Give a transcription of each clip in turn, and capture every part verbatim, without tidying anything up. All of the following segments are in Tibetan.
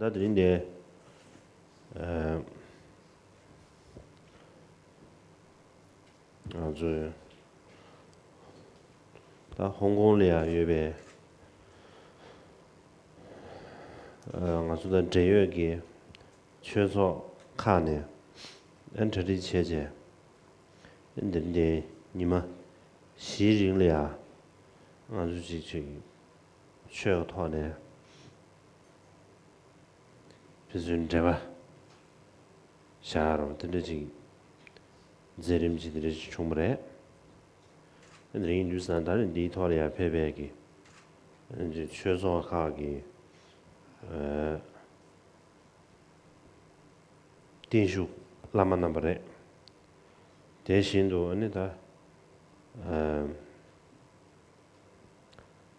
ད་དེ་རིང་འདི་ཨ་ང་ཚོས་ད་ཧོང་ཀོང་ལ་ཡང་ཡོད་པའི་ཨ་ང་ཚོ་དང་འབྲེལ་ཡོད་ཀྱི་ཆོས་ཚོགས་ཁག་ནས་ཨ་གྲ་སྒྲིག་བྱས་བྱས། འདིར་འདི་ཉི་མ་བཞིའི་རིང་ལ་ཡང་ང་ཚོ་ཅིག་ཅིག་ཆོས་ཀྱི་ཐོག་ནས་ཕན་ཚུན་འབྲེལ་བ་བཞག་རོགས། དེ་འདྲ་ཅིག་མཛད་རིམ་ཅིག་དེ་འདྲ་ཅིག་བྱུང་བ་རེད། འདི་རིང་དུས་སང་ད་ནི་འདིའི་ཐོག་ལ་ཡང་ཕེབས་པའི་གི་ཆོས་ཚོགས་ཁག་གི་ཨ་བརྟན་བཞུགས་བླ་མ་རྣམ་པ་རེད། དེ་བཞིན་དུ་ཨ་ནི་ད་ཨ་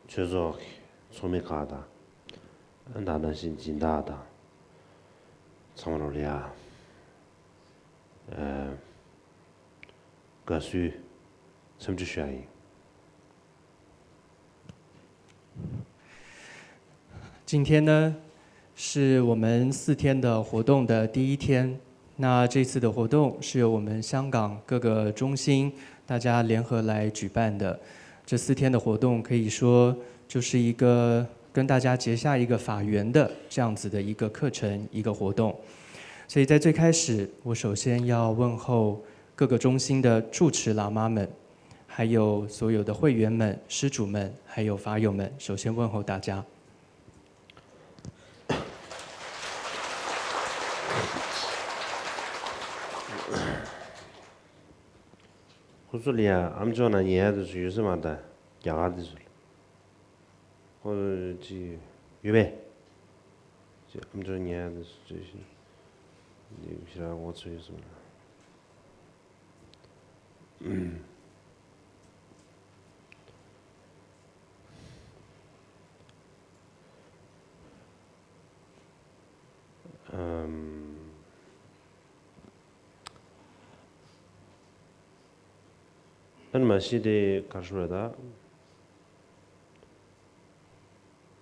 ཆོས་ཚོགས་ཀྱི་ཚོགས་མི་ཁག་དང་ཨ་ད་ནང་བཞིན་སྦྱིན་བདག་དང་ཚང་མ་ལོ་ལ་ཡ་ཨ་དགའ་བསུའི་འཚམས་འདྲི་ཞུ་ཡ་ཡིན། 今天呢，是我们四天的活动的第一天。那这次的活动是由我们香港各个中心大家联合来举办的。这四天的活动可以说就是一个跟大家结下一个法缘的这样子的一个课程，一个活动。所以在最开始，我首先要问候各个中心的住持喇嘛们，还有所有的会员们、施主们，还有法友们，首先问候大家。 ཁོ་ཚོ་ལ་ཡ་ཨམ་ཅོག་ནང་ཉན་ཡ་དེ་ཚོ་ཡོད་ས་མ་རེད་ད། རྒྱ་གར་དེ་ཚོ་ལ། ཁོ་ཅི་ཡོད་པས། ཅི་ཨམ་ཅོག་ཉན་ཡ་དེ་ཚོ་ཅི་ཞིག་འདི་ཞེ་དྲག་ངོ་ཚ་ཡོད་ས་མ་རེད། ཨམ། ཨ་ནི་མ་གཞི་དེ་ག་རེ་ཞུ་དགོས་རེད་ད།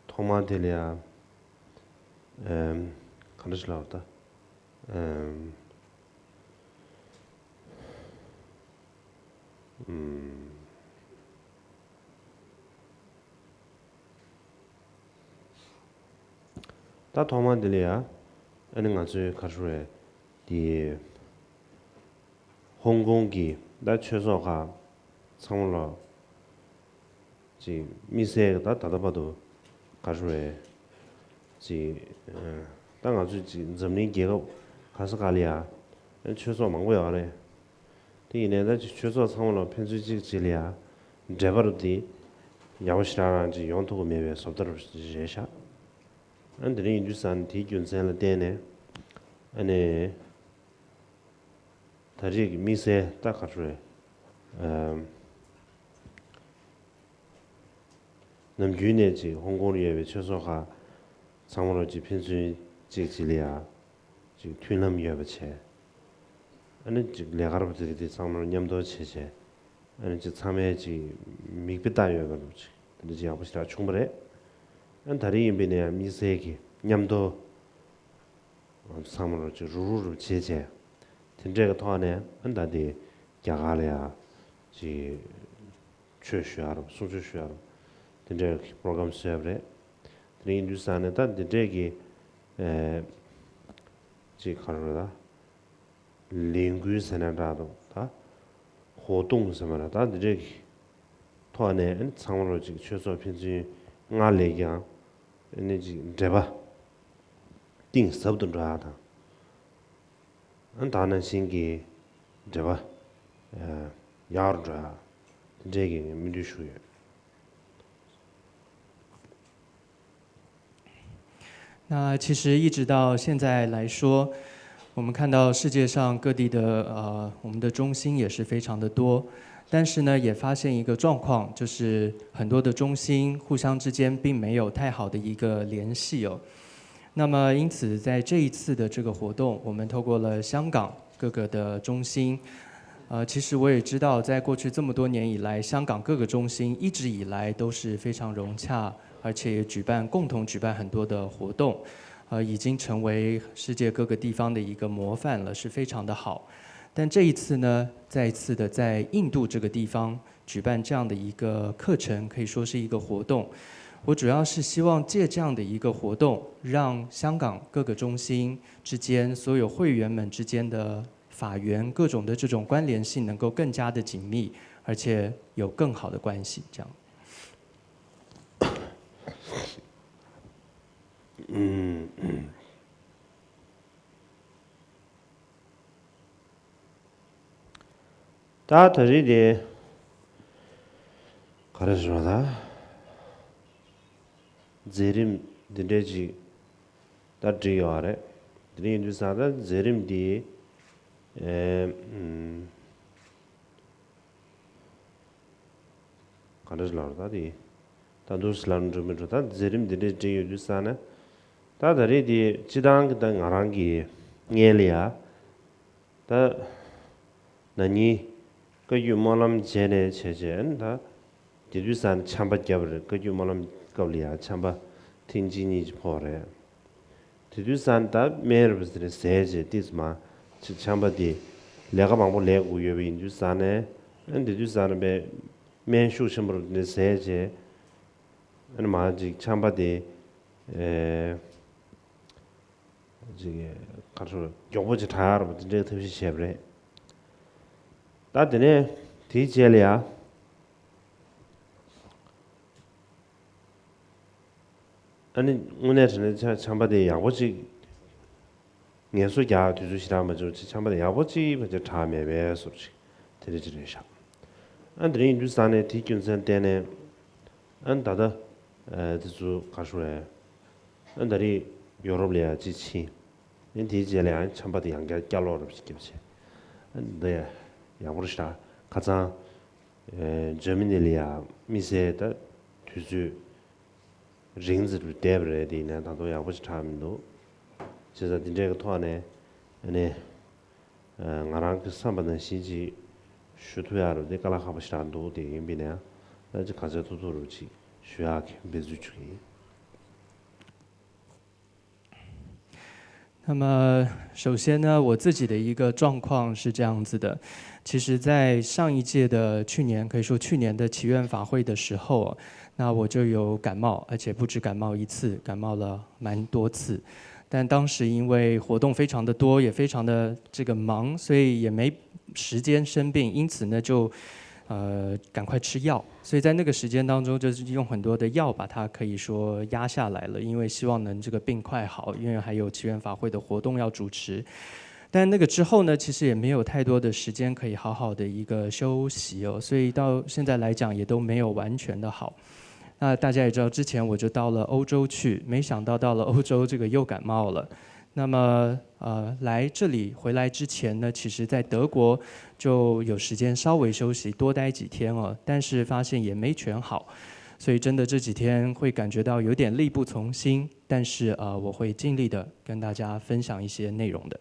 ཐོག་མར་དེ་ལ་ཡ། ཨམ། ག་འདྲ་ཞིག་ལབ་དགོས་རེད་ད། ཨམ། ཨམ། ད་ཐོག་མར་འདི་ལ་ཡ། ཨ་ནི་ང་ཚོའི་ག་རེ་ཞུ་དགོས་རེད། འདི་ཧོང་ཀོང་གི་ད་ཆོས་ཚོགས་ཁག་ཚང་མ་ལ་ཅིག་དམིགས་བསལ་ད་ད་ལྟ་བར་དུ་ག་རེ་ཞུ་དགོས་རེད། ཅིག་ད་ང་ཚོས་ཅིག་འཛམ་གླིང་རྒྱལ་ཁབ་ག་ས་ག་ལ་ཡ་ཨ་ཆོས་ཚོགས་མང་པོ་ཡོད་རེད། དེ་ཡིན་ནའི་ད་ཆོས་ཚོགས་ཚང་མ་ལ་ཕན་ཚུན་གཅིག་གཅིག་ལ་ཡ་འབྲེལ་བ་རུ་དེ་ཡག་པོ་ཞེ་དྲག་རང་ཅིག་ཡོང་ཐུབ་ཀྱི་མེད་པའི་བཟོ་ལྟ་རུ་རེད་ཤག་ཨ་དེ་རིང་ཡིན་དུས་ཙང་དེའི་རྒྱུ་མཚན་ལ་བརྟེན་ནས་ཨ་ནི་ད་རེས་ཀྱི་དམིགས་བསལ་ད་ག་རེ་རེད། ཨམ། ནམ་རྒྱུན་ནས་ཅིག་ཧོང་ཀོང་ལ་ཡོད་པའི་ཆོས་ཚོགས་ཁག་ཚང་མ་ལ་ཅིག་ཕན་ཚུན་གཅིག་གཅིག་ལ་ཡ་ཅིག་མཐུན་ལམ་ཡོད་པ་བྱས། ཨ་ནི་ཅིག་ལས་ཀ་རུ་དེ་དེ་ཚང་མ་མཉམ་དུ་བྱས་བྱས། ཨ་ནི་ཅིག་ཚང་མས་ཅིག་མིག་དཔེ་ལྟ་ཡོད་པ་རུ་ཅིག་དེ་འདྲ་ཅིག་ཡག་པོ་ཞེ་དྲག་བྱུང་བ་རེད། ཨ་ནི་ད་རེས་ཡིན་པས་ན་ཡང་དམིགས་བསལ་གྱི་མཉམ་དུ་ཚང་མ་ལ་ཅིག་རུབ་རུབ་རུབ་བྱས་བྱས། དེ་འདྲའི་གི་ཐོག་ནས་ཨ་ནི་ད་དེ་རྒྱ་གར་ལ་ཡ་ཅིག་ཆོས་ཞུ་ཡ་རུ་གསུང་ཆོས་ཞུ་ཡ་རུ་དེ་འདྲའི་གི་པོ་རོ་གྷ་རམ་བཟོས་པ་རེད། དེ་རིང་དུས་ས་ནས་ད་དེ་འདྲའི་གི་ཨེ་ཅིག་ག་རེ་རེད་ད། ལས་འགུལ་ཟེར་ན་འདྲ་འདུག་ད། ཧོ་ཏུང་ཟེར་མ་རེད་ད་འདི་འདྲའི་གི་ཐོག་ནས་ཨ་ནི་ཚང་མ་ལོ་ཅིག་ཆོས་ཚོགས་ཕན་ཚུན་སྔར་ལས་ཀྱང་ཨ་ནི་ཅིག་འབྲེལ་བ་གཏིང་ཟབ་ཏུ་འགྲོ་ཡ་དང་། ཨ་ནི་ད་ནང་བཞིན་གྱི་འབྲེལ་བ་ཡག་རུ་འགྲོ་ཡ་དེ་འདྲའི་གི་སྨོན་འདུན་ཞུ་ཡོད། 那其实一直到现在来说，我们看到世界上各地的呃，我们的中心也是非常的多，但是呢，也发现一个状况，就是很多的中心互相之间并没有太好的一个联系哦。那么，因此在这一次的这个活动，我们透过了香港各个的中心，呃，其实我也知道，在过去这么多年以来，香港各个中心一直以来都是非常融洽，而且也举办共同举办很多的活动。呃，已经成为世界各个地方的一个模范了，是非常的好。但这一次呢，再一次的在印度这个地方举办这样的一个课程，可以说是一个活动。我主要是希望借这样的一个活动，让香港各个中心之间所有会员们之间的法源各种的这种关联性能够更加的紧密，而且有更好的关系。这样。ད་ད་རེས་དེ་ག་རེ་ཟེར་བ་ད། མཛད་རིམ་འདི་འདྲས་ཅིག་ད་བསྒྲིགས་ཡོད་རེད། དེ་ཡིན་དུས་ཙང་ད་མཛད་རིམ་འདི་ཨེ་ཨམ། ག་འདྲ་ལབ་རེད་ད་དེ། ད་འདུག་སེ་ལབ་འགྲོ་མི་འགྲོ་ད་མཛད་རིམ་འདི་འདྲས་བསྒྲིགས་ཡོད་དུས་ཙང་ནས། ད་ད་རེས་དེ་སྤྱི་བཏང་གི་ད་ང་རང་གི་སྔོན་ལ་ཡ། ད་ན་ནིང་བཀའ་བརྒྱུད་སྨོན་ལམ་མཇལ་ནས་བྱས་རྗེས་ད། དེ་དུས་ཙང་ནས་ཆམ་པ་བརྒྱབ་པ་རེད། བཀའ་བརྒྱུད་སྨོན་ལམ་སྐབས་ལ་ཡ་ཆམ་པ་ཐེངས་གཅིག་གཉིས་ཅིག་ཕོག་པ་རེད། དེ་དུས་ཙང་ནས་ད་སྨན་རེད་པ་ཟེར་ནས་ཟས་བྱས་ཏིས་མ་ཆ་ཆམ་པ་དེ་ལས་ཀ་མང་པོ་ལས་དགོས་ཡོད་པ་ཡིན་དུས་ཙང་ནས། ཨ་ནི་དེ་དུས་ཙང་ནས་པའི་སྨན་ཤུགས་ཆེན་པོ་རེད་པ་ཟས་བྱས། ཨ་ནི་མ་ཅིག་ཆམ་པ་དེ་ཨེ། ཅིག་ག་རེ་ཟེར་མགྱོགས་པོ་ཅིག་དྲག་ཡག་རེད་པ་དེ་འདྲའི་ཐབས་ཤེས་བྱས་པ་རེད། ད་དེ་ནས་དེའི་རྗེས་ལ་ཡ། ཨ་ནི་དངོས་གནས་དྲང་གནས་ཆ་ཆམ་པ་དེ་ཡག་པོ་ཅིག་ངལ་གསོ་རྒྱག་དུས་ཚོད་ཞེ་དྲག་མ་བྱུང་ཅིག་ཆམ་པ་དེ་ཡག་པོ་ཅིག་མ་ཅིག་དྲག་མེད་པའི་བཟོ་ཅིག་དེ་འདྲ་ཅིག་རེད་ཤག་ཨ་དེ་རིང་ཡིན་དུས་ཙང་ནས་དེའི་རྒྱུ་མཚན་བརྟེན་ནས་ཨ་ནི་ད་ལྟ་ཨ་དེ་ཚོ་ག་རེ་ཟེར། ཨ་ད་རེས་ཡོ་རོབ་ལ་ཡང་ཅིག་ཕྱིན། ཨ་དེའི་རྗེས་ལ་ཡང་ཆམ་པ་དེ་ཡང་བསྐྱར་བསྐྱར་ལོག་རབས་ཤིག་བརྒྱབ་བྱས། ཨ་འདི་ཡག་པོ་རེད་ཤག་ཁ་སང་ཨེ་འཇར་མ་ནི་ལ་ཡང་དམིགས་བསལ་ད་དུས་ཚོད་རིང་ཙམ་བསྡད་པ་རེད། དེ་ཡིན་ན་ད་དུང་ཡག་པོ་ཞིག་དྲག་མི་འདུག་བྱས་ཙང་འདི་འདྲའི་གི་ཐོག་ནས་ཨ་ནི་ཨ་ང་རང་གི་བསམ་པ་ནང་བཞིན་ཅིག་ཞུ་ཐུབ་ཡག་རུ་དེ་དཀའ་ལས་ཁག་པོ་ཞིག་དྲག་འདུག་དེ་ཡིན་པ་ཡིན་ན་ཡང་ད་ཅིག་ག་ཚོད་ཐུབ་ཐུབ་རུ་ཅིག་ཞུ་ཡག་གི་འབད་རྩོལ་བྱེད་ཀྱི་ཡིན། 那么，首先呢，我自己的一个状况是这样子的。其实，在上一届的去年，可以说去年的祈愿法会的时候，那我就有感冒，而且不止感冒一次，感冒了蛮多次。但当时因为活动非常的多，也非常的这个忙，所以也没时间生病，因此呢，就呃赶快吃药。所以在那个时间当中，就是用很多的药把它可以说压下来了，因为希望能这个病快好，因为还有祈愿法会的活动要主持。但那个之后呢，其实也没有太多的时间可以好好的一个休息哦，所以到现在来讲也都没有完全的好。那大家也知道，之前我就到了欧洲去，没想到到了欧洲这个又感冒了。那么呃，来这里回来之前呢，其实在德国就有时间稍微休息，多待几天哦，但是发现也没全好，所以真的这几天会感觉到有点力不从心，但是呃，我会尽力的跟大家分享一些内容的。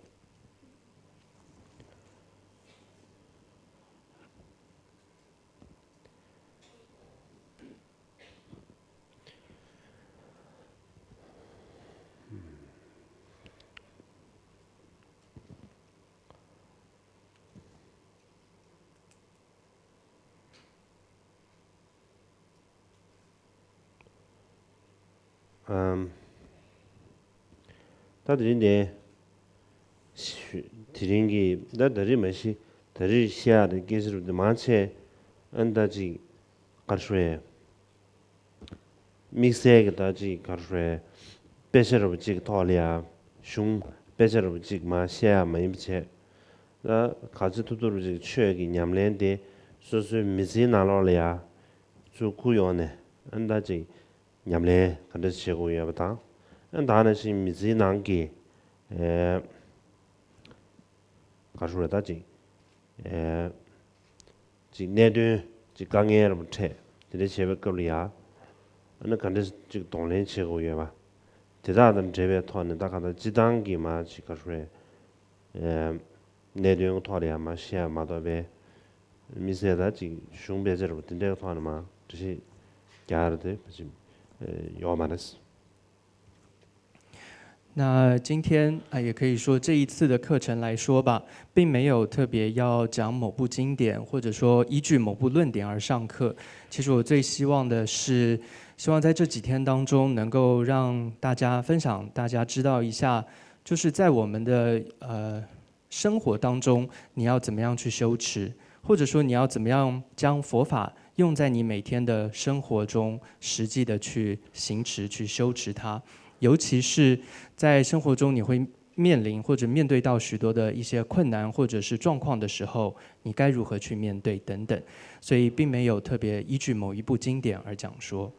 ཨམ། ད་དེ་རིང་ནས་དེ་རིང་གི་ད་ད་རེས་མ་གཞི་ད་རེས་བཤད་ཡག་དེ་སྐད་ཆ་རུ་དེ་མང་ཆེ་ཨ་ནི་ད་ཅིག་ག་རེ་ཞུ་ཡས། དམིགས་བསལ་གྱི་ད་ཅིག་ག་རེ་ཞུ་ཡས། དཔེ་ཆ་རུ་ཅིག་གི་ཐོག་ལ་ཡ་གཞུང་དཔེ་ཆ་རུ་ཅིག་མ་བཤད་ཡག་མ་ཡིན་པ་བྱས། ད་ག་ཚོད་ཐུབ་ཐུབ་རུ་ཅིག་ཆོས་ཀྱི་ཉམས་ལེན་དེ་སོ་སོའི་མི་ཚེའི་ནང་ལོགས་ལ་ཡ་ཚུར་བསྐུར་ཡོང་ནས་ཨ་ནི་ད་ཅིག་ཉམས་ལེན་ག་འདྲ་བྱེད་དགོས་ཡོད་པ་དང་། ཨ་ནི་ད་ནང་བཞིན་མི་ཚེའི་ནང་གི་ཨེ་ག་རེ་ཞུ་རེད་ད་ཅིག་ཨེ་ཅིག་གནད་དོན་ཅིག་དཀའ་ངལ་རུ་འཕྲད་དེ་འདྲ་བྱེད་པའི་སྐབས་ལ་ཡ་ཨ་ནི་ག་འདྲ་ཅིག་གདོང་ལེན་བྱེད་དགོས་ཡོད་པ་དེ་དག་དང་འབྲེལ་བའི་ཐོག་ནས་ད་ག་ད་སྤྱི་བཏང་གི་མ་ཅིག་ག་རེ་ཞུ་རེད། ཨེ་གནད་དོན་གྱི་ཐོག་ལ་ཡང་མ་བཤད་ཡ་མ་གཏོགས་པའི་དམིགས་བསལ་ད་ཅིག་གཞུང་དཔེ་ཆ་རུ་དེ་འདྲའི་ཐོག་ནས་མ་འགྲེལ་བཤད་རྒྱག་ཡ་རེད་དེ་ཕལ་ཆེར་ཡོད་མ་རེད། 那今天啊，也可以说这一次的课程来说吧，并没有特别要讲某部经典，或者说依据某部论点而上课。其实我最希望的是，希望在这几天当中，能够让大家分享，大家知道一下，就是在我们的呃生活当中，你要怎么样去修持，或者说你要怎么样将佛法用在你每天的生活中，实际的去行持、去修持它。尤其是在生活中，你会面临或者面对到许多的一些困难或者是状况的时候，你该如何去面对等等。所以并没有特别依据某一部经典而讲说。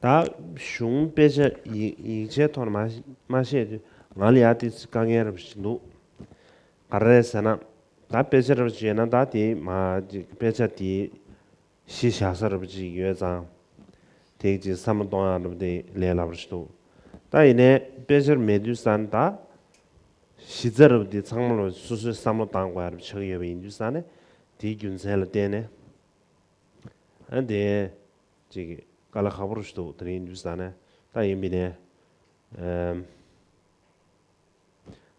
ད་གཞུང་དཔེ་ཆ་ཡིག་ཡིག་ཆའི་ཐོག་ནས་མ་མ་བཤད་དུས་ང་ལ་ཡ་ཏི་དཀའ་ངལ་རབ་ཞིག་འདུག་ག་རེ་རེད་ཟེར་ན། ད་དཔེ་ཆ་རབ་ཅིག་ཡོད་ན་ད་དེ་མ་ཅིག་དཔེ་ཆ་དེ་གཞི་བཞག་ས་རབ་ཅིག་ཡོད་ཙང་། དེ་ཅིག་བསམ་བློ་གཏོང་ཡག་རབ་དེ་ལས་སླ་པོ་ཞིག་འདུག་ད་ཡིན་ནའི་དཔེ་ཆ་མེད་དུས་ཙང་ད་གཞི་རྩ་རབ་དེ་ཚང་མ་ལ་སོ་སོས་བསམ་བློ་བཏང་དགོས་ཡག་རབ་ཆགས་ཡོད་པ་ཡིན་དུས་ཙང་ནས་དེའི་རྒྱུ་མཚན་ལ་བརྟེན་ནས། ཨ་དེ་ཅིག་དཀའ་ལས་ཁག་པོ་རུ་ཞིག་འདུག་དེ་རིང་འདུག་ས་ནས་ད་ཡིན་པ་ནས། ཨམ།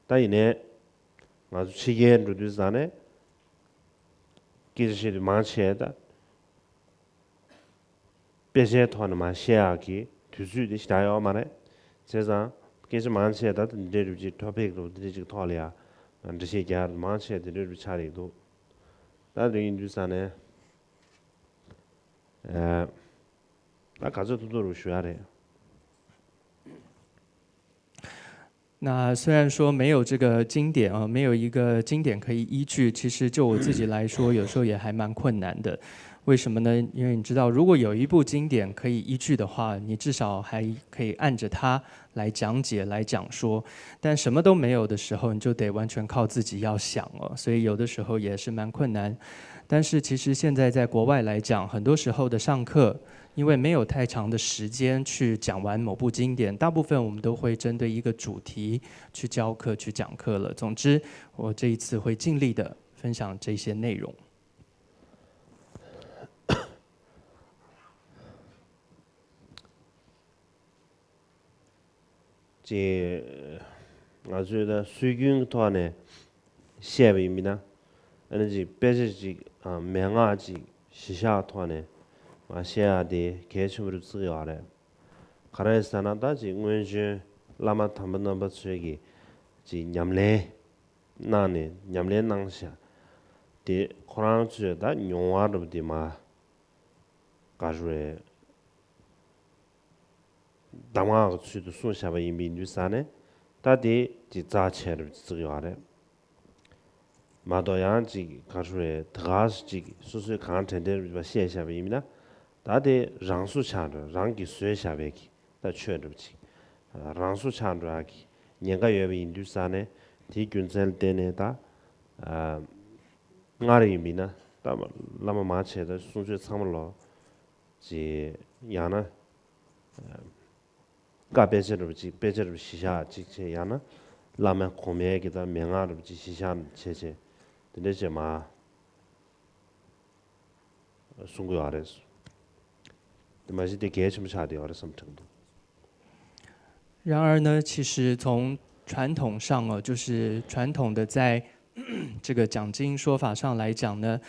ད་ཡིན་ནས་ང་ཚོ་ཕྱི་རྒྱལ་འགྲོ་དུས་ས་ནས་སྐད་ཆ་བཤད་དུས་མང་ཆེ་ད་དཔེ་ཆའི་ཐོག་ནས་མ་བཤད་ཡག་གི་དུས་ཚོད་དེ་ཞེ་དྲག་ཡོད་མ་རེད། བྱས་ཙང་སྐད་ཆ་མང་ཆེ་ད་འདི་འདྲའི་རུ་ཅིག་ཊོ་པིག་རུ་འདི་འདྲའི་ཅིག་ཐོག་ལ་ཡ་འགྲེལ་བཤད་རྒྱག་མང་ཆེ་འདི་འདྲའི་རུ་ཆགས་རེད་འདུག་ད་དེ་ཡིན་དུས་ས་ནས། ད་ག་ཚོད་ཐུབ་ཐུབ་རུ་ཞུ་ཡ་རེད།那虽然说没有这个经典啊，没有一个经典可以依据，其实就我自己来说，有时候也还蛮困难的。为什么呢？因为你知道，如果有一部经典可以依据的话，你至少还可以按着它来讲解、来讲说。但什么都没有的时候，你就得完全靠自己要想哦，所以有的时候也是蛮困难。但是其实现在在国外来讲，很多时候的上课，因为没有太长的时间去讲完某部经典，大部分我们都会针对一个主题去教课、去讲课了。总之，我这一次会尽力的分享这些内容。ཅེས་ང་ཚོས་ད་སྲོལ་རྒྱུན་གྱི་ཐོག་ནས་བཤད་པ་ཡིན་མིན་ན། ཨ་ནི་ཅིག་དཔེ་ཆ་ཅིག་མན་ངག་ཅིག་གཞི་བཞག་ཐོག་ནས་མ་བཤད་ཡག་དེ་གལ་ཆེན་པོ་རུ་བརྩི་གི་ཡོད་རེད། ག་རེ་ཟེར་ན་ད་ཅིག་སྔོན་བྱོན་བླ་མ་དམ་པ་རྣམ་པ་ཚོས་ཀྱི་ཅིག་ཉམས་ལེན་གནང་ནས་ཉམས་ལེན་གནང་བཞག་དེ་ཁོ་རང་ཚོས་ད་མྱོང་བ་རུ་དེ་མ་ག་རེ་རེད། གདམས་ངག་གི་ཚུལ་དུ་གསུངས་བཞག་པ་ཡིན་པའི་དུས་ཙང་ནས་ད་དེ་ཅིག་རྩ་ཆེ་རུ་བརྩི་གི་ཡོད་རེད། མ་གཏོགས་ཡང་ཅིག་ག་རེ་རེད་དེ་ག་ཅིག་སོ་སོས་གང་དྲན་དྲན་རུ་བཤད་བཞག་པ་ཡིན་ན། ད་དེ་རང་བཟོ་ཆགས་འགྲོ་རང་གིས་བཟོས་བཞག་པའི་གི་ད་ཆོས་འགྲུབ་ཅིག་རང་བཟོ་ཆགས་འགྲོ་ཡག་གི་ཉེན་ཁ་ཡོད་པ་ཡིན་དུས་ཙང་ནས་དེའི་རྒྱུ་མཚན་ལ་བརྟེན་ནས་ད་སྔར་ཡིན་པ་ཡིན་ན་ད་བླ་མ་མང་ཆེ་ད་གསུང་ཆོས་ཚང་མ་ལོ། ཅེས་ཡང་ན་བཀའ་དཔེ་ཆ་རུ་ཅིག་དཔེ་ཆ་རུ་གཞི་བཞག་ཅིག་བྱས་ཡང་ན་བླ་མ་གོང་མའི་གི་ད་མན་ངག་རུ་ཅིག་གཞི་བཞག་བྱས་བྱས་དེ་འདྲ་བྱས་མ་གསུང་གི་ཡོད་རེད། དེ་མ་གཞི་དེ་གལ་ཆེན་པོ་ཆགས་བསྡད་ཡོད་རེད་བསམ་དྲན་འདུག然而呢，其实从传统上哦，就是传统的在这个讲经说法上来讲呢，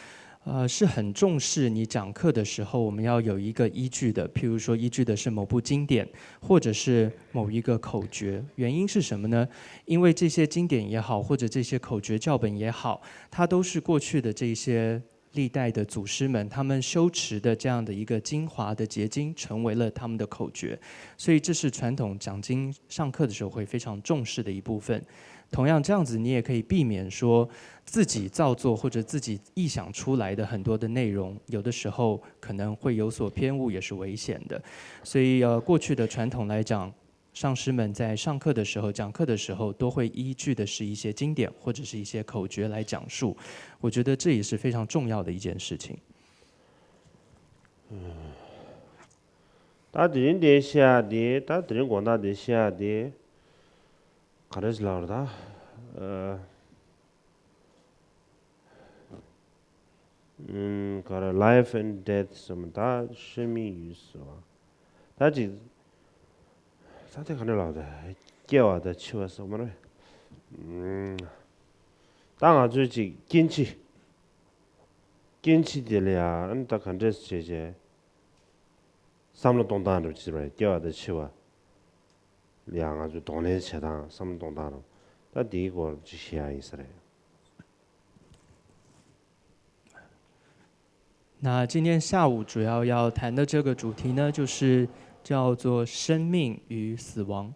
呃，是很重视你讲课的时候，我们要有一个依据的。譬如说，依据的是某部经典，或者是某一个口诀。原因是什么呢？因为这些经典也好，或者这些口诀教本也好，它都是过去的这些历代的祖师们他们修持的这样的一个精华的结晶，成为了他们的口诀。所以这是传统讲经上课的时候会非常重视的一部分。同样，这样子你也可以避免说自己造作或者自己臆想出来的很多的内容，有的时候可能会有所偏误，也是危险的。所以，呃，过去的传统来讲，上师们在上课的时候、讲课的时候，都会依据的是一些经典或者是一些口诀来讲述。我觉得这也是非常重要的一件事情。ད་དེ་རིང་འདི་བཤད་ཡ་དེ་ད་དེ་རིང་དགོང་དག་འདི་བཤད་ཡ་དེ་ག་རེ་ཞིག་ལབ་རེད་ད། ཨ། ཨུམ། ག་རེ་life and death ཟེར་མ་ད་ཤི་མི་ཡུལ་ཟེར་བ། ད་ཅིག་ ད་དེ་ག་འདྲ་ལབ་དགོས་རེད། སྐྱེ་བ་དང་འཆི་བ་སོགས་མ་རེད། ཨུམ། ད་ང་ཚོས་ཅིག་སྐྱེ་འཆི། སྐྱེ་འཆི་དེ་ལ་ཡང་ཨ་ནི་ད་ག་འདྲས་བྱས་བྱས། བསམ་བློ་གཏོང་སྟངས་འདྲ་བྱེད་པ་རེད། སྐྱེ་བ་དང་འཆི་བ་ལ་ཡང་ང་ཚོས་གདོང་ལེན་བྱེད་སྟངས། བསམ་བློ་གཏོང་སྟངས་རེད། ད་དེའི་སྐོར་ཅིག་བཤད་ཡ་ཡིན་ས་རེད། 那今天下午主要要谈的这个主题呢，就是叫做生命与死亡。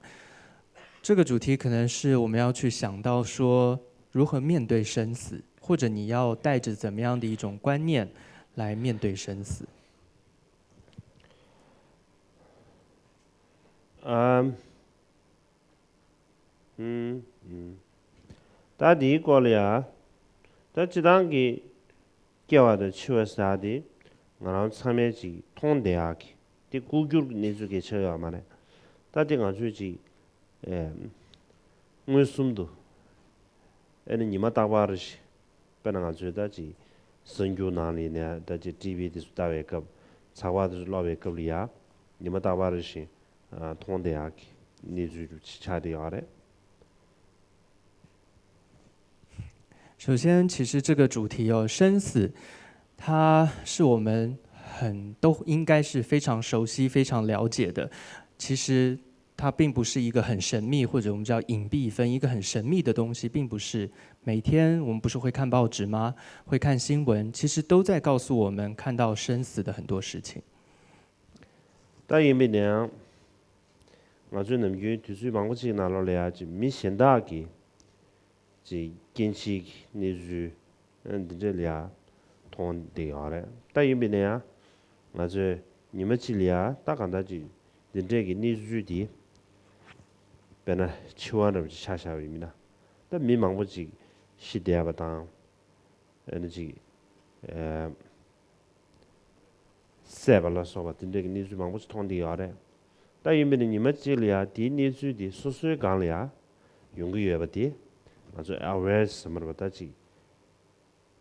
这个主题可能是我们要去想到说，如何面对生死，或者你要带着怎么样的一种观念来面对生死。ཨམ། ཨུམ། ཨུམ། ད་འདིའི་སྐོར་ལ་ཡ། ད་སྤྱི་བཏང་གི་སྐྱེ་བ་དང་འཆི་བ་ཟེར་དེ་ང་རང་ཚང་མས་ཅིག་མཐོང་བསྡད་ཡག་གི། དེ་ལྐོག་གྱུར་གྱི་གནས་ཚུལ་གལ་ཆེ་ཡོད་མ་རེད། ད་དེ་ང་ཚོས་ཅིག་ཨེ། མངོན་སུམ་དུ། ཨེ་ནི་ཉི་མ་རྟག་པར་ཞིག་དཔེར་ན་ང་ཚོས་ད་ཅིག་གསར་འགྱུར་ནང་ལ་ཡིན་ནའི་ད་ཅིག་ཊི་ཝི་དེ་ཚོ་ལྟ་བའི་སྐབས། ཚགས་པར་དེ་ཚོ་ཀློག་པའི་སྐབས་ལ་ཡ། ཉི་མ་རྟག་པར་ཞིག་ཨ། མཐོང་བསྡད་ཡག་གི་གནས་ཚུལ་ཆགས་བསྡད་ཡོད་རེད། 首先，其实这个主题哦，生死，它是我们很都应该是非常熟悉、非常了解的。其实它并不是一个很神秘，或者我们叫隐蔽分一个很神秘的东西，并不是。每天我们不是会看报纸吗？会看新闻，其实都在告诉我们看到生死的很多事情。 ད་ཡིན་པས་ན་ཡང་། ང་ཚོས་ནམ་རྒྱུན་དུས་ཚོད་མང་པོ་ཅིག་ནང་ལོགས་ལ་ཡ་ཅིག་མི་གཞན་དག་གི་ཅིག་སྐྱེ་འཆི་གི་གནས་ཚུལ་འདི་འདྲ་ལ་ཡ་མཐོང་བསྡད་ཡོད་རེད། ད་ཡིན་པས་ན་ཡང་ང་ཚོས་ཉི་མ་གཅིག་ལ་ཡ་ད་གང་ལྟར་ཅིག་འདི་འདྲས་ཀྱི་གནས་ཚུལ་འདི་དཔེར་ན་འཆི་བ་འདྲ་པོ་ཅིག་ཆ་བཞག་པ་ཡིན་ན། ད་མི་མང་པོ་ཅིག་ཤི་བསྡད་པ་དང་། ཨ་ནི་ཅིག་ཨ། བསད་པ་ལ་སོགས་པ་དེ་འདྲའི་གནས་ཚུལ་མང་པོ་ཞིག་མཐོང་བསྡད་ཡོད་རེད། ད་ཡིན་པས་ན་ཉི་མ་གཅིག་ལ་ཡ་དེའི་གནས་ཚུལ་དེ་སོ་སོའི་སྒང་ལ་ཡ་ཡོང་གི་ཡོད་པ་དེ་ང་ཚོ་ཨ་ཝེར་ཟེར་མ་རེད་པ། ད་ཅིག་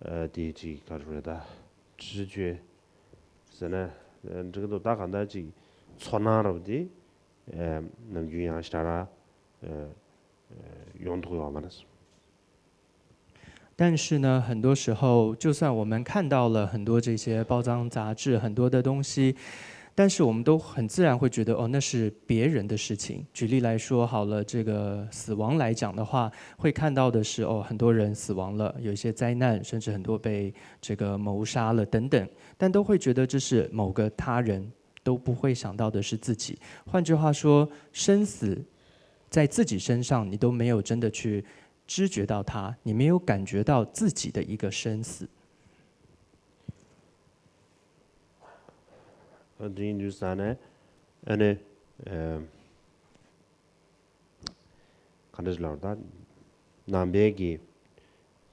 ཨ། དེ་ཅིག་ག་རེ་རེད། ད་ཅི་ཅོས་ཟེར་ན་འགྲིག་གི་འདུག་ད་གང་ལྟར་ཅིག་ཚོར་སྣང་འདྲ་པོ་དེ་ཨ། ནམ་རྒྱུན་ཡང་ཞེ་དྲག་ཨ། ཡོང་ཐུབ་ཡོད་མ་རེད། 但是呢，很多时候，就算我们看到了很多这些报章杂志，很多的东西，但是我们都很自然会觉得，哦，那是别人的事情。举例来说，好了，这个死亡来讲的话，会看到的是，哦，很多人死亡了，有一些灾难，甚至很多被这个谋杀了等等，但都会觉得这是某个他人，都不会想到的是自己。换句话说，生死在自己身上，你都没有真的去 知觉到它，你没有感觉到自己的一个生死。 ཨ། དེ་ཡིན་དུས་ཙ་ནས་ཨ་ནི་ཨ། ག་འདྲ་ཞིག་ལབ་དགོས་རེད། ད་ནང་པའི་གི་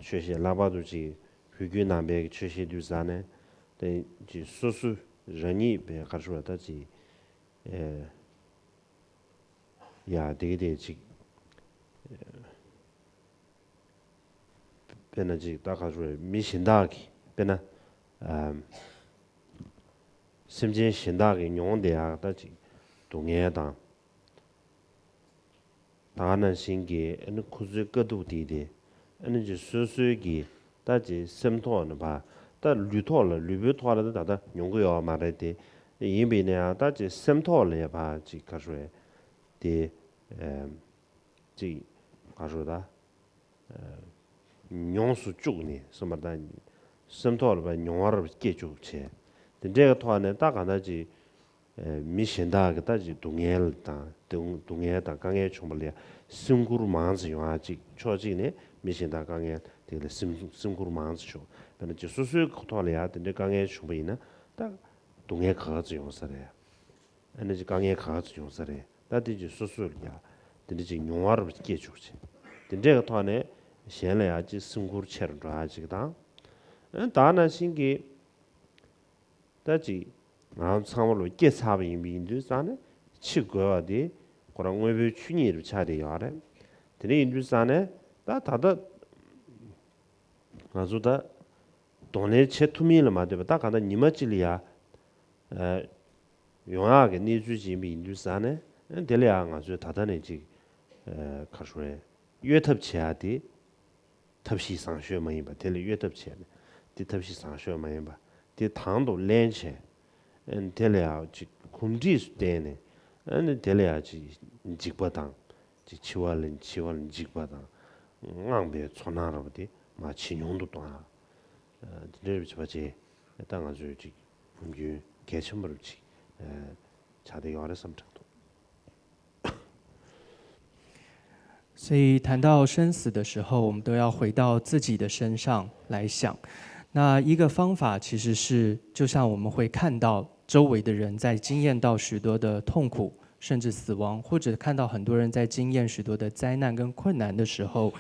ཆོས་བཤད། ལྷག་པར་དུ་ཅིག་བོད་བརྒྱུད་ནང་པའི་གི་ཆོས་བཤད་དུས་ཙ་ནས་དེ་ཅིག་སོ་སོ་རང་ཉིད་པའི་ག་རེ་ཞུ་དགོས་རེད། ད་ཅིག་ཨ། ཡ། དེ་གི་དེ་ཅིག་དཔེར་ན་ཅིག་ད་ག་རེ་ཞུ་དགོས་རེད། མི་གཞན་དག་གིས་དཔེར་ན་ཨམ། སེམས་ཅན་གཞན་དག་གིས་མྱོང་བསྡད་ཡག་ད་ཅིག་སྡུག་བསྔལ་དང་། ད་ག་ནང་བཞིན་གྱི་ཨ་ནི་ཁོ་ཚོའི་དཀའ་སྡུག་དེ་དེ་ཨ་ནི་ཅིག་སོ་སོའི་གི་ད་ཅིག་སེམས་ཐོག་ནས་ཕར། ད་ལུས་ཐོག་ལ། ལུས་པོའི་ཐོག་ལ་ད་ད་ལྟ་མྱོང་གི་ཡོད་མ་རེད་དེ། ཡིན་པས་ན་ཡང་ད་ཅིག་སེམས་ཐོག་ལ་ཕར་ཅིག་ག་རེ་ཞུ་དགོས་རེད། དེ་ཨམ། ཅིག་ག་རེ་ཞུ་དགོས་རེད། ད་ཨ། མྱོང་སུ་བཅུག་ནས་སོང་བ་དང་། སེམས་ཐོག་ལ་ཕར་མྱོང་བར་སྐྱེ་བཅུག་བྱས། དེ་འདྲའི་ཐོག་ནས་ད་གང་ལྟར་ཅིག་ཨ། མི་གཞན་དག་གི་ད་ཅིག་སྡུག་བསྔལ་དང་། སྡུག་སྡུག་བསྔལ་དང་དཀའ་ངལ་བྱུང་བ་ལ་སེམས་ཁུར་མང་ཙམ་ཡོང་ཡག་ཅིག་ཕྱོགས་གཅིག་ནས་མི་གཞན་དག་དཀའ་ངལ་དེ་ལ་སེམས་སེམས་ཁུར་མང་ཙམ་ཞུགས། དཔེར་ན་ཅིག་སོ་སོའི་ཐོག་ལ་ཡ་དེ་འདྲའི་དཀའ་ངལ་བྱུང་བ་ཡིན་ན་ད་སྡུག་བསྔལ་ག་ཚོད་ཡོང་ས་རེད། ཨ་ནི་ཅིག་དཀའ་ངལ་ག་ཚོད་ཡོང་ས་རེད། ད་དེ་ཅིག་སོ་སོ་ལ་ཡ་དེ་འདྲ་ཅིག་མྱོང་བར་སྐྱེ་བཅུག་བྱས། དེ་འདྲའི་གི་ཐོག་ནས་གཞན་ལ་ཡ་ཅིག་སེམས་ཁུར་ཆེ་རུ་འགྲོ་ཡག་ཅིག་དང་། ཨ། ད་ག་ནང་བཞིན་གྱི་ད་ཅིག་ང་རང་ཚང་མ་ལོ་སྐྱེས་ཚར་བ་ཡིན་པ་ཡིན་དུས་ཙང་ནས་འཆི་དགོས་པ་དེ་ཁོ་རང་དངོས་པོའི་ཆོས་ཉིད་རུ་ཆགས་བསྡད་ཡོད་རེད། དེ་འདྲ་ཡིན་དུས་ཙང་ནས་ད་ད་ལྟ་ང་ཚོ་ད་གདོང་ལེན་བྱེད་ཐུབ་མིན་ལ་མ་ལྟོས་པར། ད་གང་ལྟར་ཉི་མ་གཅིག་ལ་ཡ་ཨ། ཡོང་ཡག་གི་གནས་ཚུལ་ཅིག་ཡིན་པ་ཡིན་དུས་ཙང་ནས། དེ་ལ་ཡང་ང་ཚོས་ད་ལྟ་ནས་ཅིག་ག་རེ་ཞུ་དགོས་རེད། གཡོལ་ཐབས་བྱེད་ཡ་དེ་ཐབས་ཤེས་བཟང་ཤོས་མ་ཡིན་པ། དེ་ལ་གཡོལ་ཐབས་བྱས་ནས་དེ་ཐབས་ཤེས་བཟང་ཤོས་མ་ཡིན་པ། དེ་དང་དུ་ལེན་བྱས། དེ་ལ་ཡང་ཅིག་གོམས་འདྲིས་སུ་བརྟེན་ནས་དེ་ལ་ཡང་ཅིག་འཇིགས་པ་དང་། ཅིག་འཆི་བ་ལ་འཆི་བ་ལ་འཇིགས་པ་དང་། དངངས་པའི་ཚོར་སྣང་འདྲ་པོ་དེ་མར་ཇེ་ཉུང་དུ་གཏོང་ཡ། དེ་འདྲ་བྱས་པ་བྱས་ད་ང་ཚོས་ཅིག་ནམ་རྒྱུན་གལ་ཆེན་པོ་རུ་ཅིག་ཆགས་བསྡད་ཡོད་རེད་བསམ་དྲན་འདུག། 所以谈到生死的时候，我们都要回到自己的身上来想。那一个方法其实是，就像我们会看到周围的人在经验到许多的痛苦，甚至死亡，或者看到很多人在经验许多的灾难跟困难的时候，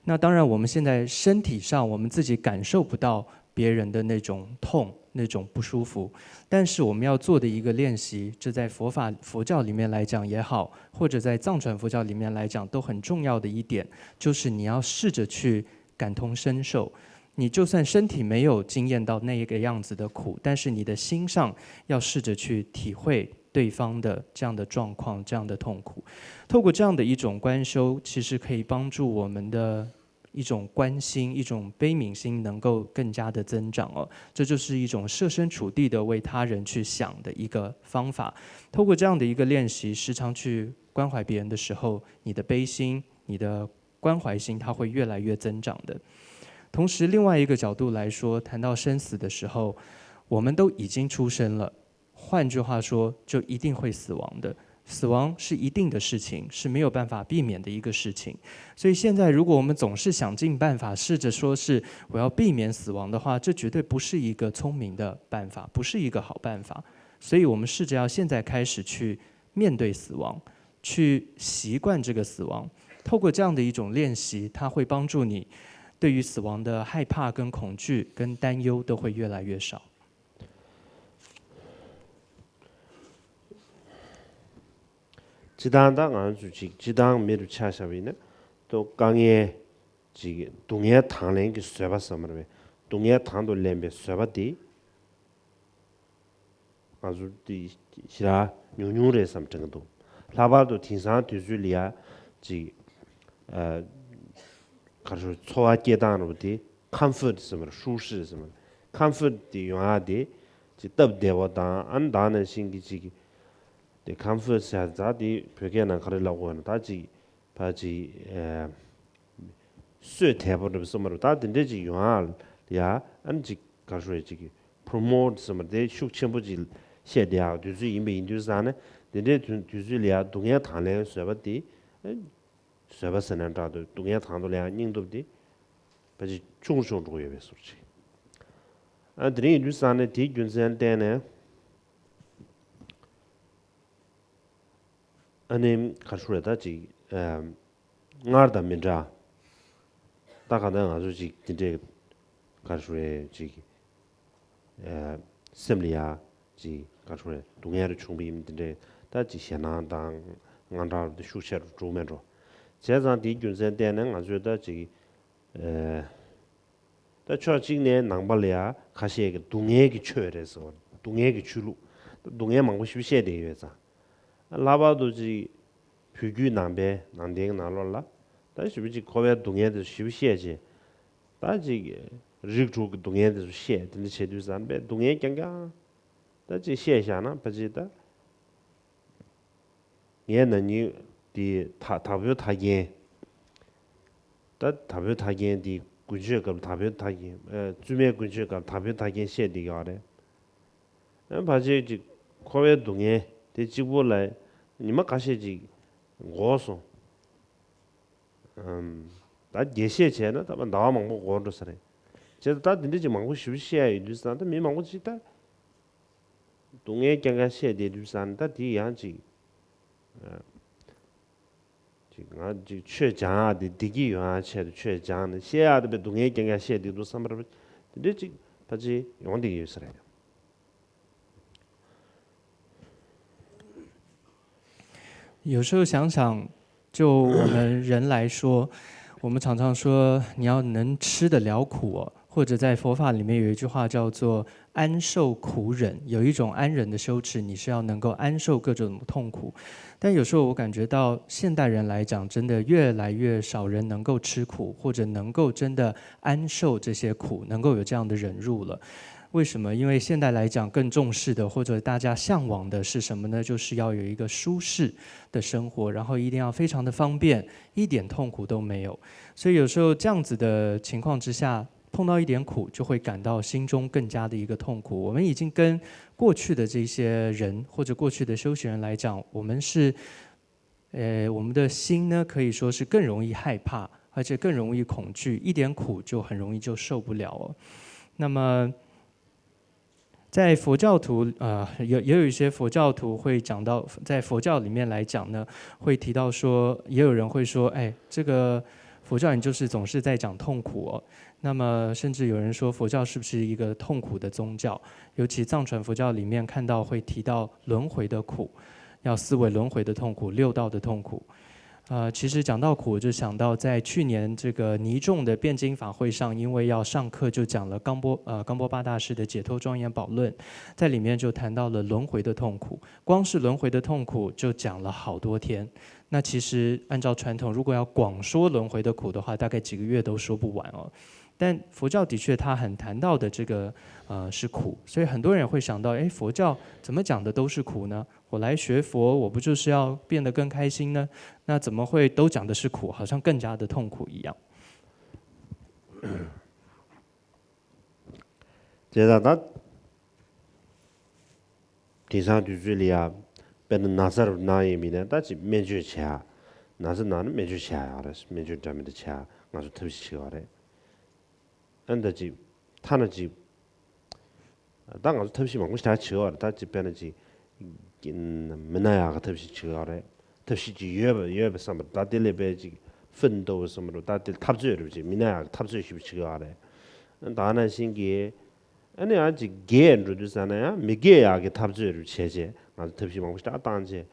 那当然我们现在身体上我们自己感受不到别人的那种痛、那种不舒服，但是我们要做的一个练习，这在佛法、佛教里面来讲也好，或者在藏传佛教里面来讲，都很重要的一点，就是你要试着去感同身受。你就算身体没有经验到那一个样子的苦，但是你的心上要试着去体会对方的这样的状况、这样的痛苦。透过这样的一种观修，其实可以帮助我们的一种观心、一种悲悯心能够更加的增长哦。这就是一种设身处地的为他人去想的一个方法。透过这样的一个练习，时常去关怀别人的时候，你的悲心、你的关怀心，它会越来越增长的。同时，另外一个角度来说，谈到生死的时候，我们都已经出生了，换句话说，就一定会死亡的。死亡是一定的事情，是没有办法避免的一个事情。所以现在，如果我们总是想尽办法，试着说是我要避免死亡的话，这绝对不是一个聪明的办法，不是一个好办法。所以我们试着要现在开始去面对死亡，去习惯这个死亡。透过这样的一种练习，它会帮助你对于死亡的害怕、跟恐惧、跟担忧都会越来越少。 སྤྱིར་བཏང་ད་ང་ཚོ་ཅིག་སྤྱིར་བཏང་མི་རུ་ཆ་བཞག་པ་ཡིན་ན་ཏོ་དཀའ་ངལ་ཅིག་སྡུག་བསྔལ་དང་ལེན་གྱི་བཟོད་པ་ཟེར་མ་རེད་པས། སྡུག་བསྔལ་དང་དུ་ལེན་པའི་བཟོད་པ་དེ་ང་ཚོ་དེ་ཞེ་དྲག་ཉུང་ཉུང་རེད་བསམ་དྲན་གྱི་འདུག། ལྷག་པར་དུ་དེང་སང་དུས་ཚོད་ལ་ཡ་ཅིག་ཨ་ག་རེ་ཞུ། འཚོ་བ་སྐྱེལ་སྟངས་རུ་དེ་ཀམ་ཕོར་ཊི་ཟེར་མ་རེད། ཧྲུའུ་ཧྲི་ཟེར་མ་རེད། ཀམ་ཕོར་ཊི་དེ་ཡོང་ཡ་དེ་ཅིག་སྟབས་བདེ་བོ་དང་། ཨ་ནི་ད་ནང་བཞིན་གྱི་ཅིག་དེ་ཀམ་ཕོར་ཊི་ཟེར་ཡ་ད་དེ་བོད་སྐད་ནང་ག་རེ་ལབ་དགོས་ན། ད་ཅིག་ཕར་ཅིག་ཨ་གསོས་དལ་པོ་འདྲ་པོ་ཟེར་མ་རེད། ད་དེ་འདྲས་ཅིག་ཡོང་ཡ་ཡ། ཨ་ནི་ཅིག་ག་རེ་ཞུ། ཅིག་པོ་རོ་མོཊ་ཟེར་མ་རེད། དེ་ཤུགས་ཆེན་པོ་ཅིག་བཤད་བསྡད་ཡག་དུས་ཚོད་ཡིན་པ་ཡིན་དུས་ཙང་ནས། དེ་འདྲའི་དུས་དུས་ཚོད་ལ་ཡ་སྡུག་བསྔལ་དང་ལེན་བཟོད་པ་དེ། བཟོད་པ་ཟེར་ན་འདྲ་འདུག། སྡུག་བསྔལ་དང་དུ་ལེན་ཡ་སྙིང་སྟོབས་དེ་ཕལ་ཆེར་ཆུང་རུ་ཆུང་རུ་འགྲོ་གི་ཡོད་པའི་བཟོ་འདྲ་ཅིག། ཨ་དེ་རིང་ཡིན་དུས་ཙང་ནས་དེའི་རྒྱུ་མཚན་བརྟེན་ནས། ཨ་ནི་ག་རེ་ཞུ་རེད། ད་ཅིག་ཨ་སྔར་དང་མི་འདྲ། ད་གང་ལྟར་ང་ཚོ་ཅིག་དེ་འདྲའི་ག་རེ་ཞུ་རེད། ཅིག་ཨ་སེམས་ལ་ཡ་ཅིག་ག་རེ་ཞུ་རེད། སྡུག་བསྔལ་རུ་བྱུང་བ་ཡིན། དེ་འདྲའི་ད་ཅིག་ཞེད་སྣང་དང་དངངས་སྐྲག་རུ་དེ་ཤུགས་ཆེ་རུ་འགྲོ་གི་མེད་འགྲོ། བྱས་ཙང་དེའི་རྒྱུ་མཚན་བརྟེན་ནས་ང་ཚོས་ད་ཅིག་ཨ་ད་ཕྱོགས་གཅིག་ནས་ནང་པ་ལ་ཡ་ཁ་ཤས་ཀྱིས་སྡུག་བསྔལ་གྱི་ཆོས་རེད་ཟེར་བ། སྡུག་བསྔལ་གྱི་ཆོས་ལུགས། སྡུག་བསྔལ་མང་པོ་ཞིག་བཤད་བསྡད་ཡོད་ཙང་། ལྷག་པར་དུ་ཅིག་བོད་བརྒྱུད་ནང་པའི་ནང་བསྟན་གྱི་ནང་ལོགས་ལ་ད་ཞེ་པོ་ཅིག་འཁོར་བའི་སྡུག་བསྔལ་དེ་ཞེ་པོ་བཤད་བྱས། ད་ཅིག་རིགས་དྲུག་གི་སྡུག་བསྔལ་དེ་ཚོ་བཤད། དེ་འདྲ་བྱེད་དུས་ཙང་པའི་སྡུག་བསྔལ་རྐྱང་རྐྱང་ད་ཅིག་བཤད་བཞག་ན་ཕལ་ཆེར་ད། ངས་ན་ནིང་དེ་ད་དྭགས་པོའི་ཐར་རྒྱན། ད་དྭགས་པོའི་ཐར་རྒྱན་དེ་དགུན་ཆོས་སྐབས་དྭགས་པོའི་ཐར་རྒྱན། ཨ་བཙུན་མའི་དགུན་ཆོས་སྐབས་དྭགས་པོའི་ཐར་རྒྱན་བཤད་བསྡད་ཡོད་རེད། ཨ་ཕལ་ཆེར་ཅིག་འཁོར་བའི་སྡུག་བསྔལ་དེ་གཅིག་པོ་ལ་ཉི་མ་ཁ་ཤས་ཅིག་འགོར་སོང་། ཨམ། ད་རྒྱས་བཤད་བྱས་ན་ད་ཟླ་བ་མང་པོ་འགོར་འགྲོ་ས་རེད། བྱས་ཙང་ད་དེ་འདྲ་ཅིག་མང་པོ་ཞེ་པོ་བཤད་ཡ་ཡོད་དུས་ཙང་ད་མི་མང་པོ་ཅིག་ད། སྡུག་བསྔལ་རྐྱང་རྐྱང་བཤད་བསྡད་དུས་ཙང་ད་དེ་ཡང་ཅིག་ཨ་ཅིག་ང་ཅིག་ཆོས་སྦྱང་ཡག་དེ་བདེ་སྐྱིད་ཡོང་ཡག་ཆེད་དུ་ཆོས་སྦྱངས་ནས་བཤད་ཡག་དེ་བས་སྡུག་བསྔལ་རྐྱང་རྐྱང་བཤད་བསྡད་འདུག་བསམ་པ་རེད། དེ་འདྲའི་ཅིག་ཕལ་ཆེར་ཡོང་བསྡད་ཀྱི་ཡོད་ས་རེད། 有时候想想，就我们人来说，我们常常说你要能吃得了苦哦，或者在佛法里面有一句话叫做“安受苦忍”，有一种安忍的修持，你是要能够安受各种痛苦。但有时候我感觉到现代人来讲，真的越来越少人能够吃苦，或者能够真的安受这些苦，能够有这样的忍辱了。为什么？因为现代来讲更重视的，或者大家向往的是什么呢？就是要有一个舒适的生活，然后一定要非常的方便，一点痛苦都没有。所以有时候这样子的情况之下，碰到一点苦，就会感到心中更加的一个痛苦。我们已经跟过去的这些人或者过去的修行人来讲，我们是，呃，我们的心呢，可以说是更容易害怕，而且更容易恐惧，一点苦就很容易就受不了哦。那么，在佛教徒，呃，有也有一些佛教徒会讲到，在佛教里面来讲呢，会提到说，也有人会说，哎，这个佛教你就是总是在讲痛苦哦。那么甚至有人说，佛教是不是一个痛苦的宗教？尤其藏传佛教里面看到会提到轮回的苦，要思维轮回的痛苦、六道的痛苦。呃，其实讲到苦，我就想到在去年这个尼众的辩经法会上，因为要上课，就讲了冈波呃冈波巴大师的《解脱庄严宝论》，在里面就谈到了轮回的痛苦。光是轮回的痛苦就讲了好多天。那其实按照传统，如果要广说轮回的苦的话，大概几个月都说不完哦。但佛教的确，它很谈到的这个呃是苦，所以很多人会想到，哎，佛教怎么讲的都是苦呢？我来学佛，我不就是要变得更开心呢？那怎么会都讲的是苦，好像更加的痛苦一样？这个，དེང་སང་དུས་ཚོད་ལ་ཡ། དཔེར་ན་ན་ཚ་རུ་ན་ཡིན་མིན་ན་ད་ཅིག་སྨན་བཅོས་བྱེད་ཡ། ན་ཚ་ན་ན་སྨན་བཅོས་བྱེད་ཡ་ཡོད་རེད། སྨན་བཅོས་འདྲ་མི་འདྲ་བྱེད་ཡ་ང་ཚོ་ཐབས་ཤེས་བྱེད་ཡོད་རེད། ཨ་ནི་ད་ཅིག་ཐ་ན་ཅིག་ད་ང་ཚོ་ཐབས་ཤེས་མང་པོ་ཞེ་དྲག་བྱེད་ཡོད་རེད། ད་ཅིག་དཔེར་ན་ཅིག་མི་ན་ཡག་གི་ཐབས་ཤེས་བྱེད་ཡོད་རེད། ཐབས་ཤེས་ཅིག་ཡོད་པ་ཡོད་པ་བསམ་པ་ད་དེ་ལས་པའི་ཅིག་ཕུན་ཏོ་བསམ་པ་ད་དེ་འཐབ་རྩོད་རེད་ཅིག་མི་ན་ཡག་གི་འཐབ་རྩོད་ཞིག་བྱེད་ཡོད་རེད། ད་ནང་བཞིན་གྱི་ཨ་ནི་ཡང་ཅིག་རྒས་འགྲོ་དུས་ཙ་ན་ཡང་མི་རྒས་ཡག་གི་འཐབ་རྩོད་རེ་བྱས་བྱས་ང་ཚོ་ཐབས་ཤེས་མང་པོ་ཞིག་བཏང་བྱས།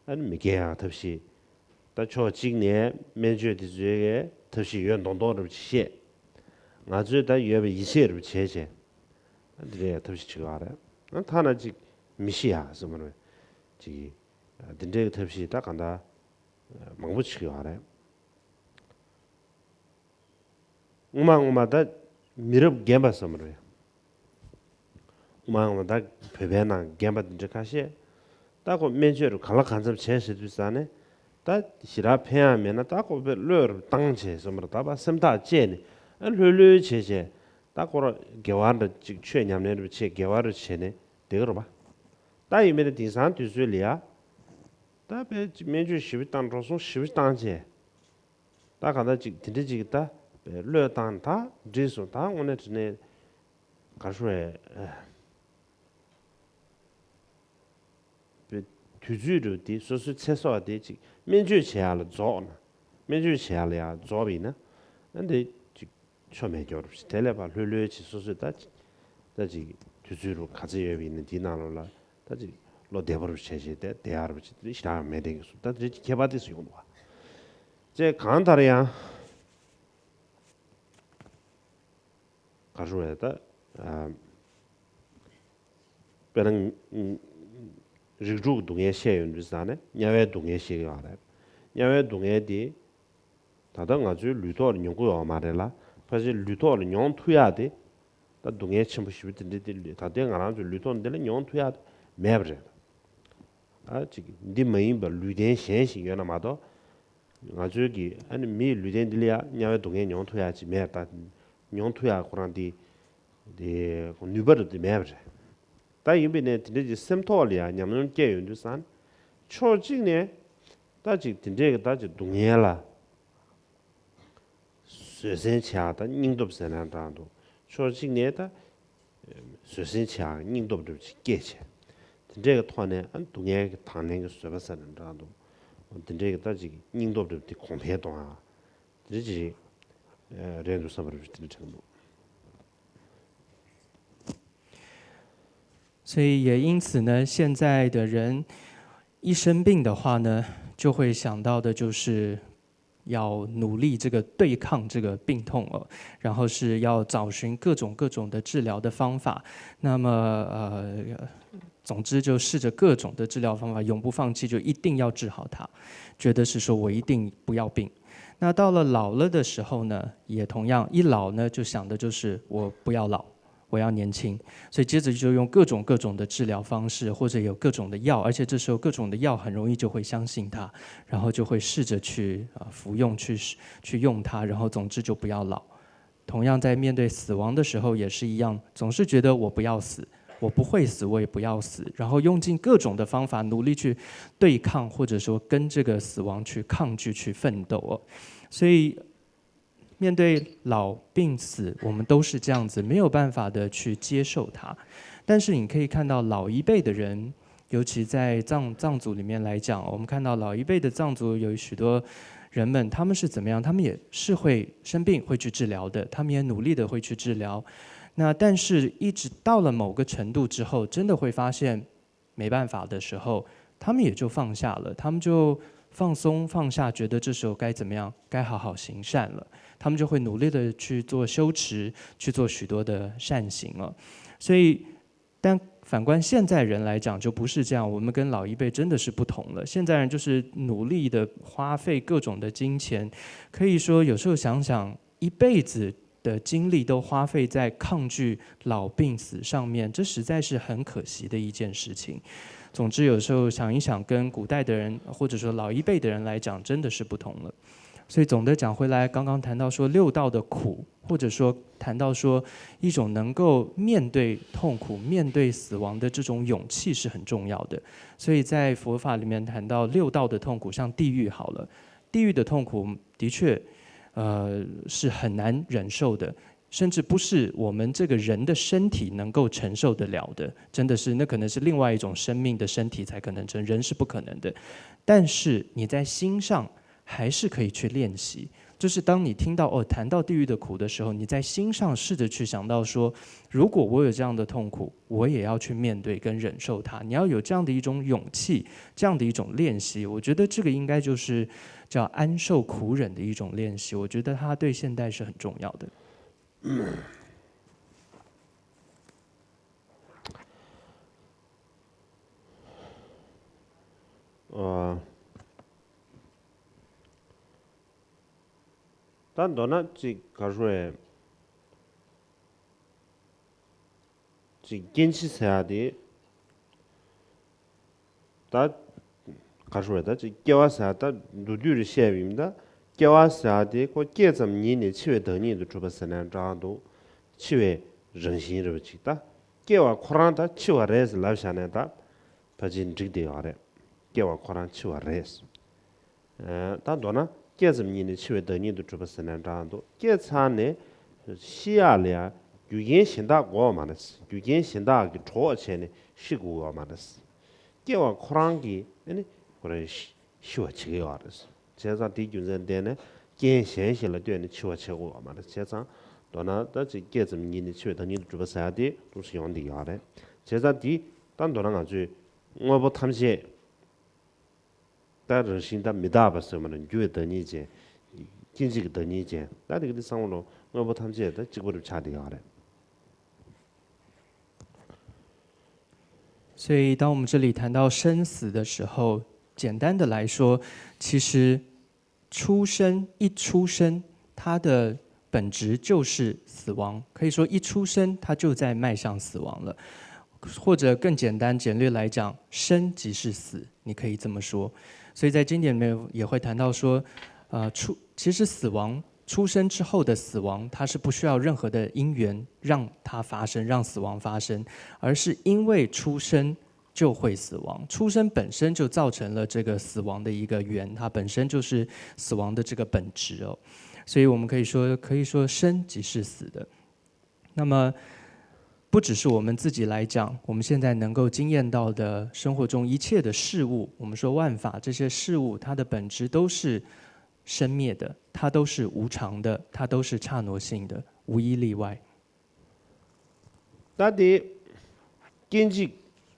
ཨ་ནི་མི་རྒས་ཡག་ཐབས་ཤེས། ད་ཕྱོགས་གཅིག་ནས་སྨན་བཅོས་དེ་ཚོའི་གི་ཐབས་ཤེས་ཡོད་མདོག་མདོག་རེ་བྱས་བཤད། ང་ཚོས་ད་ཡོད་པའི་ཡིད་ཆེས་རེ་བྱས་བྱས། ཨ་འདི་འདྲའི་ཐབས་ཤེས་བྱེད་ཀྱི་ཡོད་རེད། ཨ་ཐ་ན་ཅིག་མི་ཤི་ཡག་ཟེར་མ་རེད། ཅིག་འདི་འདྲའི་གི་ཐབས་ཤེས་ད་གང་ལྟར་མང་པོ་བྱེད་ཀྱི་ཡོད་རེད། སྔོན་མ་སྔོན་མ་ད་མི་རབས་རྒན་པ་ཟེར་མ་རེད། སྔོན་མ་སྔོན་མ་ད་བོད་པའི་ནང་རྒན་པ་འདི་འདྲ་ཁ་ཤས་ད་ཁོ་སྨན་བཅོས་རུ་གང་ལ་གང་འཚམ་བྱས་ཟེར་དུས་ཙ་ནས་ད་ཞེ་དྲག་ཕན་ཡག་མེད་ན་ད་ཁོ་བོད་བློས་རུ་བཏང་བྱས་ཟེར་མ་རེད། ད་པ་སེམས་ཐག་བཅད་ནས་ཨ་ལྷོད་ལྷོད་བྱས་བྱས་ད་ཁོ་ར་དགེ་བ་འདྲ་ཅིག་ཆོས་ཉམས་ལེན་རུ་བྱས་དགེ་བ་རུ་བྱས་ནས་བསྡད་ཀྱི་རེད་པ། ད་ཡིན་མིན་ན་དེང་སང་དུས་ཚོད་ལ་ཡ། ད་དཔེ་སྨན་བཅོས་ཞིབ་བཏང་འགྲོ་སོང་ཞིབ་བཏང་བྱས། ད་གང་ལྟར་ཅིག་དེ་འདྲ་ཅིག་ད་བློས་བཏང་ད་འགྲིག་སོང་། ད་དངོས་གནས་དྲང་གནས་ག་རེ་ཞུ་དགོས་རེད། དུས་ཚོད་རུ་དེ་སོ་སོའི་ཚེ་སྲོག་དེ་ཅིག་སྨན་བཅོས་བྱེད་ཡག་ལ་རྫོགས་ན། སྨན་བཅོས་བྱེད་ཡག་ལ་ཡང་རྫོགས་པ་ཡིན་ན། ཨ་འདི་ཅིག་ཆོ་མེད་སྐྱོར་རུ་དེ་ལས་ཕར་ལྷོད་ལྷོད་ཅིག་སོ་སོས་ད་ཅིག་ད་ཅིག་དུས་ཚོད་རུ་ག་ཚད་ཡོད་པ་ཡིན་ན་དེའི་ནང་ལོགས་ལ་ད་ཅིག་བློ་བདེ་པོ་རུ་བྱས་བྱས་དེ་བསྡད་ཡག་རུ་ཅིག་དེ་ཞེ་དྲག་མེད་དེ་གི་སུ་ད་དེ་ཁྱད་པར་དེ་སུ་ཡོང་འདུག་བ། ཅེས་གང་ལྟར་ཡང་། ག་རེ་ཞུ་དགོས་རེད་ད། ཨ་དཔེར་ན་རིགས་དྲུག་སྡུག་བསྔལ་བཤད་ཡོང་དུས་ཙ་ནས་དམྱལ་བའི་སྡུག་བསྔལ་བཤད་ཀྱི་ཡོད་རེད། དམྱལ་བའི་སྡུག་བསྔལ་དེ་ད་ལྟ་ང་ཚོའི་ལུས་ཐོག་ལ་མྱོང་གི་ཡོད་མ་རེད་ལ། ཕལ་ཆེར་ལུས་ཐོག་ལ་མྱོང་ཐུབ་ཡག་དེ་ད་སྡུག་བསྔལ་ཆེན་པོ་ཞེ་པོ་དེ་འདྲ་དེ་ད་ལྟའི་ང་རང་ཚོའི་ལུས་ཐོག་འདི་ལ་མྱོང་ཐུབ་ཡག་དེ་མེད་པ་རེད། ཨ་ཅིག་འདི་མ་ཡིན་པ་ལུས་རྟེན་གཞན་ཞིག་ཡོད་ན་མ་གཏོགས། ང་ཚོའི་གི་ཨ་ནི་མིའི་ལུས་རྟེན་འདི་ལ་ཡང་དམྱལ་བའི་སྡུག་བསྔལ་མྱོང་ཐུབ་ཡག་ཅིག་མེད། ད་མྱོང་ཐུབ་ཡག་ཁོ་རང་འདི་དེ་ནུས་པ་རུ་དེ་མེད་པ་རེད། ད་ཡིན་པས་ན་དེ་འདྲ་ཅིག་སེམས་ཐོག་ལ་ཡང་ཉམས་མྱོང་སྐྱེ་ཡོང་དུས་ཙང་ཕྱོགས་གཅིག་ནས་ད་ཅིག་དེ་འདྲའི་གི་ད་ཅིག་སྡུག་བསྔལ་ལ་བཟོད་བསྲན་བྱེད་ཡག་ད་སྙིང་སྟོབས་ཟེར་ན་འདྲ་འདུག་ཕྱོགས་གཅིག་ནས་ད་བཟོད་བསྲན་བྱེད་ཡག་སྙིང་སྟོབས་འདྲ་ཅིག་སྐྱེས་བྱས། དེ་འདྲའི་གི་ཐོག་ནས་ཨ་སྡུག་བསྔལ་གྱི་དང་ལེན་གྱི་བཟོད་པ་ཟེར་ན་འདྲ་འདུག་དེ་འདྲའི་གི་ད་ཅིག་སྙིང་སྟོབས་འདྲ་དེ་གོང་འཕེལ་གཏོང་ཡག་དེ་འདྲ་ཅིག་རེད་འདུག་བསམ་པ་རེད། དེ་འདྲ་དྲན་འདུག 所以也因此呢，现在的人一生病的话呢，就会想到的就是要努力这个对抗这个病痛哦，然后是要找寻各种各种的治疗的方法。那么呃，总之就试着各种的治疗方法，永不放弃，就一定要治好它，觉得是说我一定不要病。那到了老了的时候呢，也同样一老呢，就想的就是我不要老，我要年轻，所以接着就用各种各种的治疗方式，或者有各种的药，而且这时候各种的药很容易就会相信它，然后就会试着去啊、呃服用，去去用它，然后总之就不要老。同样在面对死亡的时候也是一样，总是觉得我不要死，我不会死，我也不要死，然后用尽各种的方法努力去对抗，或者说跟这个死亡去抗拒、去奋斗。所以面对老病死，我们都是这样子，没有办法的去接受它。但是你可以看到老一辈的人，尤其在藏藏族里面来讲，我们看到老一辈的藏族有许多人们，他们是怎么样？他们也是会生病，会去治疗的，他们也努力的会去治疗。那但是一直到了某个程度之后，真的会发现没办法的时候，他们也就放下了，他们就放松放下，觉得这时候该怎么样？该好好行善了。他们就会努力的去做修持，去做许多的善行了。所以，但反观现在人来讲，就不是这样。我们跟老一辈真的是不同了。现在人就是努力的花费各种的金钱，可以说有时候想想，一辈子的精力都花费在抗拒老病死上面，这实在是很可惜的一件事情。总之，有时候想一想，跟古代的人或者说老一辈的人来讲，真的是不同了。所以总的讲回来，刚刚谈到说六道的苦，或者说谈到说一种能够面对痛苦、面对死亡的这种勇气是很重要的。所以在佛法里面谈到六道的痛苦，像地狱好了，地狱的痛苦的确，呃，是很难忍受的。甚至不是我们这个人的身体能够承受得了的，真的是那可能是另外一种生命的身体才可能成，人是不可能的。但是你在心上还是可以去练习，就是当你听到哦谈到地狱的苦的时候，你在心上试着去想到说，如果我有这样的痛苦，我也要去面对跟忍受它。你要有这样的一种勇气，这样的一种练习，我觉得这个应该就是叫安受苦忍的一种练习。我觉得它对现代是很重要的。ཨ། ད་མདོར་ན་ཅིག་ག་རེ་ཟེར། ཅིག་སྐྱེ་འཆི་ཟེར་ཡ་དེ། ད་ག་རེ་ཟེར། ད་ཅིག་སྐྱེ་བ་ཟེར་ཡ་ད་མདོར་བསྡུས་རེ་བཤད་པ་ཡིན་ད། སྐྱེ་བ་ཟེར་ཡ་དེ་ཁོ་སྐྱེས་ཙམ་ཉིད་ནས་འཆི་བའི་བདག་ཉིད་དུ་གྲུབ་པ་ཟེར་ནའང་འདྲ་འདུག་འཆི་བའི་རང་བཞིན་རེད་པ་ཅིག་ད་སྐྱེ་བ་ཁོ་རང་ད་འཆི་བ་རེད་ཟེར་ལབ་བཞག་ནས་ད་ཕལ་ཆེར་འགྲིག་བསྡད་ཡོད་རེད། སྐྱེ་བ་ཁོ་རང་འཆི་བ་རེད། ད་མདོར་ན་སྐྱེས་ཙམ་ཉིད་ནས་འཆི་བའི་བདག་ཉིད་དུ་གྲུབ་པ་ཟེར་ནའང་འདྲ་འདུག་སྐྱེས་ཚར་ནས་ཤི་ཡག་ལ་ཡང་རྒྱུ་རྐྱེན་གཞན་དག་དགོས་པ་མ་རེད། རྒྱུ་རྐྱེན་གཞན་དག་གིས་གྲོགས་བྱས་ནས་ཤི་དགོས་པ་མ་རེད། སྐྱེ་བ་ཁོ་རང་གིས་ཨ་ནི་ཁོ་རང་ཤི་ཤི་བ་བྱེད་ཀྱི་ཡོད་རེད། བྱས་ཙང་དེའི་རྒྱུ་མཚན་བརྟེན་ནས་རྐྱེན་གཞན་ཞིག་ལ་ལྟོས་ནས་འཆི་བ་བྱེད་དགོས་པ་མ་རེད། བྱས་ཙང་མདོར་ན་ད་ཅིག་སྐྱེས་ཙམ་ཉིད་ནས་འཆི་བའི་བདག་ཉིད་དུ་གྲུབ་པ་ཟེར་ཡ་དེ་ལོགས་སུ་ཡོང་བསྡད་ཀྱི་ཡོད་རེད། བྱས་ཙང་དེ་ད་མདོར་ན་ང་ཚོས་དངོས་པོ་ཐམས་ཅད་ད་རང་བཞིན་ད་མི་རྟག་པ་ཟེར་བ་ན་འགྱུར་བའི་བདག་ཉིད་ཅན། སྐྱེ་འཇིག་གི་བདག་ཉིད་ཅན། ད་དེ་ག་དེ་བསམ་བློ་དངོས་པོ་ཐམས་ཅད་ད་གཅིག་པ་རུ་ཆགས་བསྡད་ཡོད་རེད།所以，当我们这里谈到生死的时候，简单的来说，其实出生一出生，它的本质就是死亡，可以说一出生它就在迈向死亡了。或者更简单简略来讲，生即是死，你可以这么说。所以在经典里面也会谈到说，呃，出其实死亡出生之后的死亡，它是不需要任何的因缘让它发生，让死亡发生，而是因为出生就会死亡，出生本身就造成了这个死亡的一个缘，它本身就是死亡的这个本质哦。所以我们可以说，可以说生即是死的。那么，不只是我们自己来讲，我们现在能够经验到的生活中一切的事物，我们说万法这些事物，它的本质都是生灭的，它都是无常的，它都是刹那性的，无一例外。ད་དེ་སྐྱེ་འཇིག་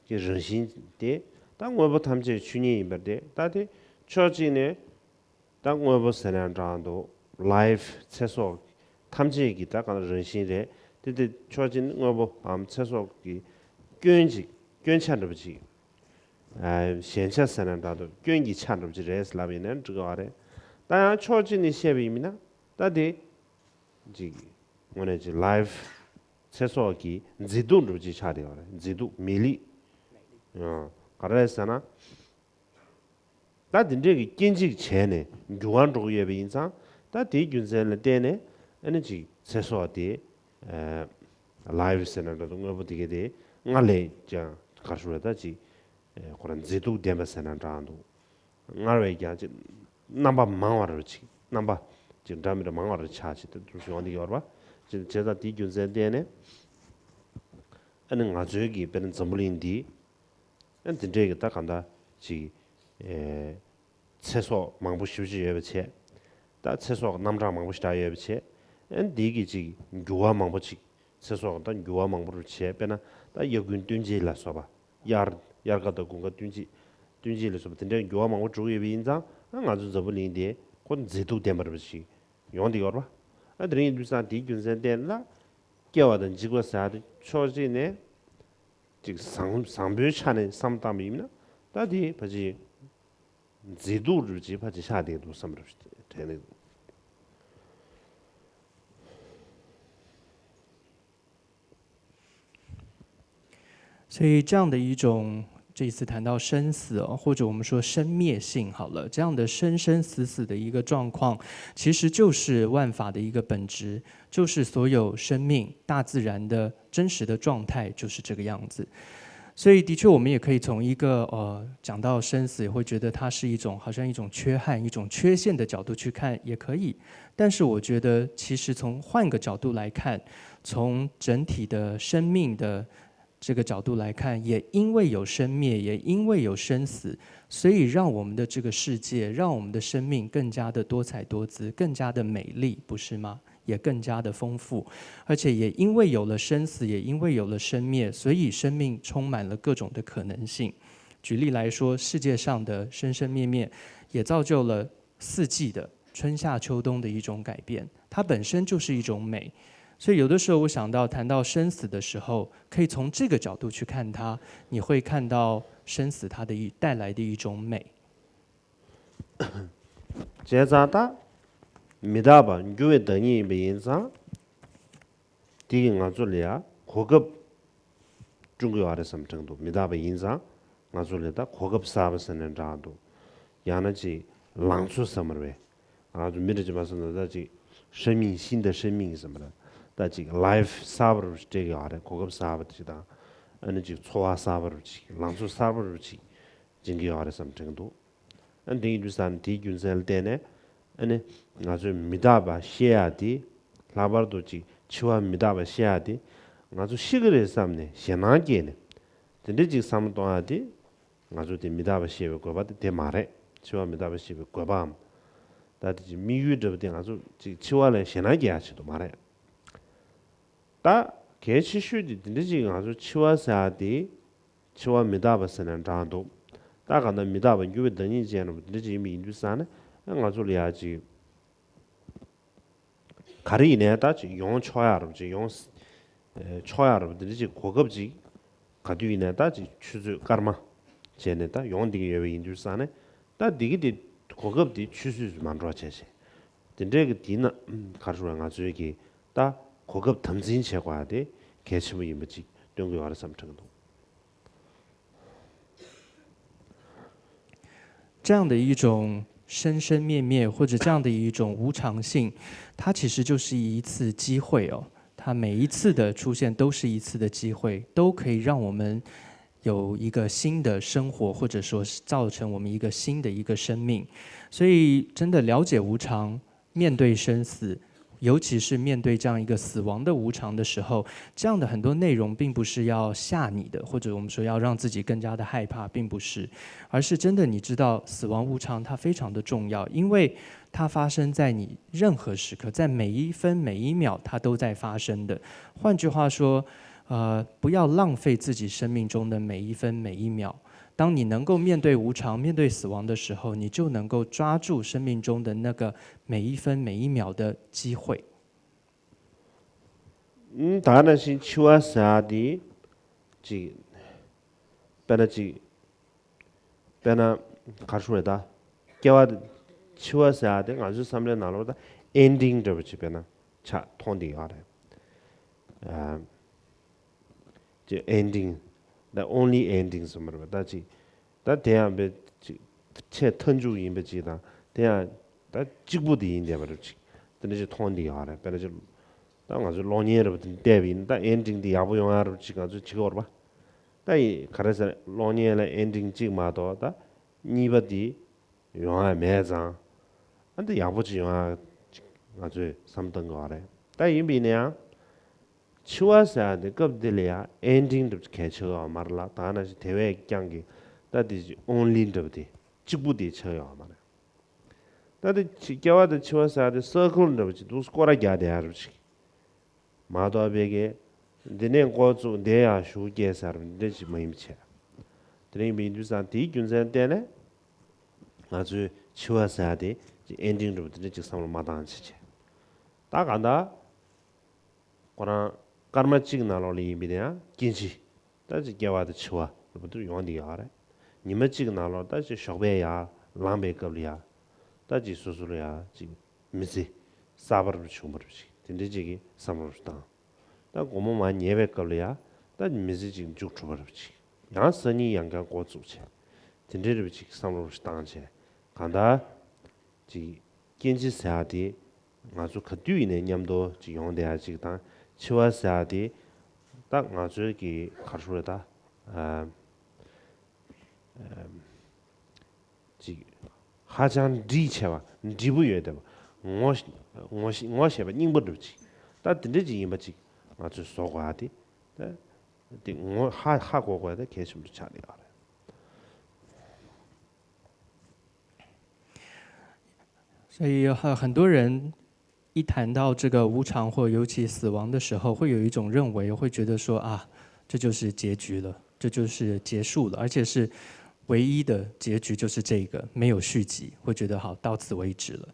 གི་རང་བཞིན་དེ་ད་དངོས་པོ་ཐམས་ཅད་ཆོས་ཉིད་ཡིན་པར་ཐལ། ད་དེ་ཕྱོགས་གཅིག་ནས་ད། ད་དངོས་པོ་ཟེར་ན་འདྲ་འདུག life ཚེ་སྲོག་ཐམས་ཅད་ཀྱི་ད་གང་རང་བཞིན་རེད། དེ་དེ་ཕྱོགས་གཅིག་ནི་དངོས་པོའམ་ཚེ་སྲོག་གི་སྐྱོན་ཅིག་སྐྱོན་ཆ་འདྲ་པོ་ཅིག་ཨ། ཞན་ཆ་ཟེར་ན་འདྲ་འདུག་སྐྱོན་གྱི་ཆ་འདྲ་པོ་ཅིག་རེད་ལབ་ཡིན་ན་འགྲིག་གི་རེད། ད་ཡང་ཕྱོགས་གཅིག་ནས་བཤད་པ་ཡིན་ན་ད་དེ་ཅིག་དངོས་གནས་ཅིག life ཚེ་སྲོག་གི་མཛེས་སྡུག་འདྲ་པོ་ཅིག་ཆགས་བསྡད་ཡོད་རེད། མཛེས་སྡུག་མེ་ལི། ཨ། ག་རེ་ཟེར་ན། ད་དེ་འདྲས་ཀྱི་སྐྱེ་འཇིག་བྱས་ནས་འགྱུར་བ་འགྲོ་གི་ཡོད་པ་ཡིན་ཙང་། ད་དེའི་རྒྱུ་མཚན་ལ་བརྟེན་ནས་ཨ་ནི་ཅིག་ཚེ་སྲོག་དེ། ཨ། life ཟེར་ན་འདྲ་འདུག་དངོས་པོ་དེ་གའི་དེ་སྔར་ལས་ཀྱང་ག་རེ་ཞུ་རེད། ད་ཅིག་ཨ། ཁོ་རང་མཛེས་སྡུག་ལྡན་པ་ཟེར་ན་འདྲ་འདུག་སྔར་བས་ཀྱང་ཅིག་རྣམ་པ་མང་བ་རུ་ཅིག་རྣམ་པ་ཅིག་འདྲ་མི་འདྲ་མང་བ་རུ་ཆགས་ཅིག་དེ་འདྲ་ཡོང་བསྡད་ཡོད་རེད་པ། ཅིག་བྱས་ཙང་དེའི་རྒྱུ་མཚན་བརྟེན་ནས་ཨ་ནི་ང་ཚོའི་གི་དཔེར་ན་འཛམ་བུ་གླིང་འདི། ཨ། འདི་འདྲས་ཀྱི་ད་གང་ལྟར་ཅིག་ཨེ། ཚེ་སྲོག་མང་པོ་ཞེ་པོ་ཅིག་ཡོད་པ་བྱས། ད་ཚེ་སྲོག་རྣམ་གྲངས་མང་པོ་ཞེ་དྲག་ཡོད་པ་བྱས། ཨ། འདི་གི་ཅིག་འགྱུར་བ་མང་པོ་ཅིག་ཚེ་སྲོག་ད་འགྱུར་བ་མང་པོ་རུ་བྱས། དཔེར་ན་ད་དབྱར་དགུན་སྟོན་དཔྱིད་ལ་སོགས་པ། དབྱར་དབྱར་ཁ་དང་དགུན་ཁ་སྟོན་དཔྱིད། སྟོན་དཔྱིད་ལ་སོགས་པ་དེ་འདྲའི་འགྱུར་བ་མང་པོ་འགྲོ་གི་ཡོད་པ་ཡིན་ཙང་། ཨ། ང་ཚོ་འཛམ་བུ་གླིང་འདི་ཁོ་མཛེས་སྡུག་ལྡན་པ་རུ་ཅིག་ཡོང་བསྡད་ཡོད་རེད་པ། ཨ། དེ་རིང་ཡིན་དུས་ཙང་དེའི་རྒྱུ་མཚན་བརྟེན་ལ་སྐྱེ་བ་དང་འཇིག་པ་ཟེར་ཡ་དེ་ཕྱོགས་གཅིག་ནས་ཅིག་བཟང་བཟང་པོའི་ཆ་ནས་བསམ་བཏང་བ་ཡིན་ན། ད་དེ་ཕལ་ཆེར་མཛེས་སྡུག་རུ་ཅིག་ཕལ་ཆེར་ཆགས་བསྡད་འདུག་བསམ་རབས་དྲན་ནས། 所以这样的一种，这一次谈到生死哦，或者我们说生灭性好了，这样的生生死死的一个状况，其实就是万法的一个本质，就是所有生命、大自然的真实的状态就是这个样子。所以的确，我们也可以从一个呃讲到生死，也会觉得它是一种好像一种缺憾、一种缺陷的角度去看，也可以。但是我觉得，其实从换个角度来看，从整体的生命的这个角度来看，也因为有生灭，也因为有生死，所以让我们的这个世界，让我们的生命更加的多彩多姿，更加的美丽，不是吗？也更加的丰富，而且也因为有了生死，也因为有了生灭，所以生命充满了各种的可能性。举例来说，世界上的生生灭灭，也造就了四季的春夏秋冬的一种改变，它本身就是一种美。所以有的时候我想到谈到生死的时候，可以从这个角度去看它，你会看到生死它的一带来的一种美。 བྱས་ཙང་ད་མི་རྟག་པ་འགྱུར་བའི་བདག་ཉིད་ཡིན་པ་ཡིན་ཙང་། དེ་གིས་ང་ཚོ་ལ་ཡ་གོ་སྐབས་བསྐྲུན་གྱི་ཡོད་རེད་བསམ་དྲན་འདུག་མི་རྟག་པ་ཡིན་ཙང་ང་ཚོ་ལ་ད་གོ་སྐབས་གསར་པ་ཟེར་ན་འདྲ་འདུག་ཡང་ན་ཅིག་ལང་ཚོ་ཟེར་མ་རེད་པས། ང་ཚོ་མི་འདྲ་ཅིག་མ་ཟེར་ན་ད་ཅིག་生命新的生命ཟེར་མ་རེད། ད་ཅིག་life གསར་པ་རུ་སྤྲད་ཀྱི་ཡོད་རེད། གོ་སྐབས་གསར་པ་ཅིག་དང་། ཨ་ནི་ཅིག་འཚོ་བ་གསར་པ་རུ་ཅིག་ལང་ཚོ་གསར་པ་རུ་ཅིག་སྦྱིན་གྱི་ཡོད་རེད་བསམ་དྲན་འདུག་ཨ། འདི་ཡིན་དུས་ཙང་དེའི་རྒྱུ་མཚན་ལ་བརྟེན་ནས། ཨ་ནི་ང་ཚོས་མི་རྟག་པ་ཤེས་ཡ་དེ། ལྷག་པར་དུ་ཅིག་འཆི་བ་མི་རྟག་པ་ཤེས་ཡ་དེ། ང་ཚོ་ཤི་གི་རེད་བསམ་ནས་ཞེད་སྣང་སྐྱེས་ནས། དེ་འདྲ་ཅིག་བསམ་བློ་གཏོང་ཡ་དེ། ང་ཚོ་དེ་མི་རྟག་པ་ཤེས་པའི་དགོས་པ་དེ་དེ་མ་རེད། འཆི་བ་མི་རྟག་པ་ཤེས་པའི་དགོས་པའམ། ད་དེ་ཅིག་དམིགས་ཡུལ་འདྲ་པོ་དེ་ང་ཚོ་ཅིག་འཆི་བ་ལ་ཞེད་སྣང་སྐྱེ་ཡ་ཆེད་དུ་མ་རེད། ད་གལ་ཆེ་ཤོས་དེ་དེ་འདྲ་ཅིག་ང་ཚོ་འཆི་བ་ཟེར་ཡ་དེ། འཆི་བ་མི་རྟག་པ་ཟེར་ན་འདྲ་འདུག་ད་གང་ལྟར་མི་རྟག་པ་འགྱུར་བའི་བདག་ཉིད་ཅན་རུ་དེ་འདྲ་ཅིག་ཡིན་པ་ཡིན་དུས་ཙང་ནས། ང་ཚོ་ལ་ཡ་ཅིག་ག་རེ་ཡིན་ནའི་ད་ཅིག་ཡོང་ཆོག་ཡ་རུ་ཅིག་ཡོང་། ཆོག་ཡ་རུ་དེ་འདྲ་ཅིག་གོ་སྐབས་ཅིག་ག་དུས་ཡིན་ནའི་ད་ཅིག་ཆུ་ཚོད་སྐར་མ་བྱས་ནས་ད་ཡོང་བསྡད་ཀྱི་ཡོད་པ་ཡིན་དུས་ཙང་ནས། ད་འདི་གི་དེ་གོ་སྐབས་དེ་ཆུད་ཟོས་སུ་མ་འགྲོ་བ་བྱས་བྱས། དེ་འདྲའི་གི་དེ་ན་ག་རེ་ཞུ་བ། ང་ཚོའི་གི་ད་གོ་སྐབས་དམ་འཛིན་བྱེད་དགོས་ཡ་དེ་གལ་ཆེན་པོ་ཡིན་པ་ཅིག་སྟོན་གྱི་ཡོད་རེད་བསམ་དྲན་གྱི་འདུག这样的一种生生灭灭，或者这样的一种无常性，它其实就是一次机会哦。它每一次的出现都是一次的机会，都可以让我们有一个新的生活，或者说是造成我们一个新的一个生命。所以，真的了解无常，面对生死，尤其是面对这样一个死亡的无常的时候，这样的很多内容并不是要吓你的，或者我们说要让自己更加的害怕，并不是，而是真的你知道死亡无常它非常的重要，因为它发生在你任何时刻，在每一分每一秒它都在发生的。换句话说，呃，不要浪费自己生命中的每一分每一秒。当你能够面对无常、面对死亡的时候，你就能够抓住生命中的那个每一分每一秒的机会。 ད་ནང་བཞིན་འཆི་བ་ཟེར་ཡ་དེ་ཅིག་དཔེར་ན་ཅིག་དཔེར་ན་ག་རེ་ཞུ་དགོས་རེད། ད་སྐྱེ་བ་འཆི་བ་ཟེར་ཡ་དེ་ང་ཚོའི་བསམ་བློའི་ནང་ལོགས་ད་ཨེན་ཌིང་འདྲ་པོ་ཅིག་དཔེར་ན་ཆགས་མཐོང་བསྡད་ཡོད་རེད། ཅིག་ཨེན་ཌིང་། The only ending ཟེར་མ་རེད་པ། ད་ཅིག་ད་དེ་ཡང་དཔེ་ཅིག་ཆེས་མཐའ་མཇུག་ཡིན་པ་ཅིག་དང་། དེ་ཡང་ད་གཅིག་པུ་དེ་ཡིན་བསྡད་པ་རེད། ཅིག་དེ་འདྲ་ཅིག་མཐོང་བསྡད་ཡོད་རེད། དཔེར་ན་ཅིག་ད་ང་ཚོའི་གློག་བརྙན་རེད་པ། དེ་བལྟས་པ་ཡིན་ན་ད་ཨེན་ཌིང་དེ་ཡག་པོ་ཡོང་ཡ་རེད་པ་ཅིག་ང་ཚོས་བྱེད་ཀྱི་ཡོད་རེད་པ། ད་ཡི་ག་རེ་ཟེར། གློག་བརྙན་ལ་ཨེན་ཌིང་གཅིག་མ་གཏོགས་ད་གཉིས་པ་དེ་ཡོང་ཡ་མེད་ཙང་། ཨ་འདི་ཡག་པོ་ཅིག་ཡོང་ཡ་ཅིག་ང་ཚོས་བསམ་བཏང་གི་ཡོད་རེད། ད་ཡིན་པ་ཡིན་ན་ཡང་། འཆི་བ་ཟེར་ཡ་དེ་སྐབས་འདི་ལ་ཡང་ཨེན་ཌིང་འདྲ་པོ་གལ་ཆེ་གི་ཡོད་མ་རེད་ལ། ད་ནང་བཞིན་དེ་བས་ཀྱང་གི་ད་དེ་ཨོན་ལི་འདྲ་པོ་དེ་གཅིག་པུ་དེ་ཆགས་ཡོད་མ་རེད། ད་དེ་ཕྱི་སྐྱེ་བ་དང་འཆི་བ་ཟེར་ཡ་དེ་སར་ཀལ་འདྲ་པོ་ཅིག་འདུག་སྐོར་ར་རྒྱག་བསྡད་ཡ་འདྲ་པོ་ཅིག་མ་གཏོགས་པའི་གི་འདི་ནས་འགོ་བཙུགས་འདི་ཡར་གཞུག་སྐྱེལ་ཟེར་བ་འདི་འདྲ་ཅིག་མ་ཡིན་པ་བྱས། དེ་རིང་མི་འདུས་སང་དེའི་རྒྱུ་མཚན་བརྟེན་ནས་ང་ཚོའི་འཆི་བ་ཟེར་ཡ་དེ་ཅིག་ཨེན་ཌིང་འདྲ་པོ་དེ་འདྲ་ཅིག་བསམ་བློ་མ་བཏང་བྱས་བྱས། ད་གང་ལྟར་ཁོ་རང་སྐར་མ་གཅིག་ནང་ལོགས་ལ་ཡིན་པ་དེ་ཡང་སྐྱེ་འཆི། ད་ཅིག་སྐྱེ་བ་དང་འཆི་བ་འདྲ་པོ་དེ་ཡོང་བསྡད་ཡོད་རེད། ཉི་མ་གཅིག་ནང་ལོགས་ད་ཅིག་ཞོགས་པའི་ཡར་ལངས་པའི་སྐབས་ལ་ཡ། ད་ཅིག་སོ་སོ་ལ་ཡ་ཅིག་མི་ཚེ་གསར་པ་རུ་བྱུང་བ་རུ་ཅིག་དེ་འདྲའི་ཅིག་གི་བསམ་བློ་རུ་བཏང་། ད་དགོང་མོ་མར་ཉལ་བའི་སྐབས་ལ་ཡ་ད་མི་ཚེ་ཅིག་མཇུག་གྲུབ་པ་རུ་ཅིག་ཡང་སང་ཉིན་ཡང་བསྐྱར་འགོ་བཙུགས་བྱས། དེ་འདྲའི་རུ་ཅིག་བསམ་བློ་རུ་བཏང་བྱས། གང་ལྟར་ཅིག་སྐྱེ་འཆི་ཟེར་ཡ་དེ་ང་ཚོ་ག་དུས་ཡིན་ནའི་མཉམ་དུ་ཅིག་ཡོང་བསྡད་ཡ་ཅིག་དང་། འཆི་བ་ཟེར་ཡ་དེ་ད་ང་ཚོའི་གི་ག་རེ་ཞུ་དགོས་རེད། ད་ཨ་ཅིག་ཧ་ཅང་འདྲིས་ཆེ་བ། འདྲིས་པོ་ཡོད་བསྡད་པ། ངོ་ངོ་ངོ་ཤེས་པ་སྙིང་པོ་འདྲ་པོ་ཅིག་ད་དེ་འདྲ་ཅིག་ཡིན་པ་ཅིག་ང་ཚོས་བཟོ་དགོས་ཡ་དེ། ད་དེ་ངོ་ཧ་ཧ་གོ་དགོས་ཡ་དེ་གལ་ཆེན་པོ་ཆགས་བསྡད་ཡོད་རེད། 所以很很多人一谈到这个无常或尤其死亡的时候，会有一种认为，会觉得说啊，这就是结局了，这就是结束了，而且是唯一的结局，就是这个，没有续集，会觉得好，到此为止了。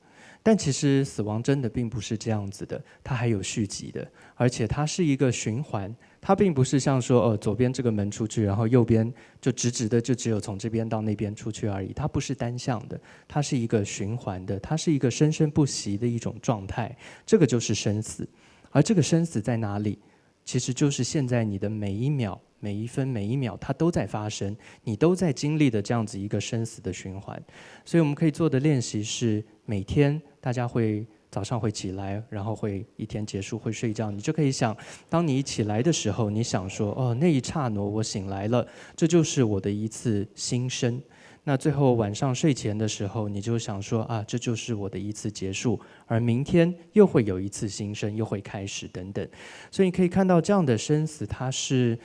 但其实死亡真的并不是这样子的，它还有续集的，而且它是一个循环。它并不是像说，呃，左边这个门出去，然后右边就直直的就只有从这边到那边出去而已。它不是单向的，它是一个循环的，它是一个生生不息的一种状态。这个就是生死。而这个生死在哪里？其实就是现在你的每一秒、每一分、每一秒，它都在发生，你都在经历的这样子一个生死的循环。所以我们可以做的练习是，每天大家会早上会起来，然后会一天结束会睡觉，你就可以想，当你一起来的时候，你想说，哦，那一刹那我醒来了，这就是我的一次新生。那最后晚上睡前的时候，你就想说，啊，这就是我的一次结束，而明天又会有一次新生，又会开始等等。所以你可以看到，这样的生死，它是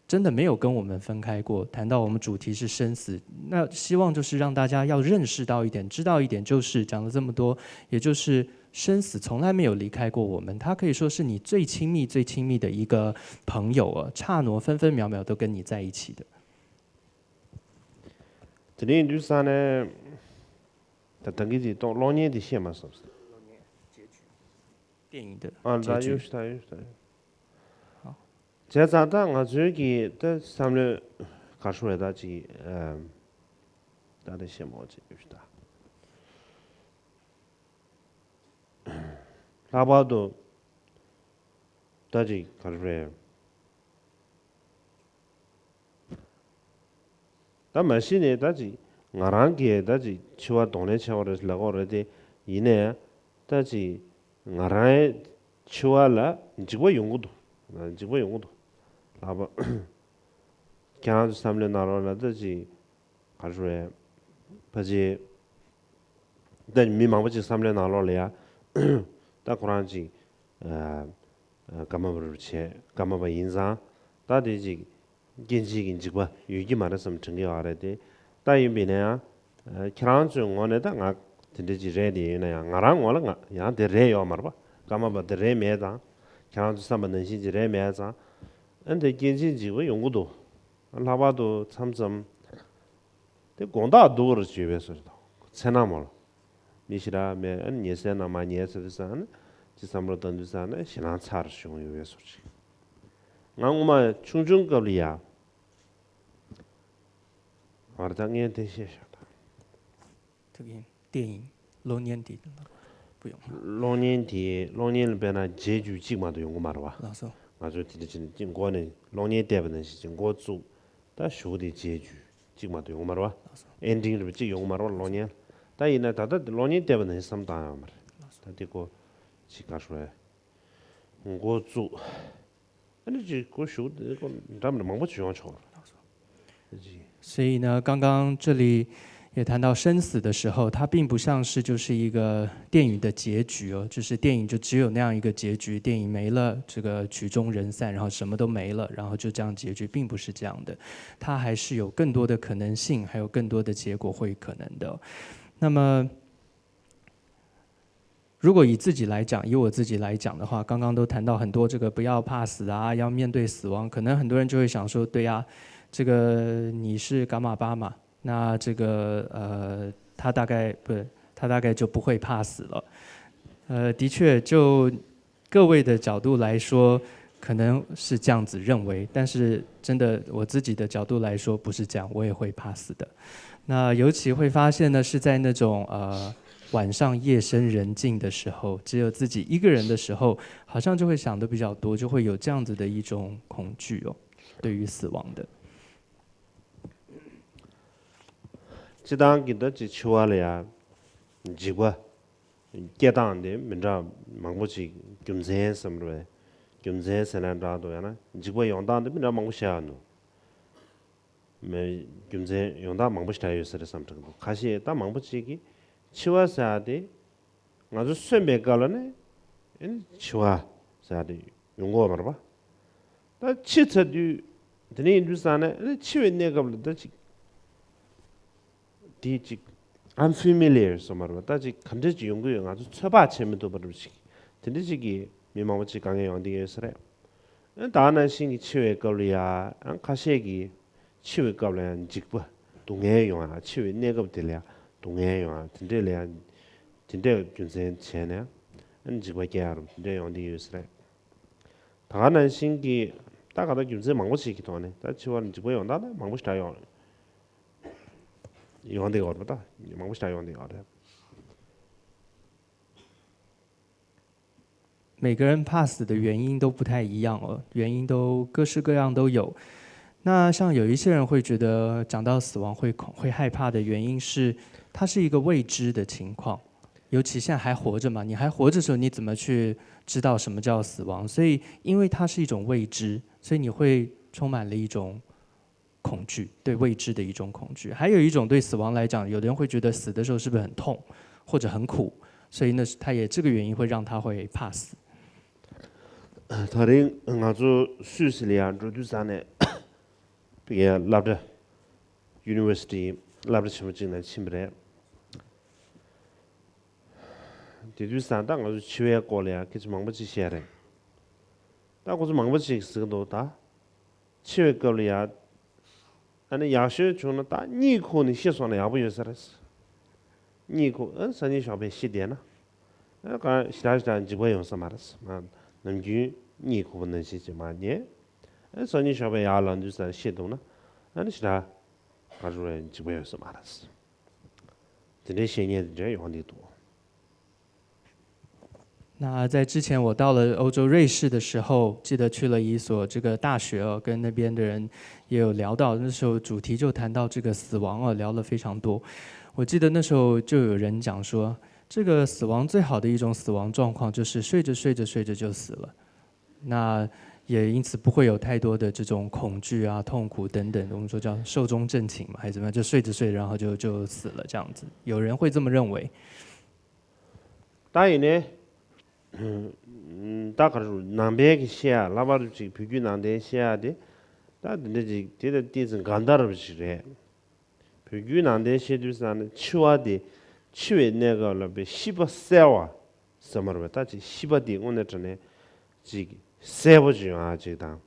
真的没有跟我们分开过。谈到我们主题是生死，那希望就是让大家要认识到一点，知道一点，就是讲了这么多，也就是生死从来没有离开过我们，它可以说是你最亲密、最亲密的一个朋友啊，刹那分分秒秒都跟你在一起的。 དེ་ནས་འདུག་ས་ནས་ད་ད་གིན་དེ་གཏོང་གློག་བརྙན་དེ་ཤེས་མ་སོང་ཟེར། 电影的 ཨ་ད་ཡོད་ཤི་ད་ཡོད་ཤི་ད་ཡོད། བྱས་ཙང་ད་ང་ཚོའི་གི་ད་བསམ་བློའི་ག་རེ་ཞུ་དགོས་རེད། ད་ཅིག་ཨ་ད་ད་ཤེས་མ་ཅིག་ཡོད་ཤི་ད། ལྷག་པར་དུ་ད་ཅིག་ག་རེ་རེད། ད་མ་གཞི་ནས་ད་ཅིག་ང་རང་གིས་ད་ཅིག་འཆི་བ་གདོང་ལེན་བྱས་པ་རེད་ལབ་ཀྱི་ཡོད་རེད་དེ། ཡིན་ནའི་ད་ཅིག་ང་རང་འཆི་བ་ལ་འཇིགས་པ་ཡོང་གི་འདུག་འཇིགས་པ་ཡོང་གི་འདུག་ལྷག་པར་ཁྱེད་རང་ཚོ་བསམ་བློའི་ནང་ལོགས་ལ་ད་ཅིག་ག་རེ་ཞུ་དགོས་རེད། ཕལ་ཆེར་ད་མི་མང་པོ་ཅིག་བསམ་བློའི་ནང་ལོགས་ལ་ཡ་ད་ཁོ་རང་ཅིག་ཨ་ཨ་ཀརྨ་པ་རུ་བྱས། ཀརྨ་པ་ཡིན་ཙང་ད་དེ་ཅིག་སྐྱེ་འཆི་གི་འཇིགས་པ་ཡོད་ཀྱི་མ་རེད་བསམ་དྲན་གྱི་ཡོད་རེད་དེ། ད་ཡིན་པ་ཡིན་ན་ཡང་ཨ་ཁྱེད་རང་ཚོའི་ངོས་ནས་ད་ང་དེ་འདྲ་ཅིག་རེད་དེ་ཡིན་ན་ཡང་ང་རང་ངོས་ལ་ང་ཡང་དེ་རེད་ཡོད་མ་རེད་པ། ཀརྨ་པ་དེ་རེད་མེད་ཙང་། ཁྱེད་རང་ཚོ་བསམ་པ་ནང་བཞིན་ཅིག་རེད་མེད་ཙང་། ཨ་འདི་སྐྱེ་འཆི་འཇིགས་པ་ཡོང་གི་འདུག་ལྷག་པར་དུ་མཚམས་མཚམས་ དེ་དགོངས་དག་སྡུག་རུ་བྱེད་པའི་བཟོ་ཞིག་དང་། མཚན་ན་མོ་ལ། མི་ཞིག་ར་མེད་ཨ་ནི་ཉལ་སའི་ནང་མ་ཉལ་ཚར་དུས་ཙང་ནི་ཅི་བསམ་བློ་བཏང་དུས་ཙང་ནི་ཞེད་སྣང་ཚ་རུ་བྱུང་ཡོད་པའི་བཟོ་ཞིག། ང་སྔོན་མ་ཆུང་ཆུང་སྐབས་ལ་ཡ། ང་ར་ད་ངས་དེ་བཤད་ཤག་ད། 这个电影《龙年》底的那个不用了。 གློག་བརྙན་དེ་གློག་བརྙན་ལ་དཔེར་ན་རྗེས་འཇུག་གཅིག་མ་གཏོགས་ཡོང་གི་མ་རེད་བ། 老师， ང་ཚོ་དེ་འདྲ་བྱས་ནས་ཅིག་འགོ་ནས་གློག་བརྙན་བལྟས་པ་ནང་བཞིན་ཅིག་འགོ་བཙུགས། ད་གཞུག་དེ་རྗེས་འཇུག་གཅིག་མ་གཏོགས་ཡོང་གི་མ་རེད་བ། 老师， ཨེན་ཌིང་རེད་པ་གཅིག་ཡོང་གི་མ་རེད་བ་གློག་བརྙན། ད་ཡིན་ན་ད་ལྟ་དེ་གློག་བརྙན་བལྟས་པ་ནང་བཞིན་བསམ་བཏང་ཡོད་མ་རེད། ད་དེ་ཀོ་ཅིག་ག་རེ་ཞུ་དགོས་རེད། འགོ་བཙུགས། ཨ་ནི་ཅིག་གོ་ཞུ་འདྲ་མི་འདྲ་མང་པོ་ཅིག་ཡོང་ཆོག་རེད། 所以呢，刚刚这里也谈到生死的时候，它并不像是就是一个电影的结局哦，就是电影就只有那样一个结局，电影没了，这个曲终人散，然后什么都没了，然后就这样结局，并不是这样的，它还是有更多的可能性，还有更多的结果会可能的。那么，如果以自己来讲，以我自己来讲的话，刚刚都谈到很多这个不要怕死啊，要面对死亡，可能很多人就会想说，对呀，这个你是伽马巴嘛，那这个呃，他大概不，他大概就不会怕死了。呃，的确，就各位的角度来说，可能是这样子认为，但是真的我自己的角度来说不是这样，我也会怕死的。那尤其会发现呢，是在那种呃晚上夜深人静的时候，只有自己一个人的时候，好像就会想的比较多，就会有这样子的一种恐惧哦，对于死亡的。 སྤྱི་བཏང་གི་ད་ཅིག་འཆི་བ་ལ་ཡང་འཇིགས་པ་སྐྱེ་སྟངས་དེ་མི་འདྲ་མང་པོ་ཅིག་རྒྱུ་མཚན་བསམ་རེད། རྒྱུ་མཚན་ཟེར་ན་འདྲ་འདུག་ཡང་ན་འཇིགས་པ་ཡོང་སྟངས་དེ་མི་འདྲ་མང་པོ་བཤད་ཡོད་འདུག་མི་རྒྱུ་མཚན་ཡོང་སྟངས་མང་པོ་ཞིག་འདྲ་ཡོད་ས་རེད་བསམ་དྲན་གི་འདུག་ཁ་ཤས་ད་མང་པོ་ཅིག་གིས་འཆི་བ་ཟེར་ཡ་དེ་ང་ཚོ་གསོན་པའི་སྐབས་ལ་ནི་ཨེ་ནི་འཆི་བ་ཟེར་ཡ་དེ་ཡོང་གི་ཡོད་མ་རེད་པ། ད་འཆི་ཚར་དུས་དེ་ནས་ཡིན་དུས་ཙང་ནས་ཨེ་ནི་འཆི་བའི་གནས་སྐབས་ལ་ད་ཅིག་དེ་ཅིག་unfamiliar་སོ་མ་རེད་པ། ད་ཅིག་ག་འདྲ་ཅིག་ཡོང་གི་ཡོད། ང་ཚོ་ཚོད་དཔག་བྱེད་མི་ཐུབ་པ་འདྲ་པོ་ཅིག་དེ་འདྲ་ཅིག་གིས་མི་མང་པོ་ཅིག་དཀའ་ངལ་ཡོང་བསྡད་ཀྱི་ཡོད་ས་རེད། ཨ་ད་ག་ནང་བཞིན་གྱི་འཆི་བའི་སྐབས་ལ་ཡང་ཁ་ཤས་ཀྱིས་འཆི་བའི་སྐབས་ལ་ཡང་འཇིགས་པ་སྡུག་བསྔལ་ཡོང་ཡ། འཆི་བའི་གནས་སྐབས་དེ་ལ་ཡང་སྡུག་བསྔལ་ཡོང་ཡ། དེ་འདྲས་ལ་ཡང་དེ་འདྲས་རྒྱུ་མཚན་བྱས་ནས་ཨ་ནི་འཇིགས་པ་སྐྱེ་ཡ་རུ་དེ་འདྲས་ཡོང་བསྡད་ཡོད་ས་རེད། ད་ག་ནང་བཞིན་གྱི་ད་ག་ད་རྒྱུ་མཚན་མང་པོ་ཞིག་གི་ཐོག་ནས་ད་འཆི་བ་ལ་འཇིགས་པ་ཡོང་སྟངས་ད་མང་པོ་ཞིག་ད་ཡོང་ཡོང་བསྡད་ཡོད་རེད་པ། ད་མང་པོ་ཞིག་ད་ཡོང་བསྡད་ཡོད་རེད། 每个人怕死的原因都不太一样哦，原因都各式各样都有。那像有一些人会觉得讲到死亡会恐会害怕的原因是，它是一个未知的情况，尤其现在还活着嘛，你还活着的时候，你怎么去知道什么叫死亡？所以因为它是一种未知，所以你会充满了一种恐惧，对未知的一种恐惧。还有一种对死亡来讲，有的人会觉得死的时候是不是很痛，或者很苦，所以那是他也这个原因会让他会怕死。 ད་རིང་ང་ཚོ་སུད་སི་ལ་ཡང་འགྲོ་དུས་ཙང་ནས་ཕ་གིའི་སློབ་གྲྭ་University་སློབ་གྲྭ་ཆེན་པོ་གཅིག་ནང་ཕྱིན་པ་རེད། དེ་དུས་ཙང་ད་ང་ཚོ་འཆི་བའི་སྐོར་ལ་ཡང་སྐད་ཆ་མང་པོ་ཅིག་བཤད་རེད། ད་ཁོ་ཚོ་མང་པོ་ཅིག་ཟེར་གི་འདུག་ད་འཆི་བའི་སྐབས་ལ་ཡང་ཨ་ནི་ཡག་ཤོས་བྱུང་ན་ད་གཉིད་ཁུག་ནས་ཤི་སོང་ན་ཡག་པོ་ཡོད་ས་རེད། གཉིད་ཁུག་ཨ་སང་ཉིན་ཞོགས་པ་ཤི་བསྡད་ན། ཨ་གང་ཞེ་དྲག་ཞེ་དྲག་འཇིགས་པ་ཡོང་ས་མ་རེད། མ་ནམ་རྒྱུན་གཉིད་ཁུག་པ་ནང་བཞིན་ཅིག་མ་ཉལ། ཨ་སང་ཉིན་ཞོགས་པ་ཡར་ལངས་དུས་ཙང་ཤི་འདུག་ན་ཨ་ནི་ཞེ་དྲག་ག་རེ་རེད་འཇིགས་པ་ཡོང་ས་མ་རེད། དེ་འདྲའི་བཤད་མཁན་དེ་འདྲ་ཡོང་བསྡད་འདུག 那在之前我到了欧洲瑞士的时候，记得去了一所这个大学哦，跟那边的人也有聊到，那时候主题就谈到这个死亡哦，聊了非常多。我记得那时候就有人讲说，这个死亡最好的一种死亡状况就是睡着睡着睡着就死了，那也因此不会有太多的这种恐惧啊、痛苦等等，我们说叫寿终正寝嘛，还是怎么样？就睡着睡着，然后就就死了这样子，有人会这么认为。 ད་ཡིན་ནའི། ད་ག་རེ་ནང་པའི་གི་བཤད་ཡ་ལྷག་པར་དུ་ཅིག་བོད་བརྒྱུད་ནང་བསྟན་བཤད་ཡ་དེ། ད་འདི་འདྲ་ཅིག་དེ་ལ་ཏོག་ཙམ་འགལ་ཟླ་འདྲ་པོ་ཅིག་རེད། བོད་བརྒྱུད་ནང་བསྟན་བཤད་དུས་ཙང་ནས་འཆི་བ་དེ་འཆི་བའི་གནས་སྐབས་ལ་བའི་ཤི་བ་གསལ་བ་ཟེར་མ་རེད་པས། ད་ཅིག་ཤི་བ་དེ་དངོས་གནས་དྲང་གནས་ཅིག་གསལ་པོ་ཅིག་ཡོང་ཡ་ཅིག་དང་།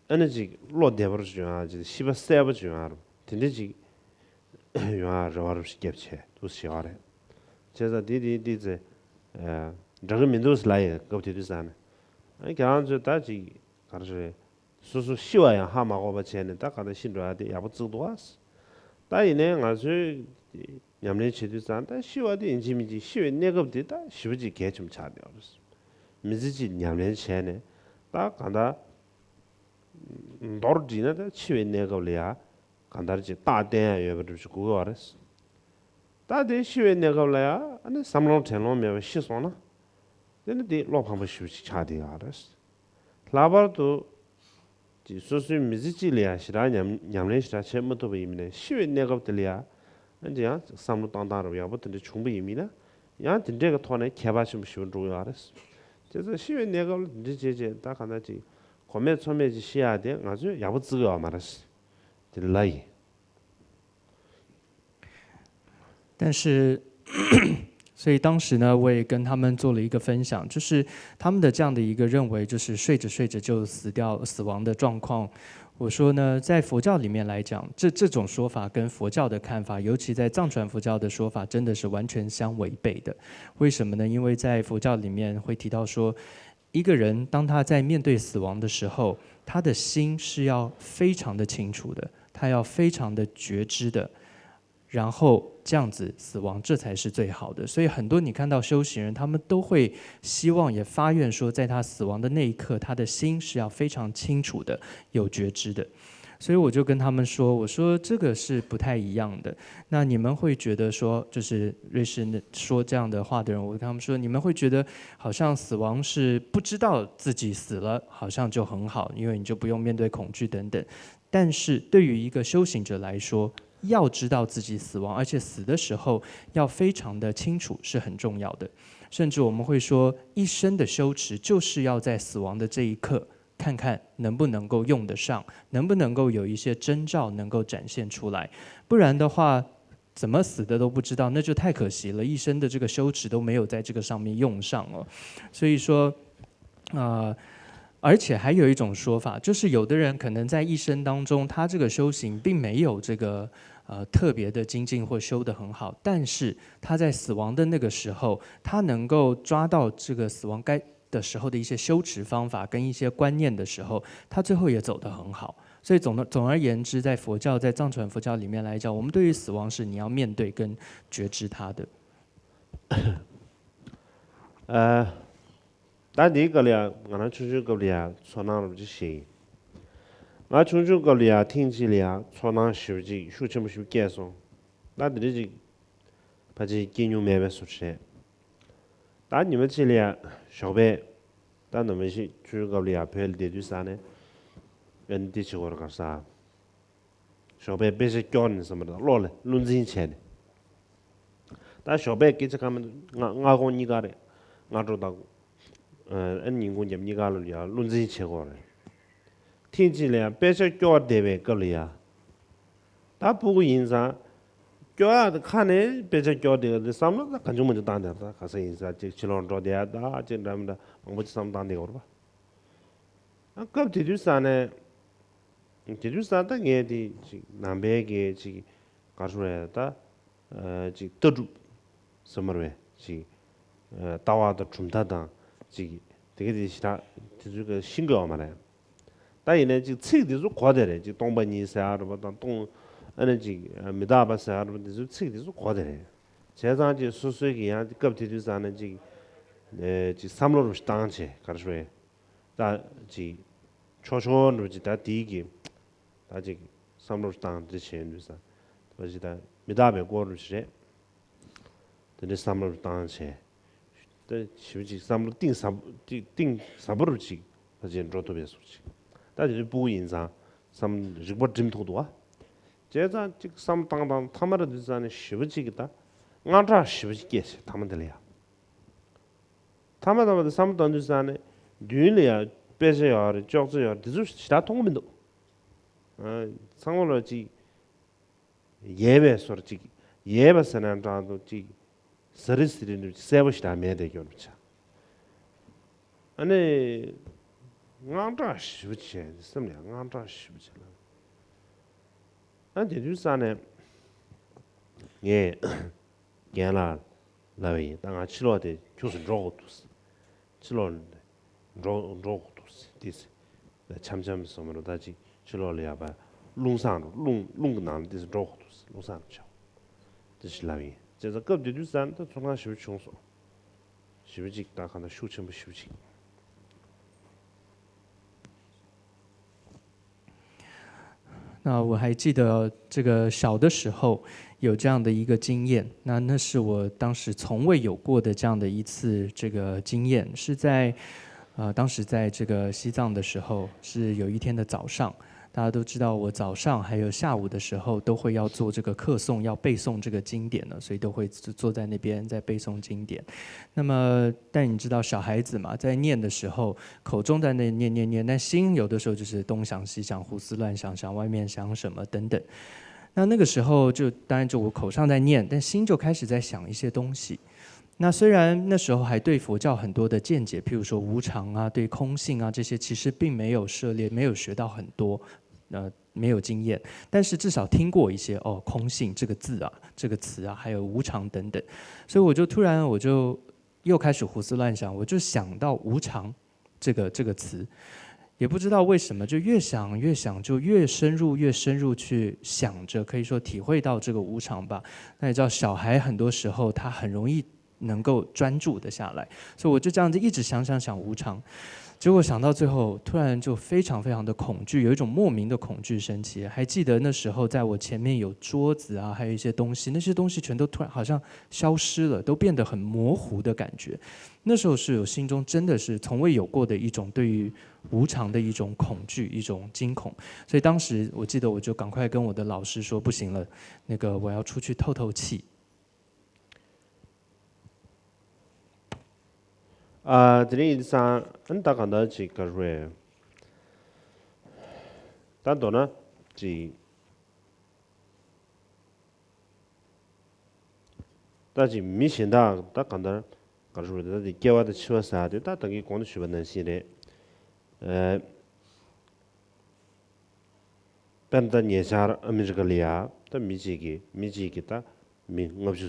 ཨ་ནི་ཅིག་བློ་བདེ་པོ་ཅིག་ཡོང་ཡ་ཅིག་ཤི་བ་གསལ་པོ་ཅིག་ཡོང་ཡ་རུ་དེ་འདྲ་ཅིག་ཡོང་ཡ་རེ་བ་རུ་ཞིག་བརྒྱབ་བྱས་འདུག་ཟེར་བ་རེད། བྱས་ཙང་དེ་དེ་དེ་ཚེ་འདྲ་གི་མི་འདུག་ལ་ཡི་སྐབས་དེ་དུས་ཙང་ནས། ཨ་ཁྱེད་རང་ཚོས་ད་ཅིག་ག་རེ་རེད། སོ་སོ་ཤི་བ་ཡང་ཧ་མ་གོ་བ་བྱས་ནས་ད་ག་ད་ཤི་འགྲོ་ཡ་དེ་ཡག་པོ་བརྩི་འདུག་ཨ། ད་ཡིན་ནའི་ང་ཚོས་ཉམས་ལེན་བྱེད་དུས་ཙང་ད་ཤི་བ་དེ་ཡིན་གཅིག་མིན་གཅིག་ཤི་བའི་གནས་སྐབས་དེ་ད་ཞེ་པོ་ཅིག་གལ་ཆེན་པོ་ཆགས་བསྡད་པ་རེད། མི་ཚེ་གཅིག་ཉམས་ལེན་བྱས་ནས་ད་ག་ད་མདོར་བསྡུས་ན་ད་འཆི་བའི་གནས་སྐབས་ལ་ཡ་གང་ལྟར་གྱི་རྟགས་བསྟན་ཡ་ཡོད་པ་འདྲ་ཞིག་དགོས་ཀྱི་ཡོད་རེད། ད་དེ་ཤི་བའི་གནས་སྐབས་ལ་ཡ་ཨ་ནི་བསམ་ལོང་དྲན་ལོང་མེད་པར་ཤི་སོང་ན། དེ་ནི་དེ་བློ་ཕམ་པ་ཞེ་པོ་ཅིག་ཆགས་བསྡད་ཡོད་རེད། ལྷག་པར་དུ་ཅིག་སོ་སོའི་མི་ཚེ་གཅིག་ལ་ཡ་ཞེ་དྲག་ཉམས་ཉམས་ལེན་ཞེ་དྲག་བྱེད་མ་ཐུབ་པ་ཡིན་ནའི་ཤི་བའི་གནས་སྐབས་དེ་ལ་ཡ་ཨ་ནི་ཡང་བསམ་བློ་བཏང་སྟངས་རབ་ཡག་པོ་དེ་འདྲ་བྱུང་པ་ཡིན་མིན་ན་ཡང་དེ་འདྲའི་གི་ཐོག་ནས་ཁྱད་པར་ཆེན་པོ་ཞེ་པོ་འགྲོ་གི་ཡོད་རེད། བྱས་ཙང་ཤི་བའི་གནས་སྐབས་ལ་དེ་འདྲ་བྱས་བྱས་ད་གང་ལྟར་ཅིག་གོ་མེད་ཚོར་མེད་ཅིག་ཤི་ཡ་དེ་ང་ཚོས་ཡག་པོ་བརྩི་གི་ཡོད་མ་རེད། དེ་ལ་ཡིན། 但是，所以当时呢，我也跟他们做了一个分享，就是他们的这样的一个认为，就是睡着睡着就死掉、死亡的状况。我说呢，在佛教里面来讲，这这种说法跟佛教的看法，尤其在藏传佛教的说法，真的是完全相违背的。为什么呢？因为在佛教里面会提到说，一个人当他在面对死亡的时候，他的心是要非常的清楚的，他要非常的觉知的。然后这样子死亡，这才是最好的。所以很多你看到修行人，他们都会希望也发愿说，在他死亡的那一刻，他的心是要非常清楚的，有觉知的。所以我就跟他们说，我说这个是不太一样的。那你们会觉得说，就是瑞士说这样的话的人，我跟他们说，你们会觉得好像死亡是不知道自己死了，好像就很好，因为你就不用面对恐惧等等。但是对于一个修行者来说，要知道自己死亡，而且死的时候要非常的清楚，是很重要的。甚至我们会说，一生的修持就是要在死亡的这一刻，看看能不能够用得上，能不能够有一些征兆能够展现出来。不然的话，怎么死的都不知道，那就太可惜了，一生的这个修持都没有在这个上面用上哦。所以说，呃，而且还有一种说法，就是有的人可能在一生当中，他这个修行并没有这个呃特别的精进或修得很好，但是他在死亡的那个时候，他能够抓到这个死亡该的时候的一些修持方法跟一些观念的时候，他最后也走得很好。所以总的总而言之，在佛教，在藏传佛教里面来讲，我们对于死亡是你要面对跟觉知它的。ཨ། ད་འདིའི་སྐབས་ལ་ཡང་ང་རང་ཆུང་ཆུང་སྐབས་ལ་ཡང་ཚོར་སྣང་རབ་ཅིག་ཞིག་ང་ཆུང་ཆུང་སྐབས་ལ་ཡང་ཐེངས་གཅིག་ལ་ཡང་ཚོར་སྣང་ཞེ་པོ་ཅིག་ཤུགས་ཆེན་པོ་ཞིག་སྐྱེས་སོང་། ད་འདི་འདྲ་ཅིག་ཕལ་ཆེར་སྐྱེ་མྱོང་མེད་པའི་བཟོ་འདྲ་རེད། ད་ཉི་མ་གཅིག་ལ་ཡང་ཞོགས་པས། ད་ནམ་ཞིག་ཆུང་ཆུང་སྐབས་ལ་ཡང་བོད་ལ་བསྡད་དུས་ཙང་ནས། ཨ་ནི་འདི་བྱེད་དགོས་རེད་ག་རེ་ཟེར། ཞོགས་པའི་དཔེ་ཆ་སྐྱོར་ནས་ཟེར་བ་རེད། བློ་ལ་བློ་འཛིན་བྱས་ནས། ད་ཞོགས་པའི་སྐད་ཆ་གང་མིན་འདུག་སྔ་སྔ་དགོང་གཉིས་ཀ་རེད། སྔ་དྲོ་དང་། ཨ་ནི་ཉིན་གུང་རྒྱབ་གཉིས་ཀ་ལ་ཡང་བློ་འཛིན་བྱེད་དགོས་རེད། ཐེངས་གཅིག་ལ་ཡང་དཔེ་ཆ་སྐྱོར་བསྡད་པའི་སྐབས་ལ་ཡང་། ད་སྤུ་གུ་ཡིན་ཙང་། སྐྱོར་ཡག་དེ་ཁ་ནས་དཔེ་ཆ་སྐྱོར་བསྡད་ཡག་དེ་བསམ་བློ་ད་གང་བྱུང་མང་བྱུང་བཏང་བསྡད་ཡག་ད་ག་ས་ཡིན་ཙང་ཅིག་ཕྱི་ལོགས་འགྲོ་བསྡད་ཡག་ད་ཅིག་འདྲ་མི་འདྲ་མང་པོ་ཅིག་བསམ་བློ་བཏང་བསྡད་ཡོད་རེད་པ། ཨ་སྐབས་དེ་དུས་ཙང་ནས། དེ་དུས་ཙང་ད་ངས་དེ་ཅིག་ནང་པའི་གི་ཅིག་ག་རེ་ཟེར་དགོས་རེད་ད། ཨ་ཅིག་ལྟ་གྲུབ་ཟེར་མ་རེད་པས་ཅིག་ཨ་ལྟ་བ་དང་གྲུབ་མཐའ་དང་ཅིག་དེ་ག་དེ་ཞེ་དྲག་དེ་ཚོའི་སྐད་ཤེས་ཀྱི་ཡོད་མ་རེད། ད་ཡིན་ནའི་ཅིག་ཚིག་དེ་ཚོ་གོ་བསྡད་རེད། ཅིག་སྟོང་པ་ཉིད་ཟེར་ཡག་རེད་པ་དང་སྟོང་ཨ་ནི་ཅིག་མི་རྟག་པ་ཟེར་ཡག་རེད་པ་དེ་ཚོའི་ཚིག་དེ་ཚོ་གོ་བསྡད་རེད། བྱས་ཙང་ཅིག་སོ་སོའི་གི་ཡང་སྐབས་དེ་དུས་ཙང་ནས་ཅིག་ཨ་ཅིག་བསམ་བློ་རུ་བཏང་བྱས་ག་རེ་ཟེར་དགོས་རེད། ད་ཅིག་ཆོག་ཆོག་འདྲ་ཅིག་ད་དེའི་གི་ད་ཅིག་བསམ་བློ་བཏང་དེ་བྱས་ཡོང་དུས་ཙང་ད་ཅིག་ད་མི་རྟག་པའི་སྐོར་རུ་ཞིག་རེད། དེ་འདྲའི་བསམ་བློ་བཏང་བྱས། ད་ཞེ་པོ་ཅིག་བསམ་བློ་གཏིང་ཟབ་ཅིག་གཏིང་ཟབ་པོ་རུ་ཅིག་ཕལ་ཆེར་འགྲོ་ཐུབ་པའི་བཟོ་ཅིག་ད་དེ་དུས་སྤུ་གུ་ཡིན་ཙང་བསམ་རིག་པ་སྒྲིམ་ཐུབ་འདུག་ཨ། བྱས་ཙང་ཅིག་བསམ་བཏང་བཏང་མཐའ་མ་ར་དུས་ཙང་ནས་ཞེ་པོ་ཅིག་གི་ད་དངངས་སྐྲག་ཞེ་པོ་ཅིག་སྐྱེས་བྱས་མཐའ་མ་དེ་ལ་ཡ། མཐའ་མ་མཐའ་མ་དེ་བསམ་བཏང་དུས་ཙང་ནས་མདུན་ལ་ཡ་དཔེ་ཆ་ཡོད་རེད། ཅོག་ཙེ་ཡོད་རེད། དེ་ཚོ་ཞེ་དྲག་མཐོང་གི་མི་འདུག་ཨ་ཚང་མ་ལ་ཅིག་ཡལ་བའི་བཟོ་འདྲ་ཅིག་ཡལ་བ་ཟེར་ན་འདྲ་འདུག་ཅིག་ཟ་རི་ཟི་རི་འདྲ་ཅིག་གསལ་པོ་ཞེ་དྲག་མེད་བསྡད་ཀྱོག་རུ་ཆགས། ཨ་ནི་དངངས་སྐྲག་ཞེ་པོ་བྱས། སེམས་ལ་དངངས་སྐྲག་ཞེ་པོ་བྱས་ལ། ཨ་དེ་དུས་ཙང་ནས་ ངས་རྒན་ལགས་ལབ་པ་ཡིན། ད་ང་ཕྱི་ལོགས་དེ་ཁྱུག་ཙམ་འགྲོ་དགོས་འདུག་ཟེར། ཕྱི་ལོགས་འགྲོ་འགྲོ་དགོས་འདུག་ཟེར། ཏོག་ཙམ་འཆམ་འཆམ་སོང་མ་རུང་། ད་ཅིག་ཕྱི་ལོགས་ལ་ཡ་ཕར་རླུང་སྲང་རུ་རླུང་རླུང་གི་ནང་ལ་ཏོག་ཙམ་འགྲོ་དགོས་འདུག་ཟེར། རླུང་སྲང་རུ་བྱ་དགོས་འདུག་ཟེར་ལབ་པ་ཡིན། བྱས་ཙང་སྐབས་དེ་དུས་ཙང་ད་ཚོར་སྣང་ཞེ་པོ་བྱུང་སོང་། ཞེ་པོ་ཅིག་ད་གང་ལྟར་ཤུགས་ཆེན་པོ་ཞེ་པོ་ཅིག那我还记得这个小的时候有这样的一个经验，那那是我当时从未有过的这样的一次这个经验，是在呃当时在这个西藏的时候，是有一天的早上，大家都知道我早上还有下午的时候都会要做这个课诵，要背诵这个经典呢，所以都会坐在那边在背诵经典。那么，但你知道小孩子嘛，在念的时候，口中在那念念念，但心有的时候就是东想西想、胡思乱想，想外面想什么等等。那那个时候就当然就我口上在念，但心就开始在想一些东西。那虽然那时候还对佛教很多的见解，譬如说无常啊、对空性啊这些，其实并没有涉猎，没有学到很多，呃，没有经验，但是至少听过一些哦，空性这个字啊，这个词啊，还有无常等等，所以我就突然我就又开始胡思乱想，我就想到无常这个这个词。也不知道为什么，就越想越想，就越深入越深入去想着，可以说体会到这个无常吧。那你知道，小孩很多时候他很容易能够专注的下来，所以我就这样子一直想想想无常，结果想到最后，突然就非常非常的恐惧，有一种莫名的恐惧升起。还记得那时候，在我前面有桌子啊，还有一些东西，那些东西全都突然好像消失了，都变得很模糊的感觉。那时候是有心中真的是从未有过的一种对于无常的一种恐惧，一种惊恐。所以当时我记得我就赶快跟我的老师说：“不行了，那个我要出去透透气。”ཨ། དེ་རིང་ཡིན་ཙང་ཨ་ནི་ད་གང་ལྟར་ཅིག་ག་རེ་རེད། ད་མདོར་ན་ཅིག་ད་ཅིག་མི་གཞན་དག་ད་གང་ལྟར་ག་རེ་རེད། ད་དེ་སྐྱེ་བ་དང་འཆི་བ་ཟེར་དེ་ད་ད་གིན་གོང་དུ་ཞུས་པ་ནང་བཞིན་རེད། ཨ། དཔེར་ན་ད་ཉེ་ཆར་ཨ་མི་རི་ཀ་ལ་ཡ་ད་མི་གཅིག་གིས་མི་གཅིག་གིས་ད་མི་ལྔ་བཅུ་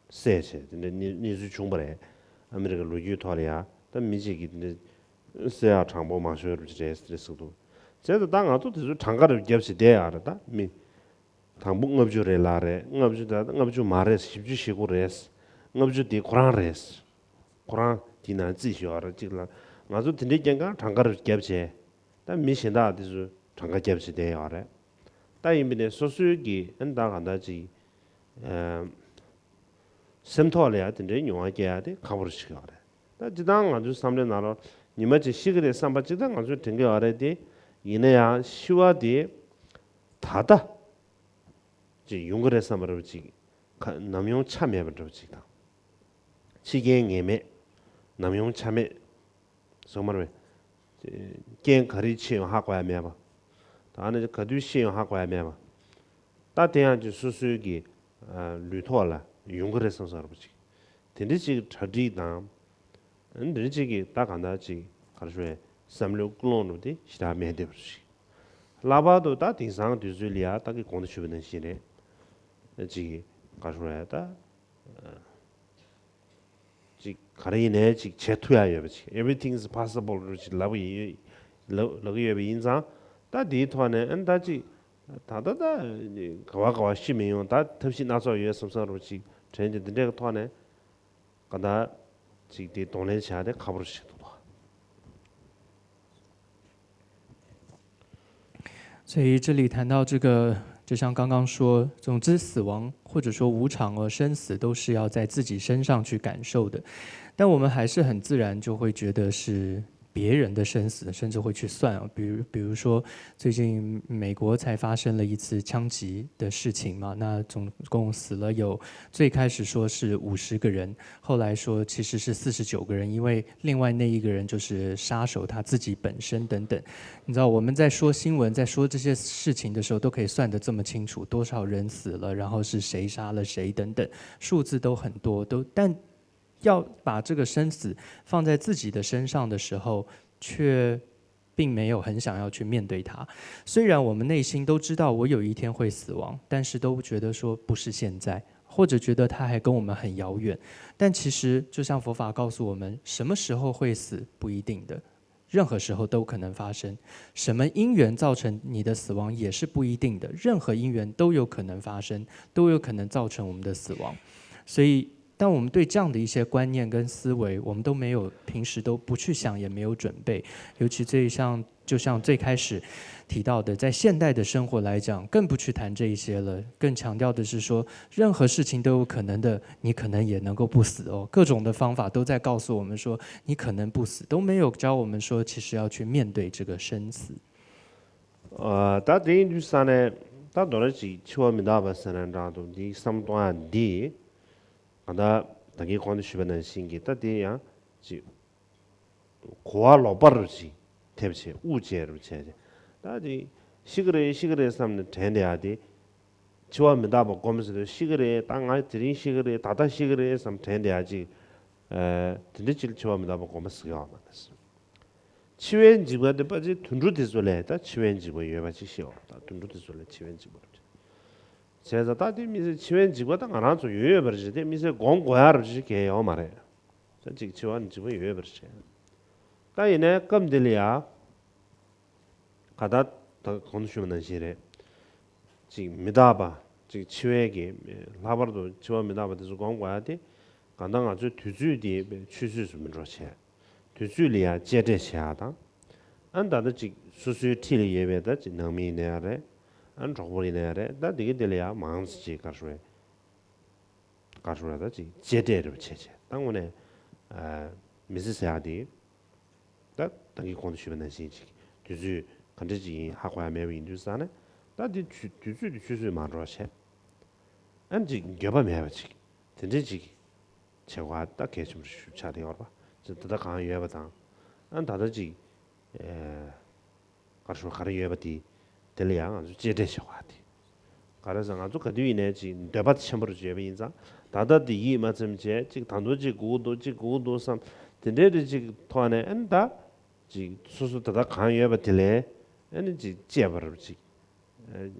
བསད་བྱས་དེ་འདྲའི་གནས་གནས་ཚུལ་བྱུང་བ་རེད། ཨ་མི་རི་ཀའི་ལོ་རྒྱུས་ཐོག་ལ་ཡ་ད་མི་གཅིག་གིས་དེ་འདྲའི་བསད་ཡག་གྲངས་འབོར་མང་ཤོས་རེད་ཟེར་དེ་འདྲ་ཟེར་གི་འདུག་བྱས་ཙང་ད་ང་ཚོ་དེ་ཚོ་གྲངས་ཀ་རེ་བརྒྱབ་བྱས་བསྡད་ཡག་རེད། ད་མི་དང་པོ་ལྔ་བཅུ་རེད་ལབ་རེད། ལྔ་བཅུ་ད་ལྔ་བཅུ་མ་རེད། བཞི་བཅུ་ཞེ་དགུ་རེད། ལྔ་བཅུ་དེ་ཁོ་རང་རེད། ཁོ་རང་དེའི་ནང་རྩིས་ཞུ་བ་རེད། གཅིག་ལ་ང་ཚོ་དེ་འདྲའི་རྐྱེན་གང་གྲངས་ཀ་རེ་བརྒྱབ་བྱས། ད་མི་གཞན་དག་དེ་ཚོས་གྲངས་ཀ་བརྒྱབ་བྱས་བསྡད་ཡོད་རེད། ད་ཡིན་པ་ནས་སོ་སོའི་གི་ཨ་ནི་ད་གང་ལྟར་ཅིག་ཨ་སེམས་ཐོག་ལ་ཡང་དེ་འདྲའི་མྱོང་བ་སྐྱེ་ཡག་དེ་ཁག་པོ་རེད་ཤག་ཡོད་རེད། ད་སྤྱིར་བཏང་ང་ཚོའི་བསམ་བློའི་ནང་ལོགས་ཉི་མ་གཅིག་ཤི་གི་རེད་བསམ་པ་གཅིག་ད་ང་ཚོས་དྲན་གི་ཡོད་རེད་དེ། ཡིན་ན་ཡང་ཤི་བ་དེ་ད་ལྟ་ཅིག་ཡོང་གི་རེད་བསམ་པ་འདྲ་པོ་ཅིག་ཁ་ནམ་ཡོང་ཆ་མེད་པ་འདྲ་པོ་ཅིག་དང་། འཆི་རྐྱེན་ངེས་མེད། ནམ་ཡོང་ཆ་མེད། སོང་མ་རེད་པས། རྐྱེན་ག་རེ་ཆེ་ཡང་ཧ་གོ་ཡ་མེད་པ། ད་ནི་ག་དུས་ཤི་ཡང་ཧ་གོ་ཡ་མེད་པ། ད་དེ་ཡང་ཅིག་སོ་སོའི་གི་ལུས་ཐོག་ལ་ཡོང་གི་རེད་བསམ་བསམ་འདྲ་པོ་ཅིག་དེ་འདྲ་ཅིག་གྲ་སྒྲིག་དང་། དེ་འདྲ་ཅིག་གི་ད་གང་ལྟར་ཅིག་ག་རེ་ཞུ་བས་བསམ་བློའི་ཀུན་སློང་འདྲ་པོ་དེ་ཞེ་དྲག་མེད་བསྡད་པ་ཅིག་ལྷག་པར་དུ་ད་དེང་སང་དུས་ཚོད་ལ་ཡ་ད་གི་གོང་དུ་ཞུས་པ་ནང་བཞིན་རེད། ཅིག་ག་རེ་ཞུ་བས་ད། ཅིག་ག་རེ་ཡིན་ནའི་ཅིག་བྱེད་ཐུབ་ཡ་ཡོད་པ་ཅིག everything is possible རུ་ཅིག་ལབ་ཡིན་ལབ་ལབ་གི་ཡོད་པ་ཡིན་ཙང་། ད་དེའི་ཐོག་ནས་ཨ་ནི་ད་ཅིག་ད་ལྟ་ད་ག་བ་ག་བ་ཤི་མི་ཡོང་ད་ཐབས་ཤེས་སྣ་ཚོགས་ཡོད་བསམ་བསམ་རུ་ཅིག་དྲན་ཅིག་འདི་འདྲའི་གི་ཐོག་ནས་ག་ད་ཅིག་དེ་གདོང་ལེན་བྱ་དེ་ཁག་པོ་རུ་ཞིག་འདུག་ད། 所以这里谈到这个，就像刚刚说，总之死亡或者说无常和生死都是要在自己身上去感受的，但我们还是很自然就会觉得是别人的生死，甚至会去算啊。比如，比如说最近美国才发生了一次枪击的事情嘛，那总共死了有最开始说是五十个人，后来说其实是四十九个人，因为另外那一个人就是杀手他自己本身等等。你知道我们在说新闻，在说这些事情的时候，都可以算得这么清楚，多少人死了，然后是谁杀了谁等等，数字都很多，都但要把这个生死放在自己的身上的时候，却并没有很想要去面对它。虽然我们内心都知道我有一天会死亡，但是都觉得说不是现在，或者觉得它还跟我们很遥远。但其实，就像佛法告诉我们，什么时候会死不一定的，任何时候都可能发生。什么因缘造成你的死亡也是不一定的，任何因缘都有可能发生，都有可能造成我们的死亡。所以，当我们对这样的一些观念跟思维，我们都没有平时都不去想，也没有准备，尤其这一项就像最开始提到的，在现代的生活来讲，更不去谈这一些了，更强调的是说，任何事情都有可能的，你可能也能够不死哦。各种的方法都在告诉我们说，你可能不死，都没有教我们说，其实要去面对这个生死。ཨ། ད་དེ་ཡིན་དུས་ས་ནས་ད་མདོར་ན་ཅིག་འཆི་བ་མི་རྟག་པ་ཟེར་ན་འདྲ་འདུག་འདི་བསམ་གཏོང་ཡ་འདི་གང་ལྟར་ད་གིན་གོང་དུ་ཞུས་པ་ནང་བཞིན་གྱི་ད་དེ་ཡང་ཅིག་གོ་བ་ལོག་པ་རུ་ཅིག་ཐེབས་བྱས་དབུགས་བཅད་རུ་བྱས་ཏེ། ད་དེ་ཤི་གི་རེད་ཤི་གི་རེད་བསམ་ནས་དྲན་བསྡད་ཡ་དེ། འཆི་བ་མི་རྟག་པ་སྒོམ་ཟེར་དུས་ཤི་གི་རེད། ད་ང་དེ་རིང་ཤི་གི་རེད། ད་ལྟ་ཤི་གི་རེད་བསམ་དྲན་བསྡད་ཡ་ཅིག་ཨ། དེ་འདྲ་ཅིག་ལ་འཆི་བ་མི་རྟག་པ་སྒོམ་ཟེར་གི་ཡོད་མ་རེད། འཆི་བའི་འཇིགས་པ་དེ་ཕལ་ཆེར་དུད་འགྲོ་དེ་ཚོ་ལས་ད་འཆི་བའི་འཇིགས་པ་ཡོད་པ་ཅིག་ཤེས་པ་ད་དུད་འགྲོ་དེ་ཚོ་ལས་འཆི་བའི་འཇིགས་པ་རེད། བྱས་ཙང་ད་དེ་མི་ཚེ་འཆི་བའི་འཇིགས་པ་ད་ང་རང་ཚོ་ཡོད་ཡོད་པ་རེད། དེ་མི་ཚེ་སྒོམ་དགོས་ཡ་རུ་ཅིག་གལ་ཡོད་མ་རེད། ད་ཅིག་འཆི་བ་ནི་འཇིགས་པ་ཡོད་པར་བྱས། ད་ཡིན་ནའི་སྐབས་འདི་ལ་ཡ། ག་ད་ད་གོང་དུ་ཞུས་པ་ནང་བཞིན་རེད། ཅིག་མི་རྟག་པ། ཅིག་འཆི་བའི་གི་ལྷག་པར་དུ་འཆི་བ་མི་རྟག་པ་དེ་ཚོ་སྒོམ་དགོས་ཡ་དེ། གང་ལྟར་ང་ཚོའི་དུས་ཚོད་དེ་ཆུད་ཟོས་སུ་མི་འགྲོ་བྱས། དུས་ཚོད་ལ་ཡ་གཅེས་སྤྲས་བྱེད་ཡ་དང་། ཨ་ད་ལྟ་ཅིག་སོ་སོའི་འཁྲིས་ལ་ཡོད་པའི་ད་ཅིག་ནང་མི་ཡིན་ན་ཡང་རེད། ཨ་གྲོགས་པོ་ཡིན་ན་ཡང་རེད། ད་དེ་གི་དེ་ལ་ཡ་མང་ཙམ་ཅིག་ག་རེ་ཞུ་དགོས་རེད། ག་རེ་ཞུ་དགོས་རེད། ད་ཅིག་གཅེས་སྤྲས་རེ་བྱེད་བྱས་ད་དངོས་གནས་ཨ་མི་ཚེ་ཟེར་ཡ་དེ། ད་ད་གིན་གོང་དུ་ཞུས་པ་ནང་བཞིན་ཅིག་དུས་ཚོད་ག་འདྲ་ཅིག་ཡིན་ཧ་གོ་ཡ་མེད་པ་ཡིན་དུས་ཙང་ནས་ད་དེ་ཆུ་དུས་ཚོད་དེ་ཆུད་ཟོས་མ་འགྲོ་བྱས། ཨ་ཅིག་འགྱོད་པ་མེད་པ་ཅིག་དེ་འདྲ་ཅིག་བྱེད་དགོས་ད་གལ་ཆེན་པོ་ཞིག་ཆགས་བསྡད་ཡོད་རེད་པ། ཅིག་ད་ལྟ་གང་ཡོད་པ་དང་། ཨ་ད་ལྟ་ཅིག་ཨེ། ག་རེ་ཞུ་ག་རེ་ཡོད་པ་དེ། དེ་ལ་ཡང་ང་ཚོ་གཅེས་སྤྲས་བྱེད་དགོས་དེ། ག་རེ་ཟེར་ང་ཚོ་ག་དུས་ཡིན་ནའི་ཅིག་འདོད་པ་ཆེན་པོ་རུ་བྱས་པ་ཡིན་ཙང་ད་ལྟ་དེ་ཡིད་མ་ཚིམ་བྱས་ཅིག་ད་དུང་ཅིག་དགོས་འདུག་ཅིག་དགོས་འདུག་བསམ་དེ་འདྲའི་རེ་ཅིག་ཐོག་ནས་ཨ་ནི་ད་ཅིག་སོ་སོ་ད་ལྟ་གང་ཡོད་པ་དེ་ལས་ཨ་ནི་ཅིག་གཅེས་པར་ཅིག་ཨ།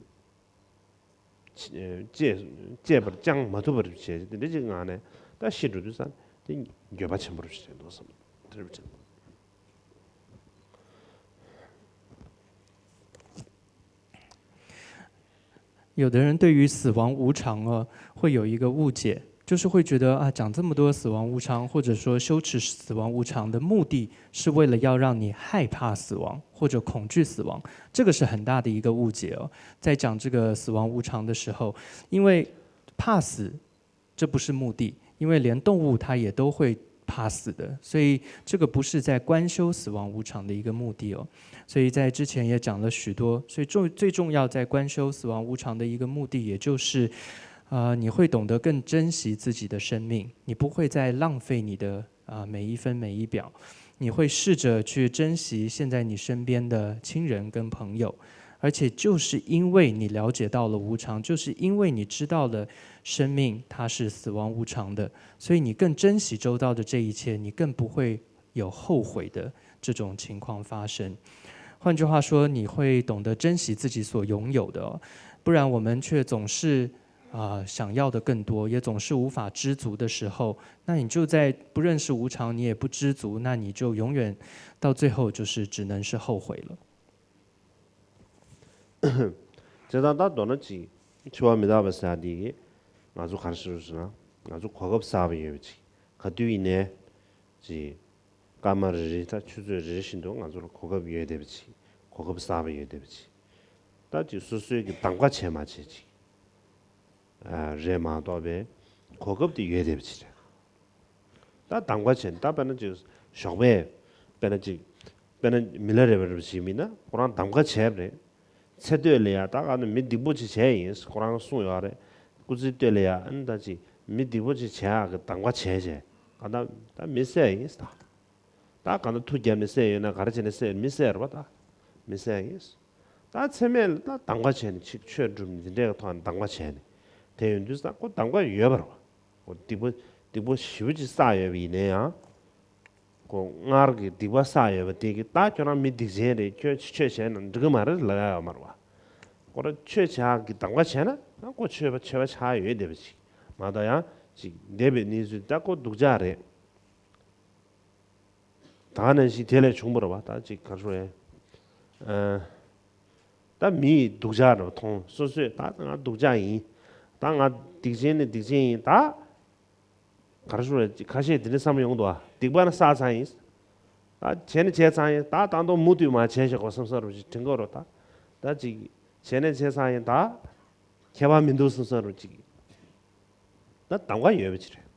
གཅེས་གཅེས་པར་བཅང་མ་ཐུབ་པར་བྱས་དེ་འདྲ་ཅིག་ངང་ནས་ད་ཤི་འགྲོ་དུས་ཙང་དེ་འགྱོད་པ་ཆེན་པོ་རུ་བྱས་འདུག་བསམ་དེ་རུ་བྱས། 有的人对于死亡无常啊，会有一个误解，就是会觉得啊，讲这么多死亡无常，或者说修持死亡无常的目的，是为了要让你害怕死亡或者恐惧死亡，这个是很大的一个误解哦。在讲这个死亡无常的时候，因为怕死，这不是目的，因为连动物它也都会怕死的，所以这个不是在观修死亡无常的一个目的哦。所以在之前也讲了许多，所以重最重要在观修死亡无常的一个目的，也就是，呃，你会懂得更珍惜自己的生命，你不会再浪费你的啊、每一分每一秒，你会试着去珍惜现在你身边的亲人跟朋友，而且就是因为你了解到了无常，就是因为你知道了生命它是死亡无常的，所以你更珍惜周遭的这一切，你更不会有后悔的这种情况发生。换句话说，你会懂得珍惜自己所拥有的哦，不然我们却总是啊、想要的更多，也总是无法知足的时候，那你就在不认识无常，你也不知足，那你就永远到最后就是只能是后悔了。 བྱས་ཙང་ད་མདོར་ན་ཅིག་འཆི་བ་མི་རྟག་པ་ཟེར་ཡ་འདི་ང་ཚོ་ག་རེ་ཟེར་ཟེར་ན་ང་ཚོ་གོ་སྐབས་གསར་པ་ཡོད་པ་ཅིག་ག་དུས་ཡིན་ནའི་ཅིག་སྐར་མ་རེ་རེ་ད་ཆུ་ཚོད་རེ་རེ་བཞིན་དུ་ང་ཚོ་ལ་གོ་སྐབས་ཡོད་བསྡད་པ་ཅིག་གོ་སྐབས་གསར་པ་ཡོད་བསྡད་པ་ཅིག་ད་ཅིག་སོ་སོའི་གི་གདམ་ག་བྱས་མ་བྱས་ཅིག་ཨ་རེད་མ་གཏོགས་པའི་གོ་སྐབས་དེ་ཡོད་བསྡད་པ་ཅིག་རེད། ད་གདམ་ག་བྱས་ད་དཔེར་ན་ཅིག་ཞོགས་པས་དཔེར་ན་ཅིག་དཔེར་ན་མི་ལ་རས་པ་རེད་པ་ཞིག་མིན་ན་ཁོ་རང་གདམ་ག་བྱས་པ་རེད། ཚེ་སྟོད་ལ་ཡ་ད་ག་ནས་མི་སྡིག་པོ་ཅིག་བྱས་ཡིན་ཁོ་རང་གསུངས་ཡོད་རེད། སྐུ་ཚེ་སྟོད་ལ་ཡ་ཨ་ནི་ད་ཅིག་མི་སྡིག་པོ་ཅིག་བྱས་ཡག་གི་གདམ་ག་བྱས་བྱས་ག་ད་ད་མི་བསད་ཡིན་ད། ད་གང་ལྟར་མཐུ་བརྒྱབ་ནས་བསད་ཡོད་ན་ག་རེ་བྱས་ནས་བསད་མི་བསད་རེད་པ་ད། མི་བསད་ཡིན། ད་མཚན་མེད་ལ་ད་གདམ་ག་བྱས་ནས་ཅིག་ཆོས་སྒྲུབ་ནས་འདི་འདྲའི་ཐོག་ནས་གདམ་ག་བྱས་ནས་དེ་ཡོང་དུས་ད་ཁོ་གདམ་ག་ཡོད་པ་རེད་པ། ཁོ་སྡིག་པ་སྡིག་པ་ཞེ་པོ་ཅིག་བསགས་ཡོད་པ་ཡིན་ན་ཡང་། ཁོ་སྔར་གྱི་སྡིག་པ་བསགས་ཡོད་པ་དེ་གིས་ད་ཁྱོད་རང་མི་སྡིག་ཅན་རེད་ཁྱོད་ཆོས་བྱས་ན་འགྲིག་གི་མ་རེད་ལབ་ཡ་ཡོད་མ་རེད་པ། ཁོ་རང་ཆོས་བྱ་གི་གདམ་ག་བྱས་ན་ད་ཁོ་ཆོས་པ་ཆོས་པ་ཆགས་ཡོད་བསྡད་པ་ཅིག་ང་དང་ཡང་ཅིག་འདས་པའི་གནས་ཚུལ་ད་ཁོ་སྡུག་ཅག་རེད། ད་ག་ནང་བཞིན་དེ་ལས་བྱུང་བ་རེད་བ། ད་ཅིག་ག་རེ་ཞུ་རེད། ཨ། ད་མི་ཡིས་སྡུག་ཅག་རེད་བ། མཐོང་སོ་སོས་ད་ང་སྡུག་ཅག་ཡིན། ད་ང་སྡིག་ཅན་ནི་སྡིག་ཅན་ཡིན། ད་ག་རེ་ཞུ་རེད། ཅིག་ཁ་ཤས་དེ་འདྲ་བསམ་ཡོང་འདུག་བ། སྡིག་པ་ནི་བསགས་ཚར་ཡིན། ད་བྱས་ནི་བྱས་ཚར་ཡིན། ད་ད་དུང་མུ་མཐུད་མར་བྱས་བཞག་གོ་བསམ་ས་རུ་ཅིག་དྲན་གོ་རོ། ད་ད་ཅིག་བྱས་ནི་བྱས་ཚར་ཡིན། ད་ཁྱད་པར་མི་འདུག་བསམ་ས་རུ་ཅིག་ད་གདམ་ག་ཡོད་པ་ཅིག་རེད།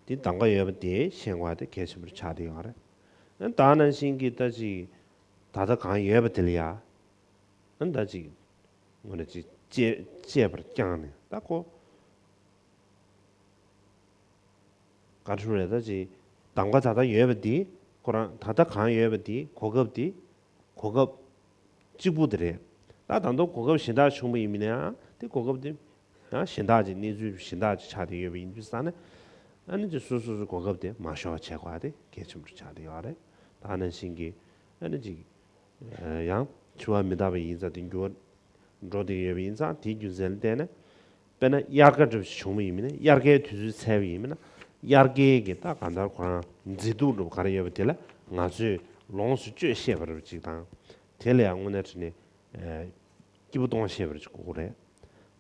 དེ་གདམ་ག་ཡོད་པ་དེ་ཤེས་དགོས་པ་དེ་གལ་ཆེན་པོ་ཆགས་བསྡད་ཡོད་རེད། ཨ། ད་ནང་བཞིན་གྱི་ད་ཅིག་ད་ལྟ་གང་ཡོད་པ་དེ་ལ་ཡ། ཨ། ད་ཅིག་དངོས་གནས་ཅིག་གཅེས་གཅེས་པར་བསྐྱངས་ནས་ད་ཁོ་ག་རེ་ཞུ་རེད། ད་ཅིག་གདམ་ག་ད་ལྟ་ཡོད་པ་འདི་ཁོ་རང་ད་ལྟ་གང་ཡོད་པ་འདི་གོ་སྐབས་འདི་གོ་སྐབས་གཅིག་པུ་དེ་རེད། ད་ད་དུང་གོ་སྐབས་གཞན་དག་བྱུང་བ་ཡིན་མིན་ན་ཡང་དེ་གོ་སྐབས་དེ་ཡང་གཞན་དག་ཅིག་གནས་ཚུལ་གཞན་དག་ཅིག་ཆགས་བསྡད་ཡོད་པ་ཡིན་དུས་ཙང་ནས། ཨ་ནི་ཅིག་སོ་སོ་སོ་གོ་སྐབས་དེ་མ་ཤོར་བ་བྱེད་དགོས་པ་དེ་གལ་ཆེན་པོ་ཆགས་བསྡད་ཡོད་རེད། ད་ནང་བཞིན་གྱི་ཨ་ནི་ཅིག་ཡང་འཆི་བ་མི་རྟག་པ་ཡིན་ཙང་དེ་འགྱུར་བ་འགྲོ་བསྡད་ཡོད་པ་ཡིན་ཙང་དེའི་རྒྱུ་མཚན་ལ་བརྟེན་ནས། དཔེར་ན་དབྱར་ཁ་འདྲ་བ་ཞིག་བྱུང་བ་ཡིན་མིན་ན། དབྱར་ཁའི་དུས་ཚོད་ཚར་བ་ཡིན་མིན་ན། དབྱར་ཁའི་གི་ད་གང་ལྟར་ཁོ་རང་མཛེས་སྡུག་འདྲ་བ་ག་རེ་ཡོད་པ་དེ་ལ་ང་ཚོས་ལོངས་སུ་སྤྱོད་ཤེས་པ་རེད་ཅིག་དང་། དེ་ལ་ཡང་དངོས་གནས་དྲང་གནས་ཨ་སྐྱིད་པོ་གཏོང་ཤེས་པ་རེད་ཅིག་དགོས་ཀྱི་རེད།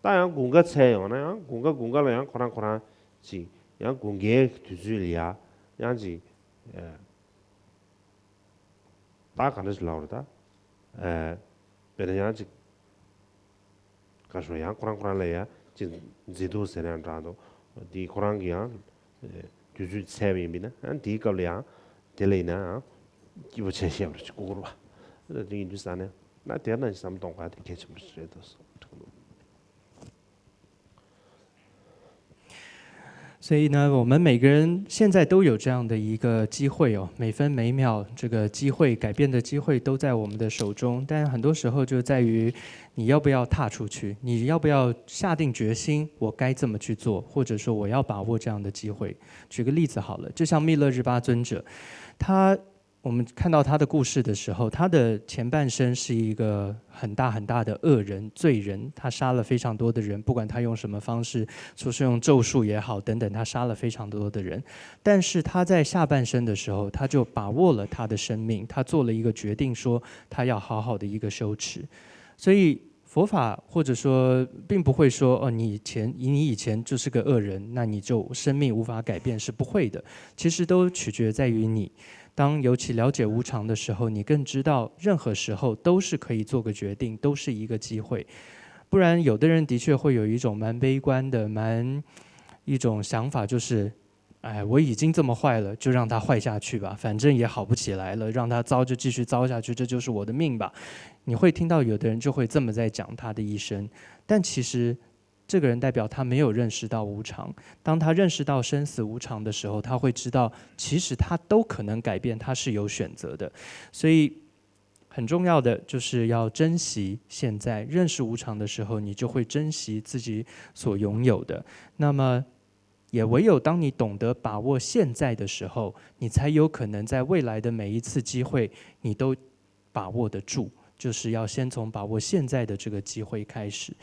ད་ཡང་དགུན་ཁ་ཚར་ཡོང་ན་ཡང་དགུན་ཁ་དགུན་ཁ་ལ་ཡང་ཁོ་རང་ཁོ་རང་ཅིག་ཡང་དགུན་ཁའི་དུས་ཚོད་ལ་ཡ་ཡང་ཅིག་ཨ། ད་ག་འདྲ་ཞིག་ལབ་དགོས་རེད་ད། ཨ། དཔེར་ན་ཡང་ཅིག་ག་རེ་ཞུ། ཡང་ཁོ་རང་ཁོ་རང་ལ་ཡང་ཅིག་མཛེས་སྡུག་ཟེར་ན་འདྲ་འདུག། དེ་ཁོ་རང་གི་ཡང་ཨ་དུས་ཚོད་ཚར་བ་ཡིན་པས་ན། ཨ། དེའི་སྐབས་ལ་ཡང་དེ་ལ་ཡིན་ན་ཡང་སྐྱིད་པོ་བྱས་ཤེས་པ་རེད་ཅིག་དགོས་ཀྱི་རེད་བ། ཨ། དེ་ཡིན་དུས་ཙང་ནས་ན་དེ་ནང་བཞིན་བསམ་བློ་གཏོང་དགོས་པ་དེ་གལ་ཆེན་པོ་ཞིག་རེད་འདུག་བསམ་གྱི་འདུག། 所以呢，我们每个人现在都有这样的一个机会哦，每分每秒，这个机会，改变的机会都在我们的手中。但很多时候就在于你要不要踏出去，你要不要下定决心，我该这么去做，或者说我要把握这样的机会。举个例子好了，就像密勒日巴尊者，他我们看到他的故事的时候，他的前半生是一个很大很大的恶人、罪人，他杀了非常多的人，不管他用什么方式，说是用咒术也好等等，他杀了非常多的人。但是他在下半生的时候，他就把握了他的生命，他做了一个决定，说他要好好的一个修持。所以佛法或者说并不会说哦，你以前你以前就是个恶人，那你就生命无法改变，是不会的。其实都取决在于你。当尤其了解无常的时候，你更知道任何时候都是可以做个决定，都是一个机会。不然，有的人的确会有一种蛮悲观的、蛮一种想法，就是，哎，我已经这么坏了，就让它坏下去吧，反正也好不起来了，让它糟就继续糟下去，这就是我的命吧。你会听到有的人就会这么在讲他的一生，但其实这个人代表他没有认识到无常。当他认识到生死无常的时候，他会知道，其实他都可能改变，他是有选择的。所以，很重要的就是要珍惜现在。认识无常的时候，你就会珍惜自己所拥有的。那么，也唯有当你懂得把握现在的时候，你才有可能在未来的每一次机会，你都把握得住。就是要先从把握现在的这个机会开始。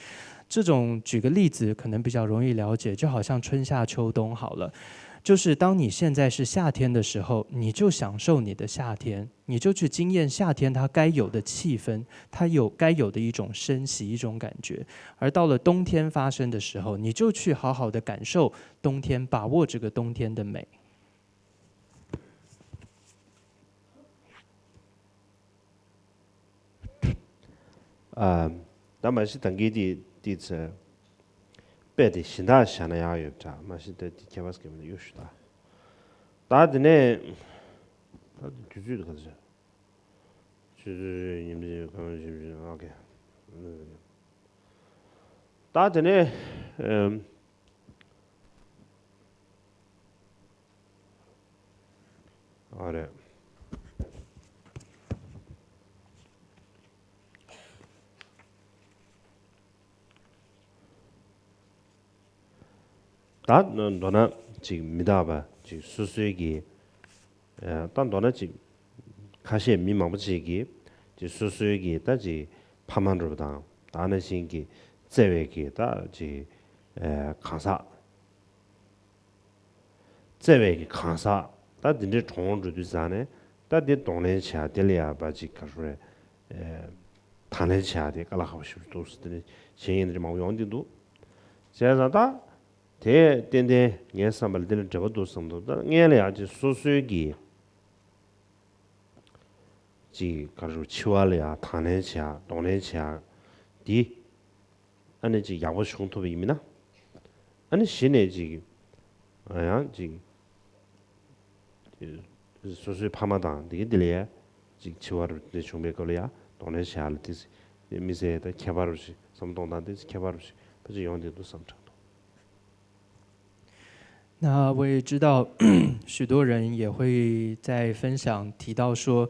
这种举个例子，可能比较容易了解，就好像春夏秋冬好了。就是当你现在是夏天的时候，你就享受你的夏天，你就去经验夏天它该有的气氛，它有该有的一种生息、一种感觉。而到了冬天发生的时候，你就去好好的感受冬天，把握这个冬天的美。 ཨ། ད་མ་གཞི་ད་གིན་དེ་དེ་ཚེ་དཔེ་དེ་གཞན་དག་བཞག་ན་ཡག་ཡོད་པ་འདྲ། མ་གཞི་ད་དེ་ཁྱད་པར་ཟེར་གྱི་མི་འདུག། གཡོ་ཞུ་ད། ད་དེ་ནས་ད་དུས་ཚོད་དེ་ག་ཚོད་བྱས། ཆུ་ཚོད་ཉིན་མཚན་གང་ཞིབ་ཞིབ། ཨོ་ཁེ། ད་དེ་ནས་ཨམ། ཨ་རེད། ད་མདོར་ན་ཅིག་མི་རྟག་པ་ཅིག་སོ་སོའི་གི། ཨ། ད་མདོར་ན་ཅིག་ཁ་ཤས་མི་མང་པོ་ཅིག་གིས་ཅིག་སོ་སོའི་གི་ད་ཅིག་ཕ་མ་འདྲ་པོ་དང་། ད་ནང་བཞིན་གྱི་བརྩེ་བའི་གི་ད་ཅིག་ཨ། གང་ཟག་ བརྩེ་བའི་གི་གང་ཟག་ད་འདི་འདྲའི་གྲོངས་འགྲོ་དུས་ཙང་ནས་ད་འདི་གདོང་ལེན་བྱེད་ཡ་དེ་ལ་ཡ་བ་ཅིག་ག་རེ་ཟེར་དང་ལེན་བྱེད་ཡ་དེ་དཀའ་ལས་ཁག་པོ་ཞིག་འདུག་ཟེར། དེ་ནས་བྱེད་ཡིན་དེ་མང་པོ་ཡོང་གི་འདུག་བྱས་ཙང་ད་དེ་ཏན་ཏན་ངའི་བསམ་པ་ལ་དེ་ལ་འབྲེལ་བ་འདུག་བསམ་འདུག་ད་ངས་ལ་ཡ་ཅིག་སོ་སོའི་གི་ཅིག་ག་རེ་ཟེར་འཆི་བ་ལ་ཡ་དང་ལེན་བྱེད་ཡ་གདོང་ལེན་བྱེད་ཡ་འདི། ཨ་ནི་ཅིག་ཡག་པོ་བྱུང་ཐུབ་པ་ཡིན་མིན་ན། ཨ་ནི་གཞི་ནས་ཅིག་ཨ་ཡང་ཅིག་སོ་སོའི་ཕ་མ་དང་དེ་ག་དེ་ལ་ཡ་ཅིག་འཆི་བ་རུ་དེ་བྱུང་པའི་སྐབས་ལ་ཡ་གདོང་ལེན་བྱེད་ཡ་ལ་དེ་མི་ཚེ་ད་ཁྱད་པར་རུ་ཞིག་བསམ་གཏོང་སྟངས་དེ་ཁྱད་པར་རུ་ཞིག་ཕལ་ཆེར་ཡོང་བསྡད་འདུག་བསམ་དྲན་འདུག那我也知道，许多人也会在分享提到说，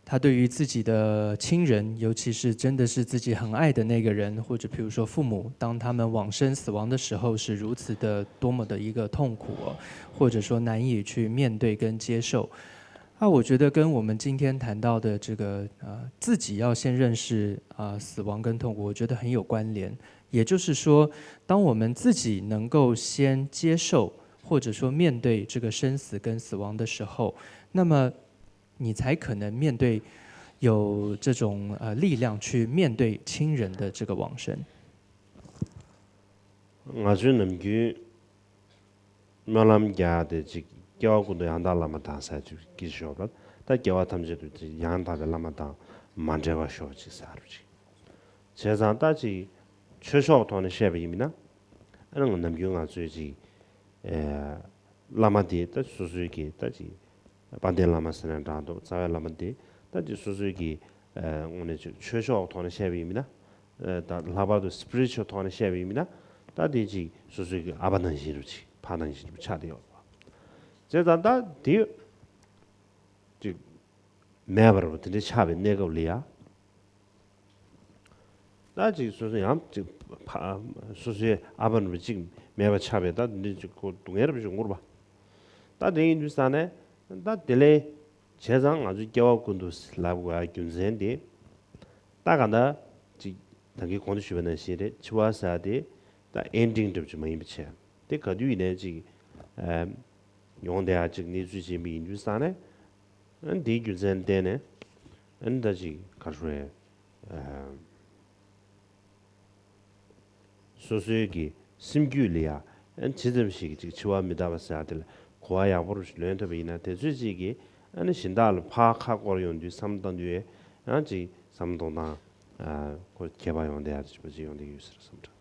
他对于自己的亲人，尤其是真的是自己很爱的那个人，或者比如说父母，当他们往生死亡的时候，是如此的多么的一个痛苦哦，或者说难以去面对跟接受。啊，我觉得跟我们今天谈到的这个呃，自己要先认识啊、死亡跟痛苦，我觉得很有关联。也就是说，当我们自己能够先接受或者说面对这个生死跟死亡的时候，那么你才可能面对有这种呃力量去面对亲人的这个往生。ང་ཚོའི་ནམ་རྒྱུན་སྨོན་ལམ་རྒྱག་དེ་ཅིག་སྐྱེ་བ་ཀུན་ཏུ་ཡང་དག་བླ་མ་དང་ཟེར་ཅིག་གི་ཞོག་པ། ད་སྐྱེ་བ་ཐམས་ཅད་དུ་ཅིག་ཡང་དག་པའི་བླ་མ་དང་མ་འབྲལ་བར་ཤོག་ཅིག་ཟེར་རུ་ཅིག་བྱས་ཙང་ད་ཅིག་ཆོས་ཕྱོགས་ཐོག་ནས་བཤད་པ་ཡིན་མིན་ན། ཨ་ནི་ནམ་རྒྱུན་ང་ཚོའི་ཅིག་ཨེ་བླ་མ་དེ་ད་སོ་སོའི་གི་ད་ཅིག་དཔལ་ལྡན་བླ་མ་ཟེར་ནས་འདྲ་འདུག་རྩ་བའི་བླ་མ་དེ་ད་ཅིག་སོ་སོའི་གི་ཨེ་དངོས་གནས་ཅིག་ཆོས་ཕྱོགས་ཐོག་ནས་བཤད་པ་ཡིན་མིན་ན། ཨེ་ད་ལྷག་པར་དུ་spiritual་ཐོག་ནས་བཤད་པ་ཡིན་མིན་ན། ད་དེ་ཅིག་སོ་སོའི་གི་ཨ་ཕ་ནང་བཞིན་རུ་ཅིག་ཕ་ནང་བཞིན་རུ་ཆགས་བསྡད་ཡོད་པ། བྱས་ཙང་ད་དེ་ཅིག་མེད་པར་དེ་འདྲའི་ཆགས་པའི་གནས་སྐབས་ལ་ཡ། ད་ཅིག་སོ་སོ་ཡང་ཅིག་ཕ་སོ་སོའི་ཨ་ཕ་རུ་ཅིག་མེད་པ་ཆགས་པའི་ད་འདི་ཅིག་ཁོ་སྡུག་བསྔལ་རབ་ཅིག་ངུར་བ། ད་དེ་ཡིན་དུས་ཙང་ནས་ད་དེ་ལས་བྱས་ཙང་ང་ཚོ་སྐྱེ་བ་ཀུན་ཏུ་ལབ་དགོས་ཡ་རྒྱུ་མཚན་དེ། ད་ག་ད་ཅིག་ད་གིན་གོང་དུ་ཞུས་པ་ནང་བཞིན་རེད། འཆི་བ་ཟེར་ཡ་དེ་ད་ending འདྲ་པོ་ཅིག་མ་ཡིན་པ་བྱས། དེ་ག་དུས་ཡིན་ནའི་ཅིག་ཡོང་བསྡད་ཡ་ཅིག་གནས་ཚུལ་ཅིག་ཡིན་པ་ཡིན་དུས་ཙང་ནས། ཨ་ནི་དེའི་རྒྱུ་མཚན་བརྟེན་ནས་ཨ་ནི་ད་ཅིག་ག་རེ་ཟེར། སོ་སོའི་གི་སེམས་རྒྱུད་ལ་ཡ་ཨ་ནི་ཇི་ཙམ་ཞིག་གི་ཅིག་འཆི་བ་མི་རྟག་པ་ཟེར་ཡ་དེ་ལ་གོ་བ་ཡག་པོ་རུ་ལོན་ཐུབ་པ་ཡིན་ན། དེ་ཚོའི་ཅིག་གི་ཨ་ནི་གཞན་དག་ལ་ཕར་ཁ་སྐོར་ཡོང་དུས་བསམ་བཏང་དུས་ཡང་ཅིག་བསམ་གཏོང་སྟངས་ཁོ་ཁྱད་པར་ཡོང་བསྡད་ཡ་ཅིག་པ་ཅིག་ཡོང་བསྡད་ཡོད་ཟེར་བསམ་དྲན་འདུག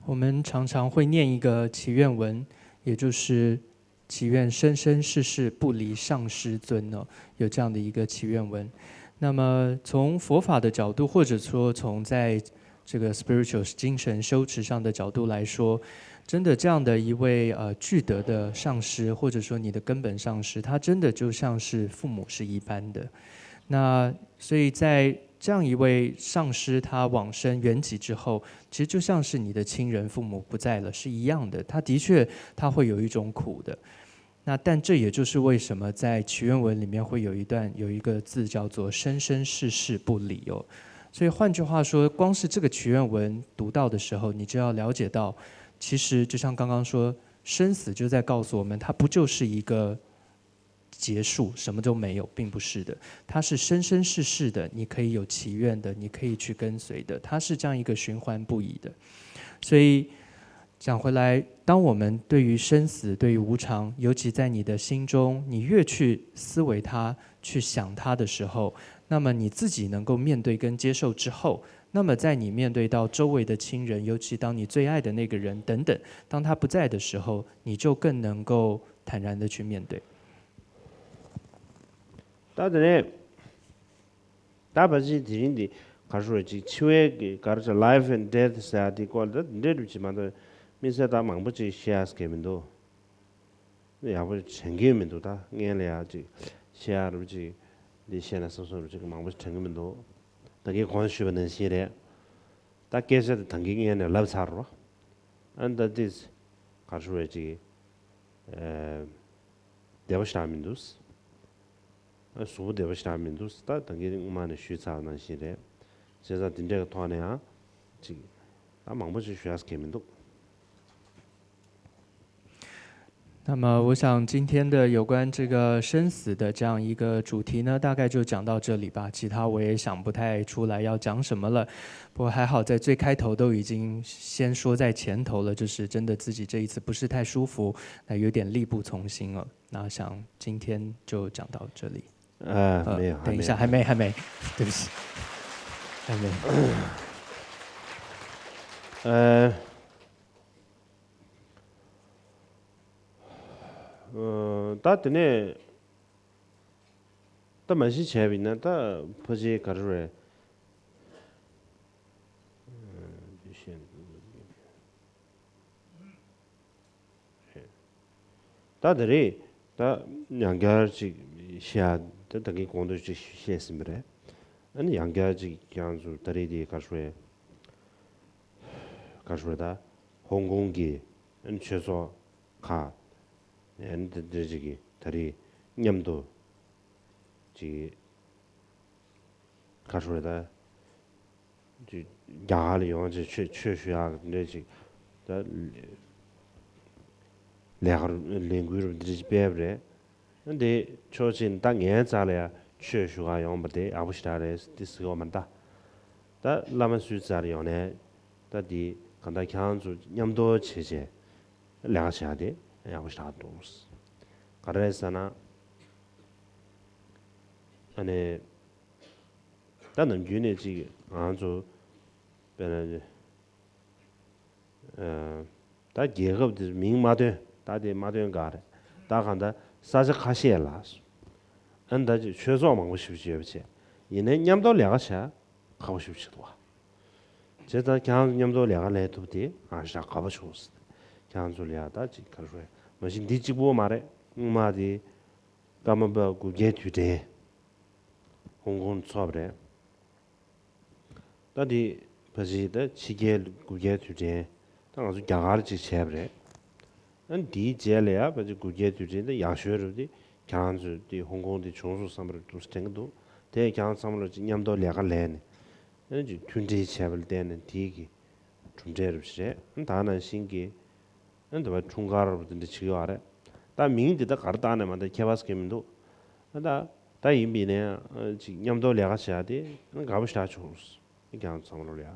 我们常常会念一个祈愿文，也就是祈愿生生世世不离上师尊哦，有这样的一个祈愿文。那么从佛法的角度，或者说从在这个 spiritual 精神修持上的角度来说，真的这样的一位呃具德的上师，或者说你的根本上师，他真的就像是父母是一般的。那所以在这样一位上师他往生圆寂之后，其实就像是你的亲人父母不在了是一样的。他的确他会有一种苦的。那但这也就是为什么在祈愿文里面会有一段有一个字叫做生生世世不离哦。所以换句话说，光是这个祈愿文读到的时候，你就要了解到，其实就像刚刚说，生死就在告诉我们，它不就是一个结束，什么都没有，并不是的。它是生生世世的，你可以有祈愿的，你可以去跟随的，它是这样一个循环不已的。所以讲回来，当我们对于生死、对于无常，尤其在你的心中，你越去思维它、去想它的时候，那么你自己能够面对跟接受之后，那么在你面对到周围的亲人，尤其当你最爱的那个人等等，当他不在的时候，你就更能够坦然的去面对。ད་དེ་ནས་ད་ཕལ་ཆེར་དེ་རིང་འདི་ག་རེ་ཟེར་ཅིག་འཆི་བའི་གི་ག་རེ་ཟེར་life and death ཟེར་ཡ་དེ་སྐོར་ལ་ད་འདི་འདྲའི་རུ་ཅིག་མ་གཏོགས་དམིགས་བསལ་ད་མང་པོ་ཅིག་བཤད་ཡ་ཟེར་མཁན་མི་འདུག་ཡག་པོ་དྲན་གྱི་མི་འདུག་ད་ངས་ལ་ཡ་ཅིག་བཤད་ཡ་རུ་ཅིག་འདི་བཤད་ན་བསམ་བསམ་རུ་ཅིག་མང་པོ་ཅིག་དྲན་གྱི་མི་འདུག་ད་གིན་གོང་ཞུས་པ་ནང་བཞིན་རེད། ད་སྐད་ཆ་དེ་ད་གིན་ངས་ནས་ལབ་ཚར་རོ། ཨ་ནི་ད་འདི་ག་རེ་ཟེར་ཅིག་ཨེ། བདེ་པོ་ཞེ་དྲག་མི་འདུག་གཟུགས་པོ་བདེ་པོ་ཞེ་དྲག་མི་འདུག་ད་ད་གིན་སྔོན་མ་ནས་ཞུས་ཚར་ནང་བཞིན་རེད། བྱས་ཙང་དེ་འདྲའི་ཐོག་ནས་ཡང་ཅིག་ད་མང་པོ་ཅིག་ཞུ་ཡག་གི་མི་འདུག 那么，我想今天的有关这个生死的这样一个主题呢，大概就讲到这里吧。其他我也想不太出来要讲什么了。不过还好，在最开头都已经先说在前头了，就是真的自己这一次不是太舒服，那有点力不从心了。那想今天就讲到这里。呃，呃，没有，等一下，还没，还没，对不起，还没。呃，ད་དེ་ནས་ད་མ་གཞི་བྱས་པ་ཡིན་ན་ད་ཕལ་ཆེར་ག་རེ་རེད། ད་དེ་རེད། ད་ཡང་བསྐྱར་ཅིག་བཤད་ཡ་ད་ད་གིན་གོང་དུ་ཅིག་བཤད་ཟིན་པ་རེད། ཨ་ནི་ཡང་བསྐྱར་ཅིག་ཁྱེད་རང་ཚོ་ད་རེས་དེ་ག་རེ་ཞུ་ཡ། ག་རེ་ཞུ་ཡ་ད། ཧོང་ཀོང་གི་ཨ་ནི་ཆོས་ཚོགས་ཁག་ཨ་ནི་དེ་འདྲ་ཅིག་གི་ད་རེས་མཉམ་དུ་ཅིག་ག་རེ་ཞུ་ཡ་ད། ཅིག་རྒྱ་གར་ལ་ཡོང་ཅིག་ཆོས་ཆོས་ཞུ་ཡག་འདྲ་ཅིག་ད་ལས་ཀ་ལས་འགུལ་རུ་འདི་འདྲ་ཅིག་སྤེལ་བ་རེད། འདི་ཕྱོགས་གཅིག་ནས་ད་ངའི་རྩ་ལ་ཡ་ཆོས་ཞུ་ག་ཡོང་པ་དེ་ཡག་པོ་ཞེ་དྲག་རེད་འདི་ཟེར་གི་ཡོད་མ་རེད་ད། ད་བླ་མ་སུའི་རྩ་ལ་ཡོང་ནས་ད་འདི་གང་ལྟར་ཁྱེད་རང་ཚོ་མཉམ་དུ་བྱས་བྱས་ལས་ཀ་བྱེད་ཡག་དེ་ཡག་པོ་ཞེ་དྲག་འདུག་ག་རེ་རེད་ཟེར་ན། ཨ་ནི། ད་ནམ་རྒྱུན་ནས་ཅིག་ང་ཚོ་དཔེར་ན་ཨ་ད་རྒྱལ་ཁབ་དེ་མིང་མ་བཏོན་ད་དེ་མ་བཏོན་ག་རེད། ད་གང་ལྟར་ས་ཆ་ཁ་ཤས་ལ་ཨ་ནི་ད་ཅིག་ཆོས་ཚོགས་མང་པོ་ཞིག་ཡོད་པ་བྱས་ཡིན་ནའི་མཉམ་དུ་ལས་ཀ་བྱ་ཁག་པོ་ཞིག་བྱེད་འདུག་བ། བྱས་ཙང་ཁྱེད་རང་ཚོ་མཉམ་དུ་ལས་ཀ་ལས་ཐུབ་དེ་ང་ཞེ་དྲག་དགའ་པོ་བྱུང་ཟེར། ཁྱེད་རང་ཚོ་ལས་ཀ་ད་ཅིག་ག་རེ་ཞུ་མ་གཞི་འདི་གཅིག་པོ་མ་རེད། སྔོན་མ་དེ་ཀརྨ་པ་དགུ་བརྒྱའི་དུས་དྲན་ཧོང་ཀོང་ཚོགས་པ་རེད། ད་འདི་ཕལ་ཆེར་ད་ཕྱི་རྒྱལ་དགུ་བརྒྱའི་དུས་དྲན་ད་ང་ཚོ་རྒྱ་གར་ཅིག་བྱས་པ་རེད། ཨ་ནི་འདིའི་རྗེས་ལ་ཡ་ཕལ་ཆེར་དགུ་བརྒྱའི་དུས་དྲན་ད་ཡག་ཤོས་རེད་དེ་ཁྱེད་རང་ཚོས་དེ་ཧོང་ཀོང་དེ་བྱུང་སོང་བསམ་པ་རེད་འདུག་དྲན་གི་འདུག་དེ་ཁྱེད་རང་ཚང་མ་ལ་ཅིག་མཉམ་དུ་ལས་ཀ་ལས་ནས་ཨ་ནི་ཅིག་མཐུན་སྒྲིལ་བྱས་པ་ལ་བརྟེན་ནས་དེའི་གི་གྲུབ་འབྲས་རེད་པ་ཞིག་རེད། ཨ་ནི་ད་ནང་བཞིན་གི་ཨ་ནི་འདི་བ་འཁྲུངས་སྐར་རེད་པ་དེ་འདྲ་བྱེད་ཀྱི་ཡོད་རེད། ད་མིང་འདི་ད་ག་རེ་བཏགས་ནས་མ་ད་ཁྱད་པར་ཟེར་གྱི་མི་འདུག་ཨ་ད་ད་ཡིན་པ་ཡིན་ནའི་ཅིག་མཉམ་དུ་ལས་ཀ་བྱེད་ཡ་དེ་ཨ་ནི་དགའ་པོ་ཞེ་དྲག་བྱུང་། ཨ་ནི་ཁྱེད་རང་ཚང་མ་ལོ་ལ་ཡ་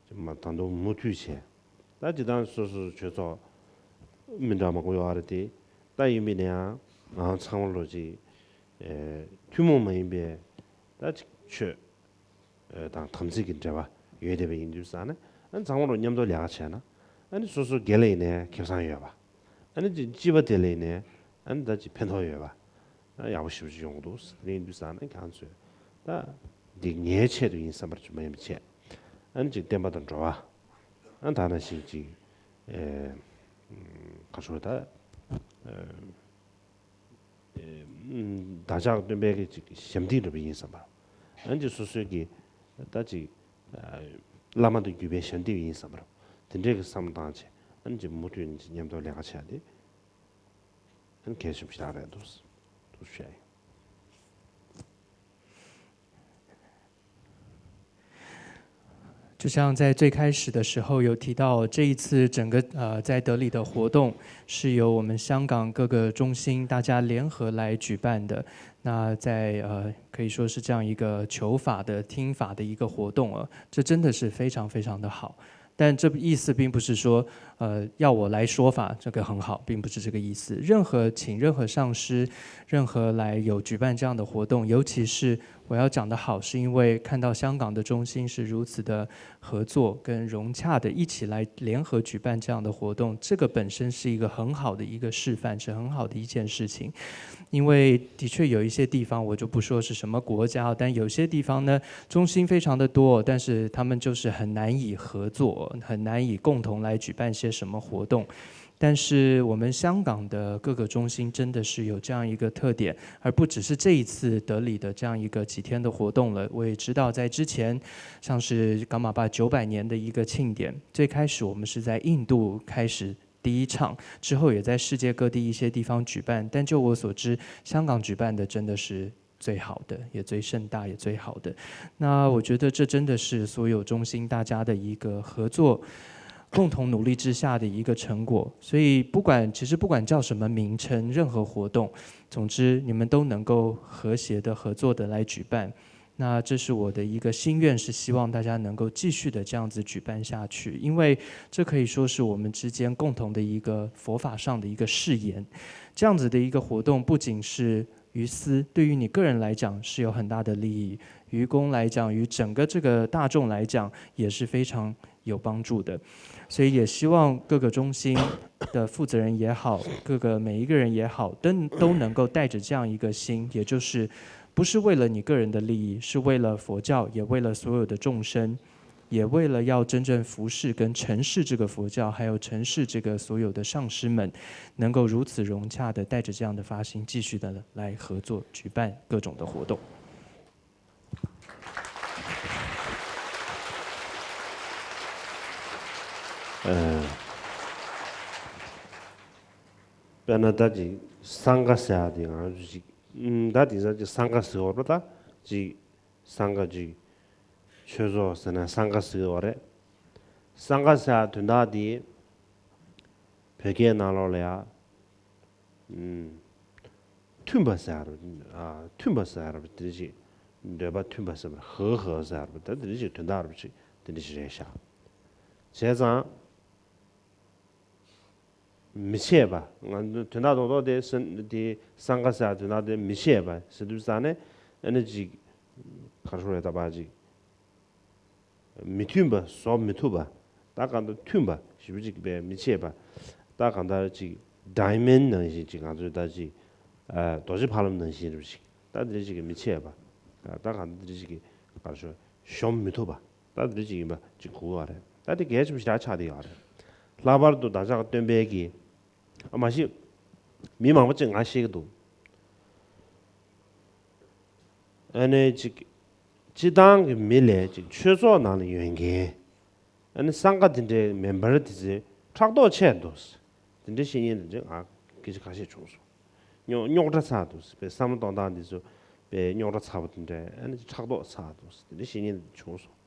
ཅིག་མ་ད་དུང་མུ་མཐུད་བྱས། ད་སྤྱིར་བཏང་སོ་སོ་ཆོས་ཚོགས་མི་འདྲ་མང་པོ་ཡོད་རེད་དེ། ད་ཡིན་པ་ཡིན་ནའི་ང་ཚང་མ་ལོ་ཅིག་ཨེ་ཐུན་མོང་མ་ཡིན་པའི་ད་ཅིག་ཆོས་ཨེ་དང་དམ་ཚིག་གི་འབྲེལ་བ་ཡོད་བསྡད་པ་ཡིན་དུས་ཙང་ནས་ཨ་ནི་ཚང་མ་ལོ་མཉམ་དུ་ལས་ཀ་བྱས་ན་ཨ་ནི་སོ་སོ་སྒེར་ལ་ཡིན་ནའི་ཁེ་བཟང་ཡོད་པ། ཨ་ནི་ཅིག་སྤྱི་པ་དེ་ལ་ཡིན་ནའི་ཨ་ནི་ད་ཅིག་ཕན་ཐོགས་ཡོད་པ། ཡག་པོ་ཞེ་པོ་ཅིག་ཡོང་གི་འདུག་དེ་ཡིན་དུས་ཙང་ནས་ཁྱེད་རང་ཚོས་ད་འདི་ངའི་ཆེད་དུ་ཡིན་བསམ་པ་ཅིག་མ་ཡིན་པ་བྱས། ཨ་ནི་ཅིག་བསྟན་པ་དང་འགྲོ་བ། ཨ་ནི་ད་ནང་བཞིན་ཅིག་ཨེ་ག་ཚོད་ད་ཨེ་བདག་ཅག་སྟོན་པའི་གི་ཅིག་ཞབས་འདེགས་འདྲ་པོ་ཡིན་བསམ་པ། ཨ་ནི་ཅིག་སོ་སོའི་གི་ད་ཅིག་བླ་མ་དང་བརྒྱུད་པའི་ཞབས་འདེགས་ཡིན་བསམ་པ། དེ་འདྲའི་གི་བསམ་བཏང་བྱས་ཨ་ནི་ཅིག་མུ་མཐུད་ནས་ཅིག་མཉམ་དུ་ལས་ཀ་བྱས་ཏེ། ཨ་ནི་གལ་ཆེན་པོ་ཞེ་དྲག་རེད་འདུག་འདུག་བཤད་ཡིན། 就像在最开始的时候有提到，这一次整个呃在德里的活动是由我们香港各个中心大家联合来举办的。那在呃可以说是这样一个求法的听法的一个活动啊，这真的是非常非常的好。但这意思并不是说，呃，要我来说法，这个很好，并不是这个意思。任何请任何上师，任何来有举办这样的活动，尤其是我要讲的好，是因为看到香港的中心是如此的合作跟融洽的，一起来联合举办这样的活动，这个本身是一个很好的一个示范，是很好的一件事情。因为的确有一些地方，我就不说是什么国家，但有些地方呢，中心非常的多，但是他们就是很难以合作，很难以共同来举办些什么活动。但是我们香港的各个中心真的是有这样一个特点，而不只是这一次德里的这样一个几天的活动了。我也知道，在之前，像是港马巴九百年的一个庆典，最开始我们是在印度开始第一场，之后也在世界各地一些地方举办。但就我所知，香港举办的真的是最好的，也最盛大，也最好的。那我觉得这真的是所有中心大家的一个合作。共同努力之下的一个成果。所以不管，其实不管叫什么名称，任何活动，总之你们都能够和谐的、合作的来举办。那这是我的一个心愿，是希望大家能够继续的这样子举办下去，因为这可以说是我们之间共同的一个佛法上的一个誓言。这样子的一个活动，不仅是于私，对于你个人来讲是有很大的利益，于公来讲，于整个这个大众来讲也是非常有帮助的。所以也希望各个中心的负责人也好，各个每一个人也好，都都能够带着这样一个心，也就是不是为了你个人的利益，是为了佛教，也为了所有的众生，也为了要真正服侍跟承事这个佛教，还有承事这个所有的上师们，能够如此融洽的带着这样的发心，继续的来合作举办各种的活动。དཔེར་ན་ད་ཅིག་སངྒ་ཟེར་ཡ་དེ་ང་ཚོ་ཅིག་ད་དེང་སང་ཅིག་སངྒ་ཟེར་བ་ད་ཅིག་སངྒ་ཅིག་ཆོས་ཚོགས་ཟེར་ན་སངྒ་ཟེར་བ་རེད། སངྒ་ཟེར་ཡ་དོན་དག་དེ་བོད་སྐད་ནང་ལོགས་ལ་ཡ། མཐུན་པ་ཟེར་ཡ་རེད། མཐུན་པ་ཟེར་ཡ་རེད། དེ་འདྲ་ཞིག་འདོད་པ་མཐུན་པ་ཟེར་བ་ཧི་ཧི་ཟེར་ཡ་རེད། ད་དེ་འདྲ་ཞིག་དོན་དག་རེད་ཅིག་དེ་འདྲ་ཞིག་རེད་ཤག་བྱས་ཙང་། མི་ཕྱེད་པ། ང་དོན་དག་རྡོག་རྡོག་དེ་སེམས་དེ་སངྒ་ཟེར་དོན་དག་དེ་མི་ཕྱེད་པ་ཟེར་དུས་ཙང་ནས་ཨ་ནི་ཅིག་ག་རེ་ཞུ་དགོས་རེད། ད་ཕར་ཅིག་མི་མཐུན་པ་བཟོ་མི་ཐུབ་པ། ད་གང་ལྟར་མཐུན་པ་ཞེ་པོ་ཅིག་པས་མི་ཕྱེད་པ། ད་གང་ལྟར་ཅིག་ཌའི་མོན་ནང་བཞིན་ཅིག་ང་ཚོའི་ད་ཅིག་རྡོ་རྗེ་ཕ་ལམ་ནང་བཞིན་རེད་ཅིག་ད་དེ་འདྲ་ཅིག་གི་མི་ཕྱེད་པ། ད་གང་ལྟར་དེ་འདྲ་ཅིག་གི་ག་རེ་ཞུ་གཞོམ་མི་ཐུབ་པ། ད་དེ་འདྲ་ཅིག་ཡིན་པ་ཅིག་གོ་གི་ཡོད་རེད། ད་དེ་གལ་ཆེན་པོ་ཞེ་དྲག་ཆགས་བསྡད་ཡོད་རེད། ལྷག་པར་དུ་བདག་ཅག་སྟོན་པའི་གི་ཨ་མ་གཞི་མི་མང་པོ་ཅིག་ང་ཤེས་ཀྱི་འདུག་ཨ་ནི་ཅིག་སྤྱི་བཏང་གི་མི་ལས་ཅིག་ཆོས་ཚོགས་ནང་ལ་ཡོད་མཁན་ཨ་ནི་སངྒ་དེ་འདྲའི་མེམ་བར་དེ་ཚོས་ཕྲག་དོག་ཆེ་འདུག་དེ་འདྲའི་བཤད་མཁན་དེ་འདྲ་ང་སྐད་ཆ་ཁ་ཤས་བྱུང་སོང་། རྙོག་རྙོག་དྲ་ཚ་འདུག་པའི་བསམ་བློ་གཏོང་སྟངས་འདི་ཚོ་པའི་རྙོག་དྲ་ཚ་པོ་དེ་འདྲ་ཨ་ནི་ཕྲག་དོག་ཚ་འདུག་དེ་འདྲ་བཤད་མཁན་དེ་བྱུང་སོང་།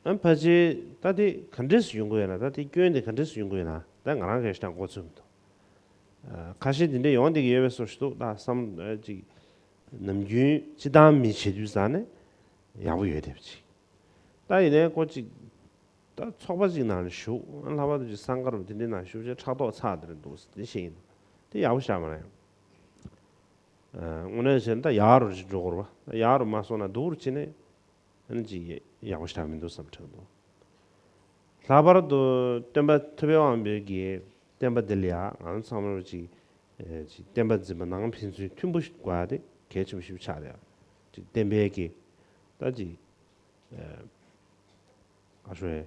ཨ་ཕལ་ཆེར་ད་དེ་ག་འདྲས་སུ་ཡོང་གི་ཡོད་ན། ད་དེ་སྐྱོན་དེ་ག་འདྲས་སུ་ཡོང་གི་ཡོད་ན་ད་ང་རང་གིས་ཞེ་དྲག་མགོ་ཚོད་མི་འདུག་ཁ་ཤས་དེ་འདྲས་ཡོང་བསྡད་ཀྱི་ཡོད་པའི་བཟོ་ཞིག་འདུག་ད་བསམ་ཅིག་ནམ་རྒྱུན་སྤྱི་བཏང་མི་བྱེད་དུས་ཙང་ནས་ཡག་པོ་ཡོད་བསྡད་པ་ཅིག་ད་ཡིན་ནའི་ཁོ་ཅིག་ད་ཚོགས་པ་ཅིག་ནང་ལ་ཞུགས། ལྷག་པར་དུ་ཅིག་སངྒ་རུ་དེ་འདྲའི་ནང་ཞུགས་བྱས་ཕྲག་དོག་ཚ་དེ་རེད་འདུག་དེ་བཤད་ཡིན། དེ་ཡག་པོ་ཞེ་དྲག་མ་རེད། དངོས་གནས་བྱས་ན་ད་ཡག་རུ་ཅིག་འགྲོ་དགོས་རེད་པ། ད་ཡག་རུ་མ་སོང་ན་སྡུག་རུ་ཕྱིན་ནས་ཨ་ནི་ཅིག་ཡག་པོ་ཞེ་དྲག་མི་འདུག་བསམ་དྲན་འདུག་ལྷག་པར་དུ་སྟོན་པ་ཐུབ་པའི་དབང་པོའི་གི་བསྟན་པ་འདི་ལ་ཡ་ང་ཚོ་ཚང་མ་ཅིག་ཅིག་བསྟན་པ་འཛིན་པ་ནང་ཕན་ཚུན་མཐུན་པོ་དགོས་ཡ་དེ་གལ་ཆེན་པོ་ཞིག་ཆགས་རེད། ཅིག་བསྟན་པའི་གི་ད་ཅིག་ག་རེ་ཞུ་དགོས་རེད།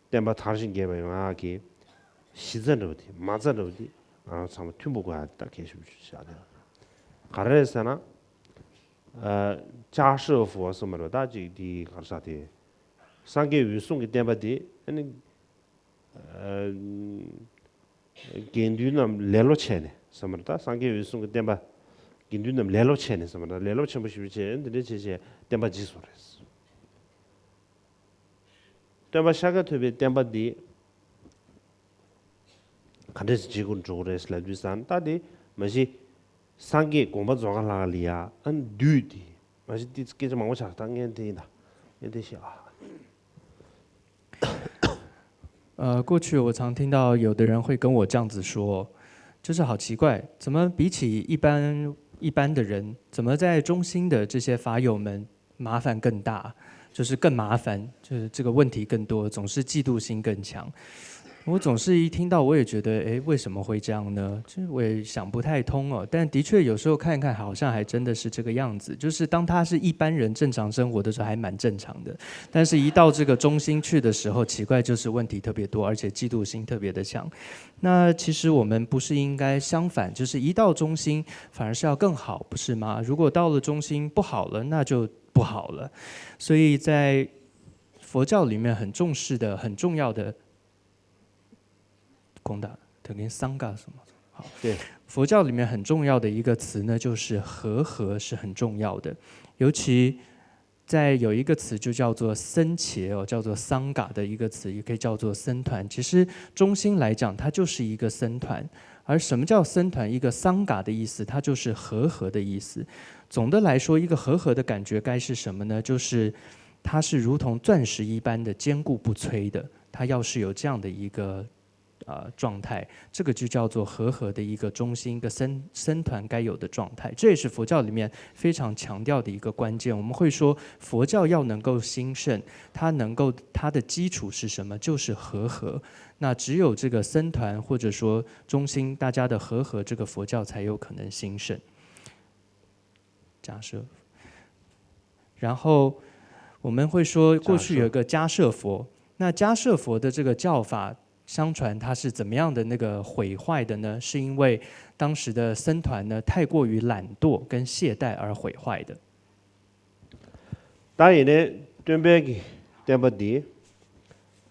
བསྟན་པ་དར་ཞིང་རྒྱས་པ་ཡོང་ཡག་གི་གཞི་རྩ་འདྲ་བོ་དེ་མ་རྩ་འདྲ་བོ་དེ་ང་རང་ཚང་མ་མཐུན་པོ་དགོས་ཡག་ད་གལ་ཆེན་པོ་ཞིག་ཆགས་རེད། ག་རེ་རེད་ཟེར་ན། ཅཱ་ཧྲི་ཧྥུ་ཟེར་མ་རེད་པ། ད་ཅིག་དེ་ག་རེ་ཟེར་དེ། སངས་རྒྱས་འོད་སྲུང་གི་བསྟན་པ་དེ་ཨ་ནི་དགེ་འདུན་རྣམས་ལེ་ལོ་བྱས་ནས་ཟེར་མ་རེད། ད་སངས་རྒྱས་འོད་སྲུང་གི་བསྟན་པ་དགེ་འདུན་རྣམས་ལེ་ལོ་བྱས་ནས་ཟེར་མ་རེད། ལེ་ལོ་ཆེན་པོ་ཞེ་པོ་བྱས། འདི་འདྲ་བྱས་བྱས་བསྟན་པ་བརྗེད་སོང་རེད། སྟོན་པ་ཤཱཀྱ་ཐུབ་པའི་བསྟན་པ་འདི་ག་འདྲས་སེ་བརྗེད་དགོས་འགྲོ་གི་རེད་ལབ་དུས་ཙང་ད་དེ་མ་གཞི་སངས་རྒྱས་དགོངས་པ་རྫོགས་ཁ་ལག་ལ་ཡ་ཨ་ནི་བསྡུས་ཏེ་མ་གཞི་དེ་སྐད་ཆ་མང་པོ་ཆགས། ད་ངས་དེ་ཡིན་ད་ངས་དེ་བཤད་ཨ།呃，过去我常听到有的人会跟我这样子说，就是好奇怪，怎么比起一般一般的人，怎么在中心的这些法友们麻烦更大，就是更麻烦，就是这个问题更多，总是嫉妒心更强。我总是一听到，我也觉得，诶，为什么会这样呢？就是我也想不太通哦。但的确，有时候看一看，好像还真的是这个样子。就是当他是一般人正常生活的时候，还蛮正常的，但是一到这个中心去的时候，奇怪，就是问题特别多，而且嫉妒心特别的强。那其实我们不是应该相反，就是一到中心反而是要更好，不是吗？如果到了中心不好了，那就不好了。所以在佛教里面很重视的、很重要的，空的，等于三个什么？好，对，佛教里面很重要的一个词呢，就是和合是很重要的，尤其再有一个词就叫做僧伽哦，叫做桑嘎的一个词，也可以叫做僧团。其实中心来讲，它就是一个僧团。而什么叫僧团？一个桑嘎的意思，它就是和合的意思。总的来说，一个和合的感觉该是什么呢？就是它是如同钻石一般的坚固不摧的，它要是有这样的一个呃状态，这个就叫做和合的一个中心，一个僧僧团该有的状态。这也是佛教里面非常强调的一个关键。我们会说，佛教要能够兴盛，它能够它的基础是什么？就是和合。那只有这个僧团或者说中心，大家的和合，这个佛教才有可能兴盛。假设，然后我们会说过去有一个迦舍佛，那迦舍佛的这个教法，相传它是怎么样的那个毁坏的呢？是因为当时的僧团呢太过于懒惰跟懈怠而毁坏的。ད་ཡིན་ནའི་སྟོན་པའི་གི་བསྟན་པ་འདི་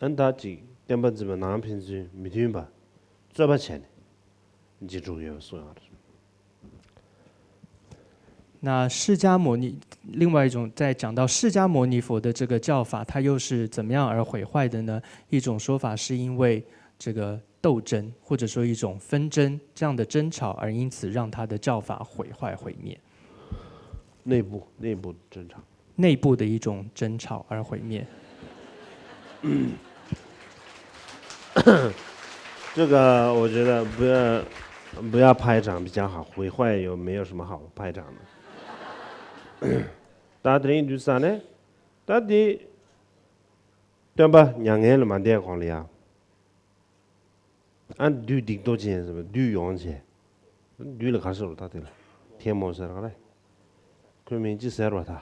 ཨ་ནི་ད་ཅིག་བསྟན་པ་འཛིན་པ་ནང་ཕན་ཚུན་མི་མཐུན་པ་རྩོད་པ་བྱས་ནས་འཇིག་འགྲོ་གི་ཡོད་པ་གསུངས་ཡོད་རེད།那释迦牟尼，另外一种在讲到释迦牟尼佛的这个教法，它又是怎么样而毁坏的呢？一种说法是因为这个斗争，或者说一种纷争，这样的争吵，而因此让他的教法毁坏毁灭。内部内部争吵。内部的一种争吵而毁灭。这个我觉得不要不要拍掌比较好，毁坏有没有什么好拍掌的？ད་དེ་རིང་དུས་ས་ནས་ད་དེ་སྟོན་པ་མྱ་ངན་ལས་མ་འདས་གོང་ལ་ཡ། ཨ་བདུད་སྡིག་ཏོ་ཅན་ཟེར་བ་བདུད་ཡོང་བྱས། བདུད་ལ་ག་རེ་ཟེར་བ་ད་དེ་ལ་ཐལ་མོ་ཟེར་ག་རེ། ཁོའི་མིང་ཅི་ཟེར་བ་ད།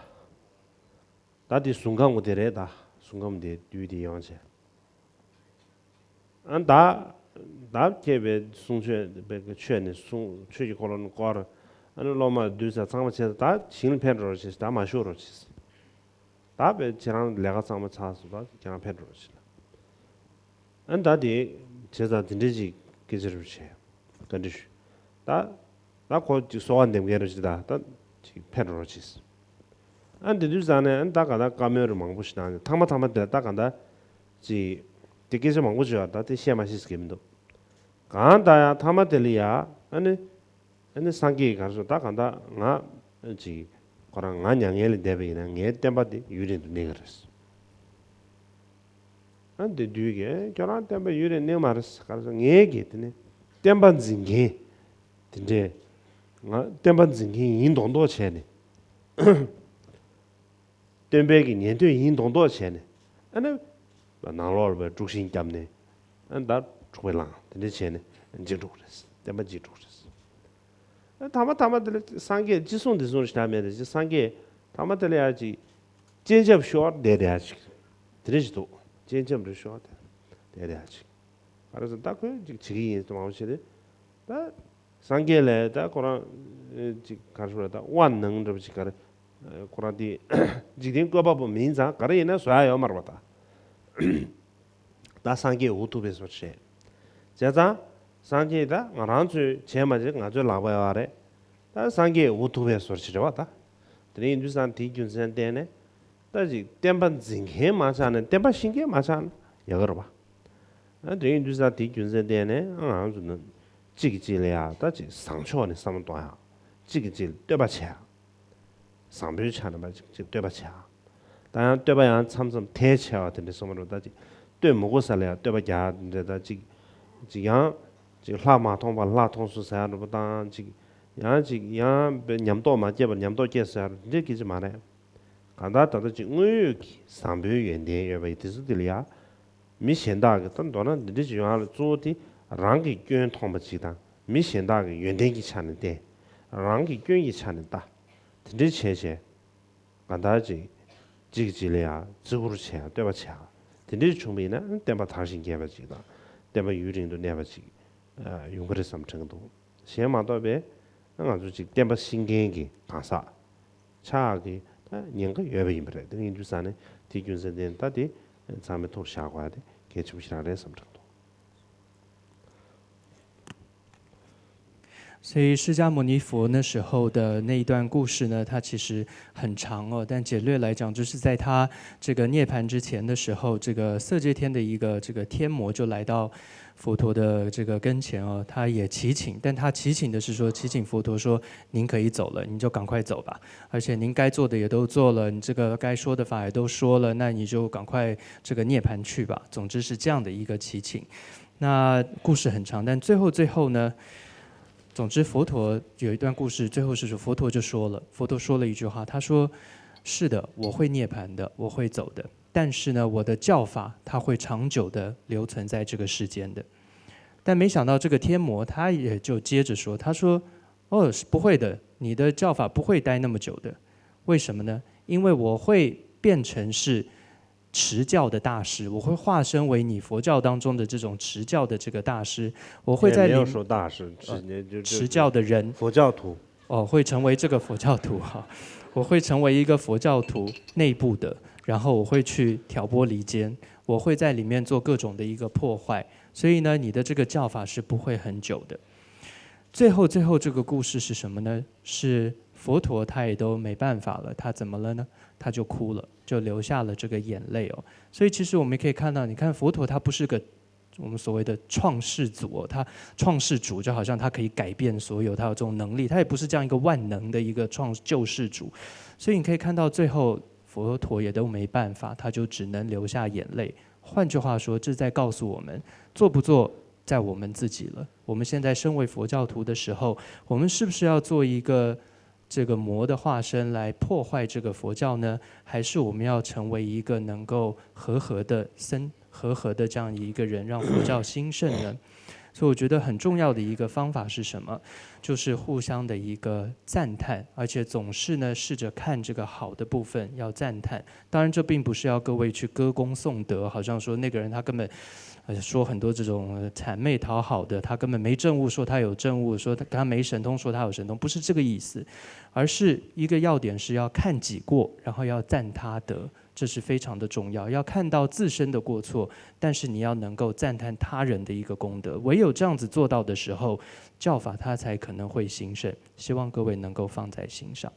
ད་དེ་གཟུངས་སྒམ་དེ་རེད་ད། གཟུངས་སྒམ་དེ་བདུད་དེ་ཡོང་བྱས། ཨ་ད་ད་མཁས་པའི་གསུང་ཆོས་པའི་ཆོས་ནས་གསུང་ཆོས་ཀྱི་འཁོར་ལོ་ནས་བསྐོར། ཨ་ནི་སློབ་མ་བསྡུས་ཚར་ཚང་མ་བྱས་ད་ཞིང་ལ་ཕེབས་འགྲོ་རོགས་བྱས། ད་མ་བཞུགས་རོགས་བྱས། ད་བས་ཁྱེད་རང་ལས་ཀ་ཚང་མ་ཚར་སོང་། ད་ཁྱེད་རང་ཕེབས་འགྲོ་ཞིག་ལ། ཨ་ད་དེ་བྱས་ཙང་དེ་འདྲས་ཅིག་སྐད་ཆ་རུ་བྱས། བཀའ་འདྲི་ཞུ། ད་ད་ཁོ་ཅིག་གསོལ་བ་འདེབས་མཁན་རུ་ཅིག་ད་ད་ཅིག་ཕེབས་འགྲོ་ཅིག་ཨ་དེ་དུས་ཙང་ནས་ཨ་ད་ག་ད་བཀའ་མོལ་རུ་མང་པོ་ཞིག་གནང་ནས་ཐ་མ་ཐ་མ་དེ་ད་ག་ད་ཅིག་དེ་སྐད་ཆ་མང་པོ་བྱས་པ་ད་དེ་བཤད་མ་ཤེས་ཟེར་གི་མི་འདུག་གང་ད་ཡང་ཐ་མ་དེ་ལ་ཡ་ཨ་ནི། ཨ་ནི་སངས་རྒྱས་ཀྱིས་ག་རེ་ཟེར། ད་གང་ལྟར་ང་ཅིག་ཁོ་རང་ང་མྱ་ངན་ལས་འདས་པ་ཡིན་ན་ངའི་བསྟན་པ་འདི་ཡུན་རིང་དུ་གནས་ཀྱི་རེད། ཨ་འདི་བདུད་ཀྱིས་ཁྱོད་རང་བསྟན་པ་ཡུན་རིང་གནས་མ་རེད། ག་རེ་ཟེར། ངས་ཀྱིས་དེ་ནི་བསྟན་པ་འཛིན་མཁན་དེ་འདྲས། ང་བསྟན་པ་འཛིན་མཁན་ཡིན་མདོག་མདོག་བྱས་ནས། སྟོན་པའི་གི་ཉན་ཐོས་ཡིན་མདོག་མདོག་བྱས་ནས། ཨ་ནི་ནང་ལོགས་ལ་དཀྲུག་ཤིང་བརྒྱབ་ནས། ཨ་ནི་ད་འཁྲུག་པ་ལངས། དེ་འདྲ་བྱས་ནས་འཇིག་འགྲོ་གི་རེད། བསྟན་པ་འཇིག་འགྲོ་གི་རེད། ཨ་ཐ་མ་ཐ་མ་དེ་ལ་སངས་རྒྱས་ཅི་གསུང་དེ་གསུང་ཞིག་ད་མེད་དེ་ཅི། སངས་རྒྱས་ཐ་མ་དེ་ལ་ཡ་ཅིག་སྤྱན་ཆབ་ཤོར་བསྡད་བསྡད་ཡ་ཅིག་དེ་འདྲ་ཞིག་འདུག་སྤྱན་ཆབ་རེ་ཤོར་བསྡད་བསྡད་བསྡད་ཡ་ཅིག་ག་རེ་ཟེར། ད་ཁོས་ཅིག་བྱེད་ཀྱི་ཡིན་ཟེར་མང་པོ་བྱས་ཏེ། ད་སངས་རྒྱས་ལ་ད་ཁོ་རང་ཅིག་ག་རེ་ཟེར། ད་དབང་གནང་འདྲ་པོ་ཅིག་ག་རེ། ཁོ་རང་དེ་འཇིག་རྟེན་བཀོད་པ་པོ་མིན་ཙང་ག་རེ་ཡིན་ན་བཟོ་ཡ་ཡོད་མ་རེད་པ་ད། ད་སངས་རྒྱས་འུ་ཐུག་པའི་བཟོ་བྱས། བྱས་ཙང་སངས་རྒྱས་ད་ང་རང་ཚོས་བྱས་མ་བྱས་ང་ཚོའི་ལག་པ་ཡོད་རེད། ད་སངས་རྒྱས་འུ་ཐུག་པའི་བཟོ་བྱས་རེད་པ་ད། དེ་འདྲ་ཡིན་དུས་ཙང་དེའི་རྒྱུ་མཚན་བརྟེན་ནས། ད་ཅིག་བསྟན་པ་འཛིན་མཁན་མ་ཆགས་ནས་བསྟན་པ་ཤེས་མཁན་མ་ཆགས་ན་ཡག་གི་རེད་པ། ཨ་དེ་ཡིན་དུས་ཙང་དེའི་རྒྱུ་མཚན་བརྟེན་ནས་ང་རང་ཚོ་ནི་གཅིག་གིས་གཅིག་ལ་ཡ་ད་ཅིག་བཟང་ཕྱོགས་ནས་བསམ་བློ་གཏོང་ཡ། གཅིག་གིས་གཅིག་ལ་བསྟོད་པ་བྱེད་ཡ། བཟང་པོའི་ཆ་ནས་མ་གཅིག་གཅིག་བསྟོད་པ་བྱེད་ཡ། ད་ཡང་བསྟོད་པ་ཡང་མཚམས་མཚམས་ཐལ་ཆེ་བ་དེ་འདྲ་སོང་མ་རེད། ད་ཅིག་བསྟོད་མི་དགོས་ས་ལ་ཡང་བསྟོད་པ་རྒྱག་དེ་འདྲ། ད་ཅིག་ཅིག་ཡང་ཅིག་ལྷ་མ་མཐོང་བ་ལྷ་མཐོང་སོང་ཟེར་ཡ་འདྲ་པོ་དང་། ཅིག་ཡང་ཅིག་ཡང་ཉམས་རྟོགས་མ་སྐྱེས་པར་ཉམས་རྟོགས་སྐྱེས་ཟེར་ཡ་འདྲ་སྐད་ཆ་མ་རེད། གང་ལྟར་ད་ལྟ་ཅིག་དངོས་ཡོད་ཀྱི་བཟང་པོའི་ཡོན་ཏན་ཡོད་པ་ཡི་དེ་ཚོ་དེ་ལ་ཡ། མི་གཞན་དག་གིས་ད་མདོར་ན་འདི་འདྲ་ཅིག་ཡོང་ཡ་ལ་གཙོ་བོ་དེ་རང་གི་སྐྱོན་མཐོང་པ་ཅིག་དང་མི་གཞན་དག་གི་ཡོན་ཏན་གྱི་ཆ་ནས་བལྟས། རང་གི་སྐྱོན་གྱི་ཆ་ནས་ལྟ། དེ་འདྲ་བྱས་བྱས། གང་ལྟར་ཅིག་གཅིག་གིས་གཅིག་ལ་ཡ་བརྩི་བཀུར་བྱེད་ཡ་བསྟོད་པ་བྱེད་ཡ། དེ་འདྲ་བྱུང་བ་ཡིན་ན་བསྟན་པ་དར་ཞིང་རྒྱས་པ་ཅིག་དང་བསྟན་པ་ཡུན་རིང་དུ་གནས་པ་ཅིག་ཡོང་གི་རེད་བསམ་དྲན་གྱི་འདུག་གཞན་མ་གཏོགས་པའི་ང་ཚོ་ཅིག་བསྟན་པ་ཤེས་མཁན་གྱི་གང་ཟག་ཆགས་ཀྱི་ད་ཉེན་ཁ་ཡོད་པ་ཡིན་པ་རེད། དེ་ཡིན་དུས་ཙང་ནས་དེའི་རྒྱུ་མཚན་དེ་ད་དེ་ཚང་མས་ཐུགས་བཞག་དགོས་ཡ་དེ་གལ་ཆེན་པོ་ཞིག་རང་རེད་བསམ་དྲན་འདུག 所以释迦牟尼佛那时候的那一段故事呢，它其实很长哦，但简略来讲，就是在他这个涅槃之前的时候，这个色界天的一个这个天魔就来到佛陀的这个跟前哦，他也祈请，但他祈请的是说，祈请佛陀说，您可以走了，你就赶快走吧，而且您该做的也都做了，你这个该说的法也都说了，那你就赶快这个涅槃去吧。总之是这样的一个祈请。那故事很长，但最后最后呢，总之佛陀有一段故事，最后是说佛陀就说了，佛陀说了一句话，他说：“是的，我会涅槃的，我会走的，但是呢，我的教法它会长久的留存在这个世间的。”但没想到这个天魔他也就接着说，他说：“哦，是不会的，你的教法不会待那么久的。为什么呢？因为我会变成是持教的大师，我会化身为你佛教当中的这种持教的这个大师，我会在里也没有说大师，直接就持教的人佛教徒。哦，会成为这个佛教徒哈，我会成为一个佛教徒内部的，然后我会去挑拨离间，我会在里面做各种的一个破坏，所以呢，你的这个教法是不会很久的。”最后，最后这个故事是什么呢？是佛陀他也都没办法了，他怎么了呢？他就哭了，就流下了这个眼泪哦。所以其实我们可以看到，你看佛陀他不是个我们所谓的创世主哦，他创世主就好像他可以改变所有，他有这种能力，他也不是这样一个万能的一个创救世主。所以你可以看到最后佛陀也都没办法，他就只能流下眼泪。换句话说，这在告诉我们，做不做在我们自己了。我们现在身为佛教徒的时候，我们是不是要做一个这个魔的化身来破坏这个佛教呢？还是我们要成为一个能够和合的僧、和合的这样一个人，让佛教兴盛呢？所以我觉得很重要的一个方法是什么？就是互相的一个赞叹，而且总是呢试着看这个好的部分，要赞叹。当然，这并不是要各位去歌功颂德，好像说那个人他根本呃说很多这种呃谄媚讨好的，他根本没证悟，说他有证悟，说他他没神通，说他有神通，不是这个意思，而是一个要点是要看己过，然后要赞他德。这是非常的重要，要看到自身的过错，但是你要能够赞叹他人的一个功德。唯有这样子做到的时候，教法它才可能会兴盛。希望各位能够放在心上。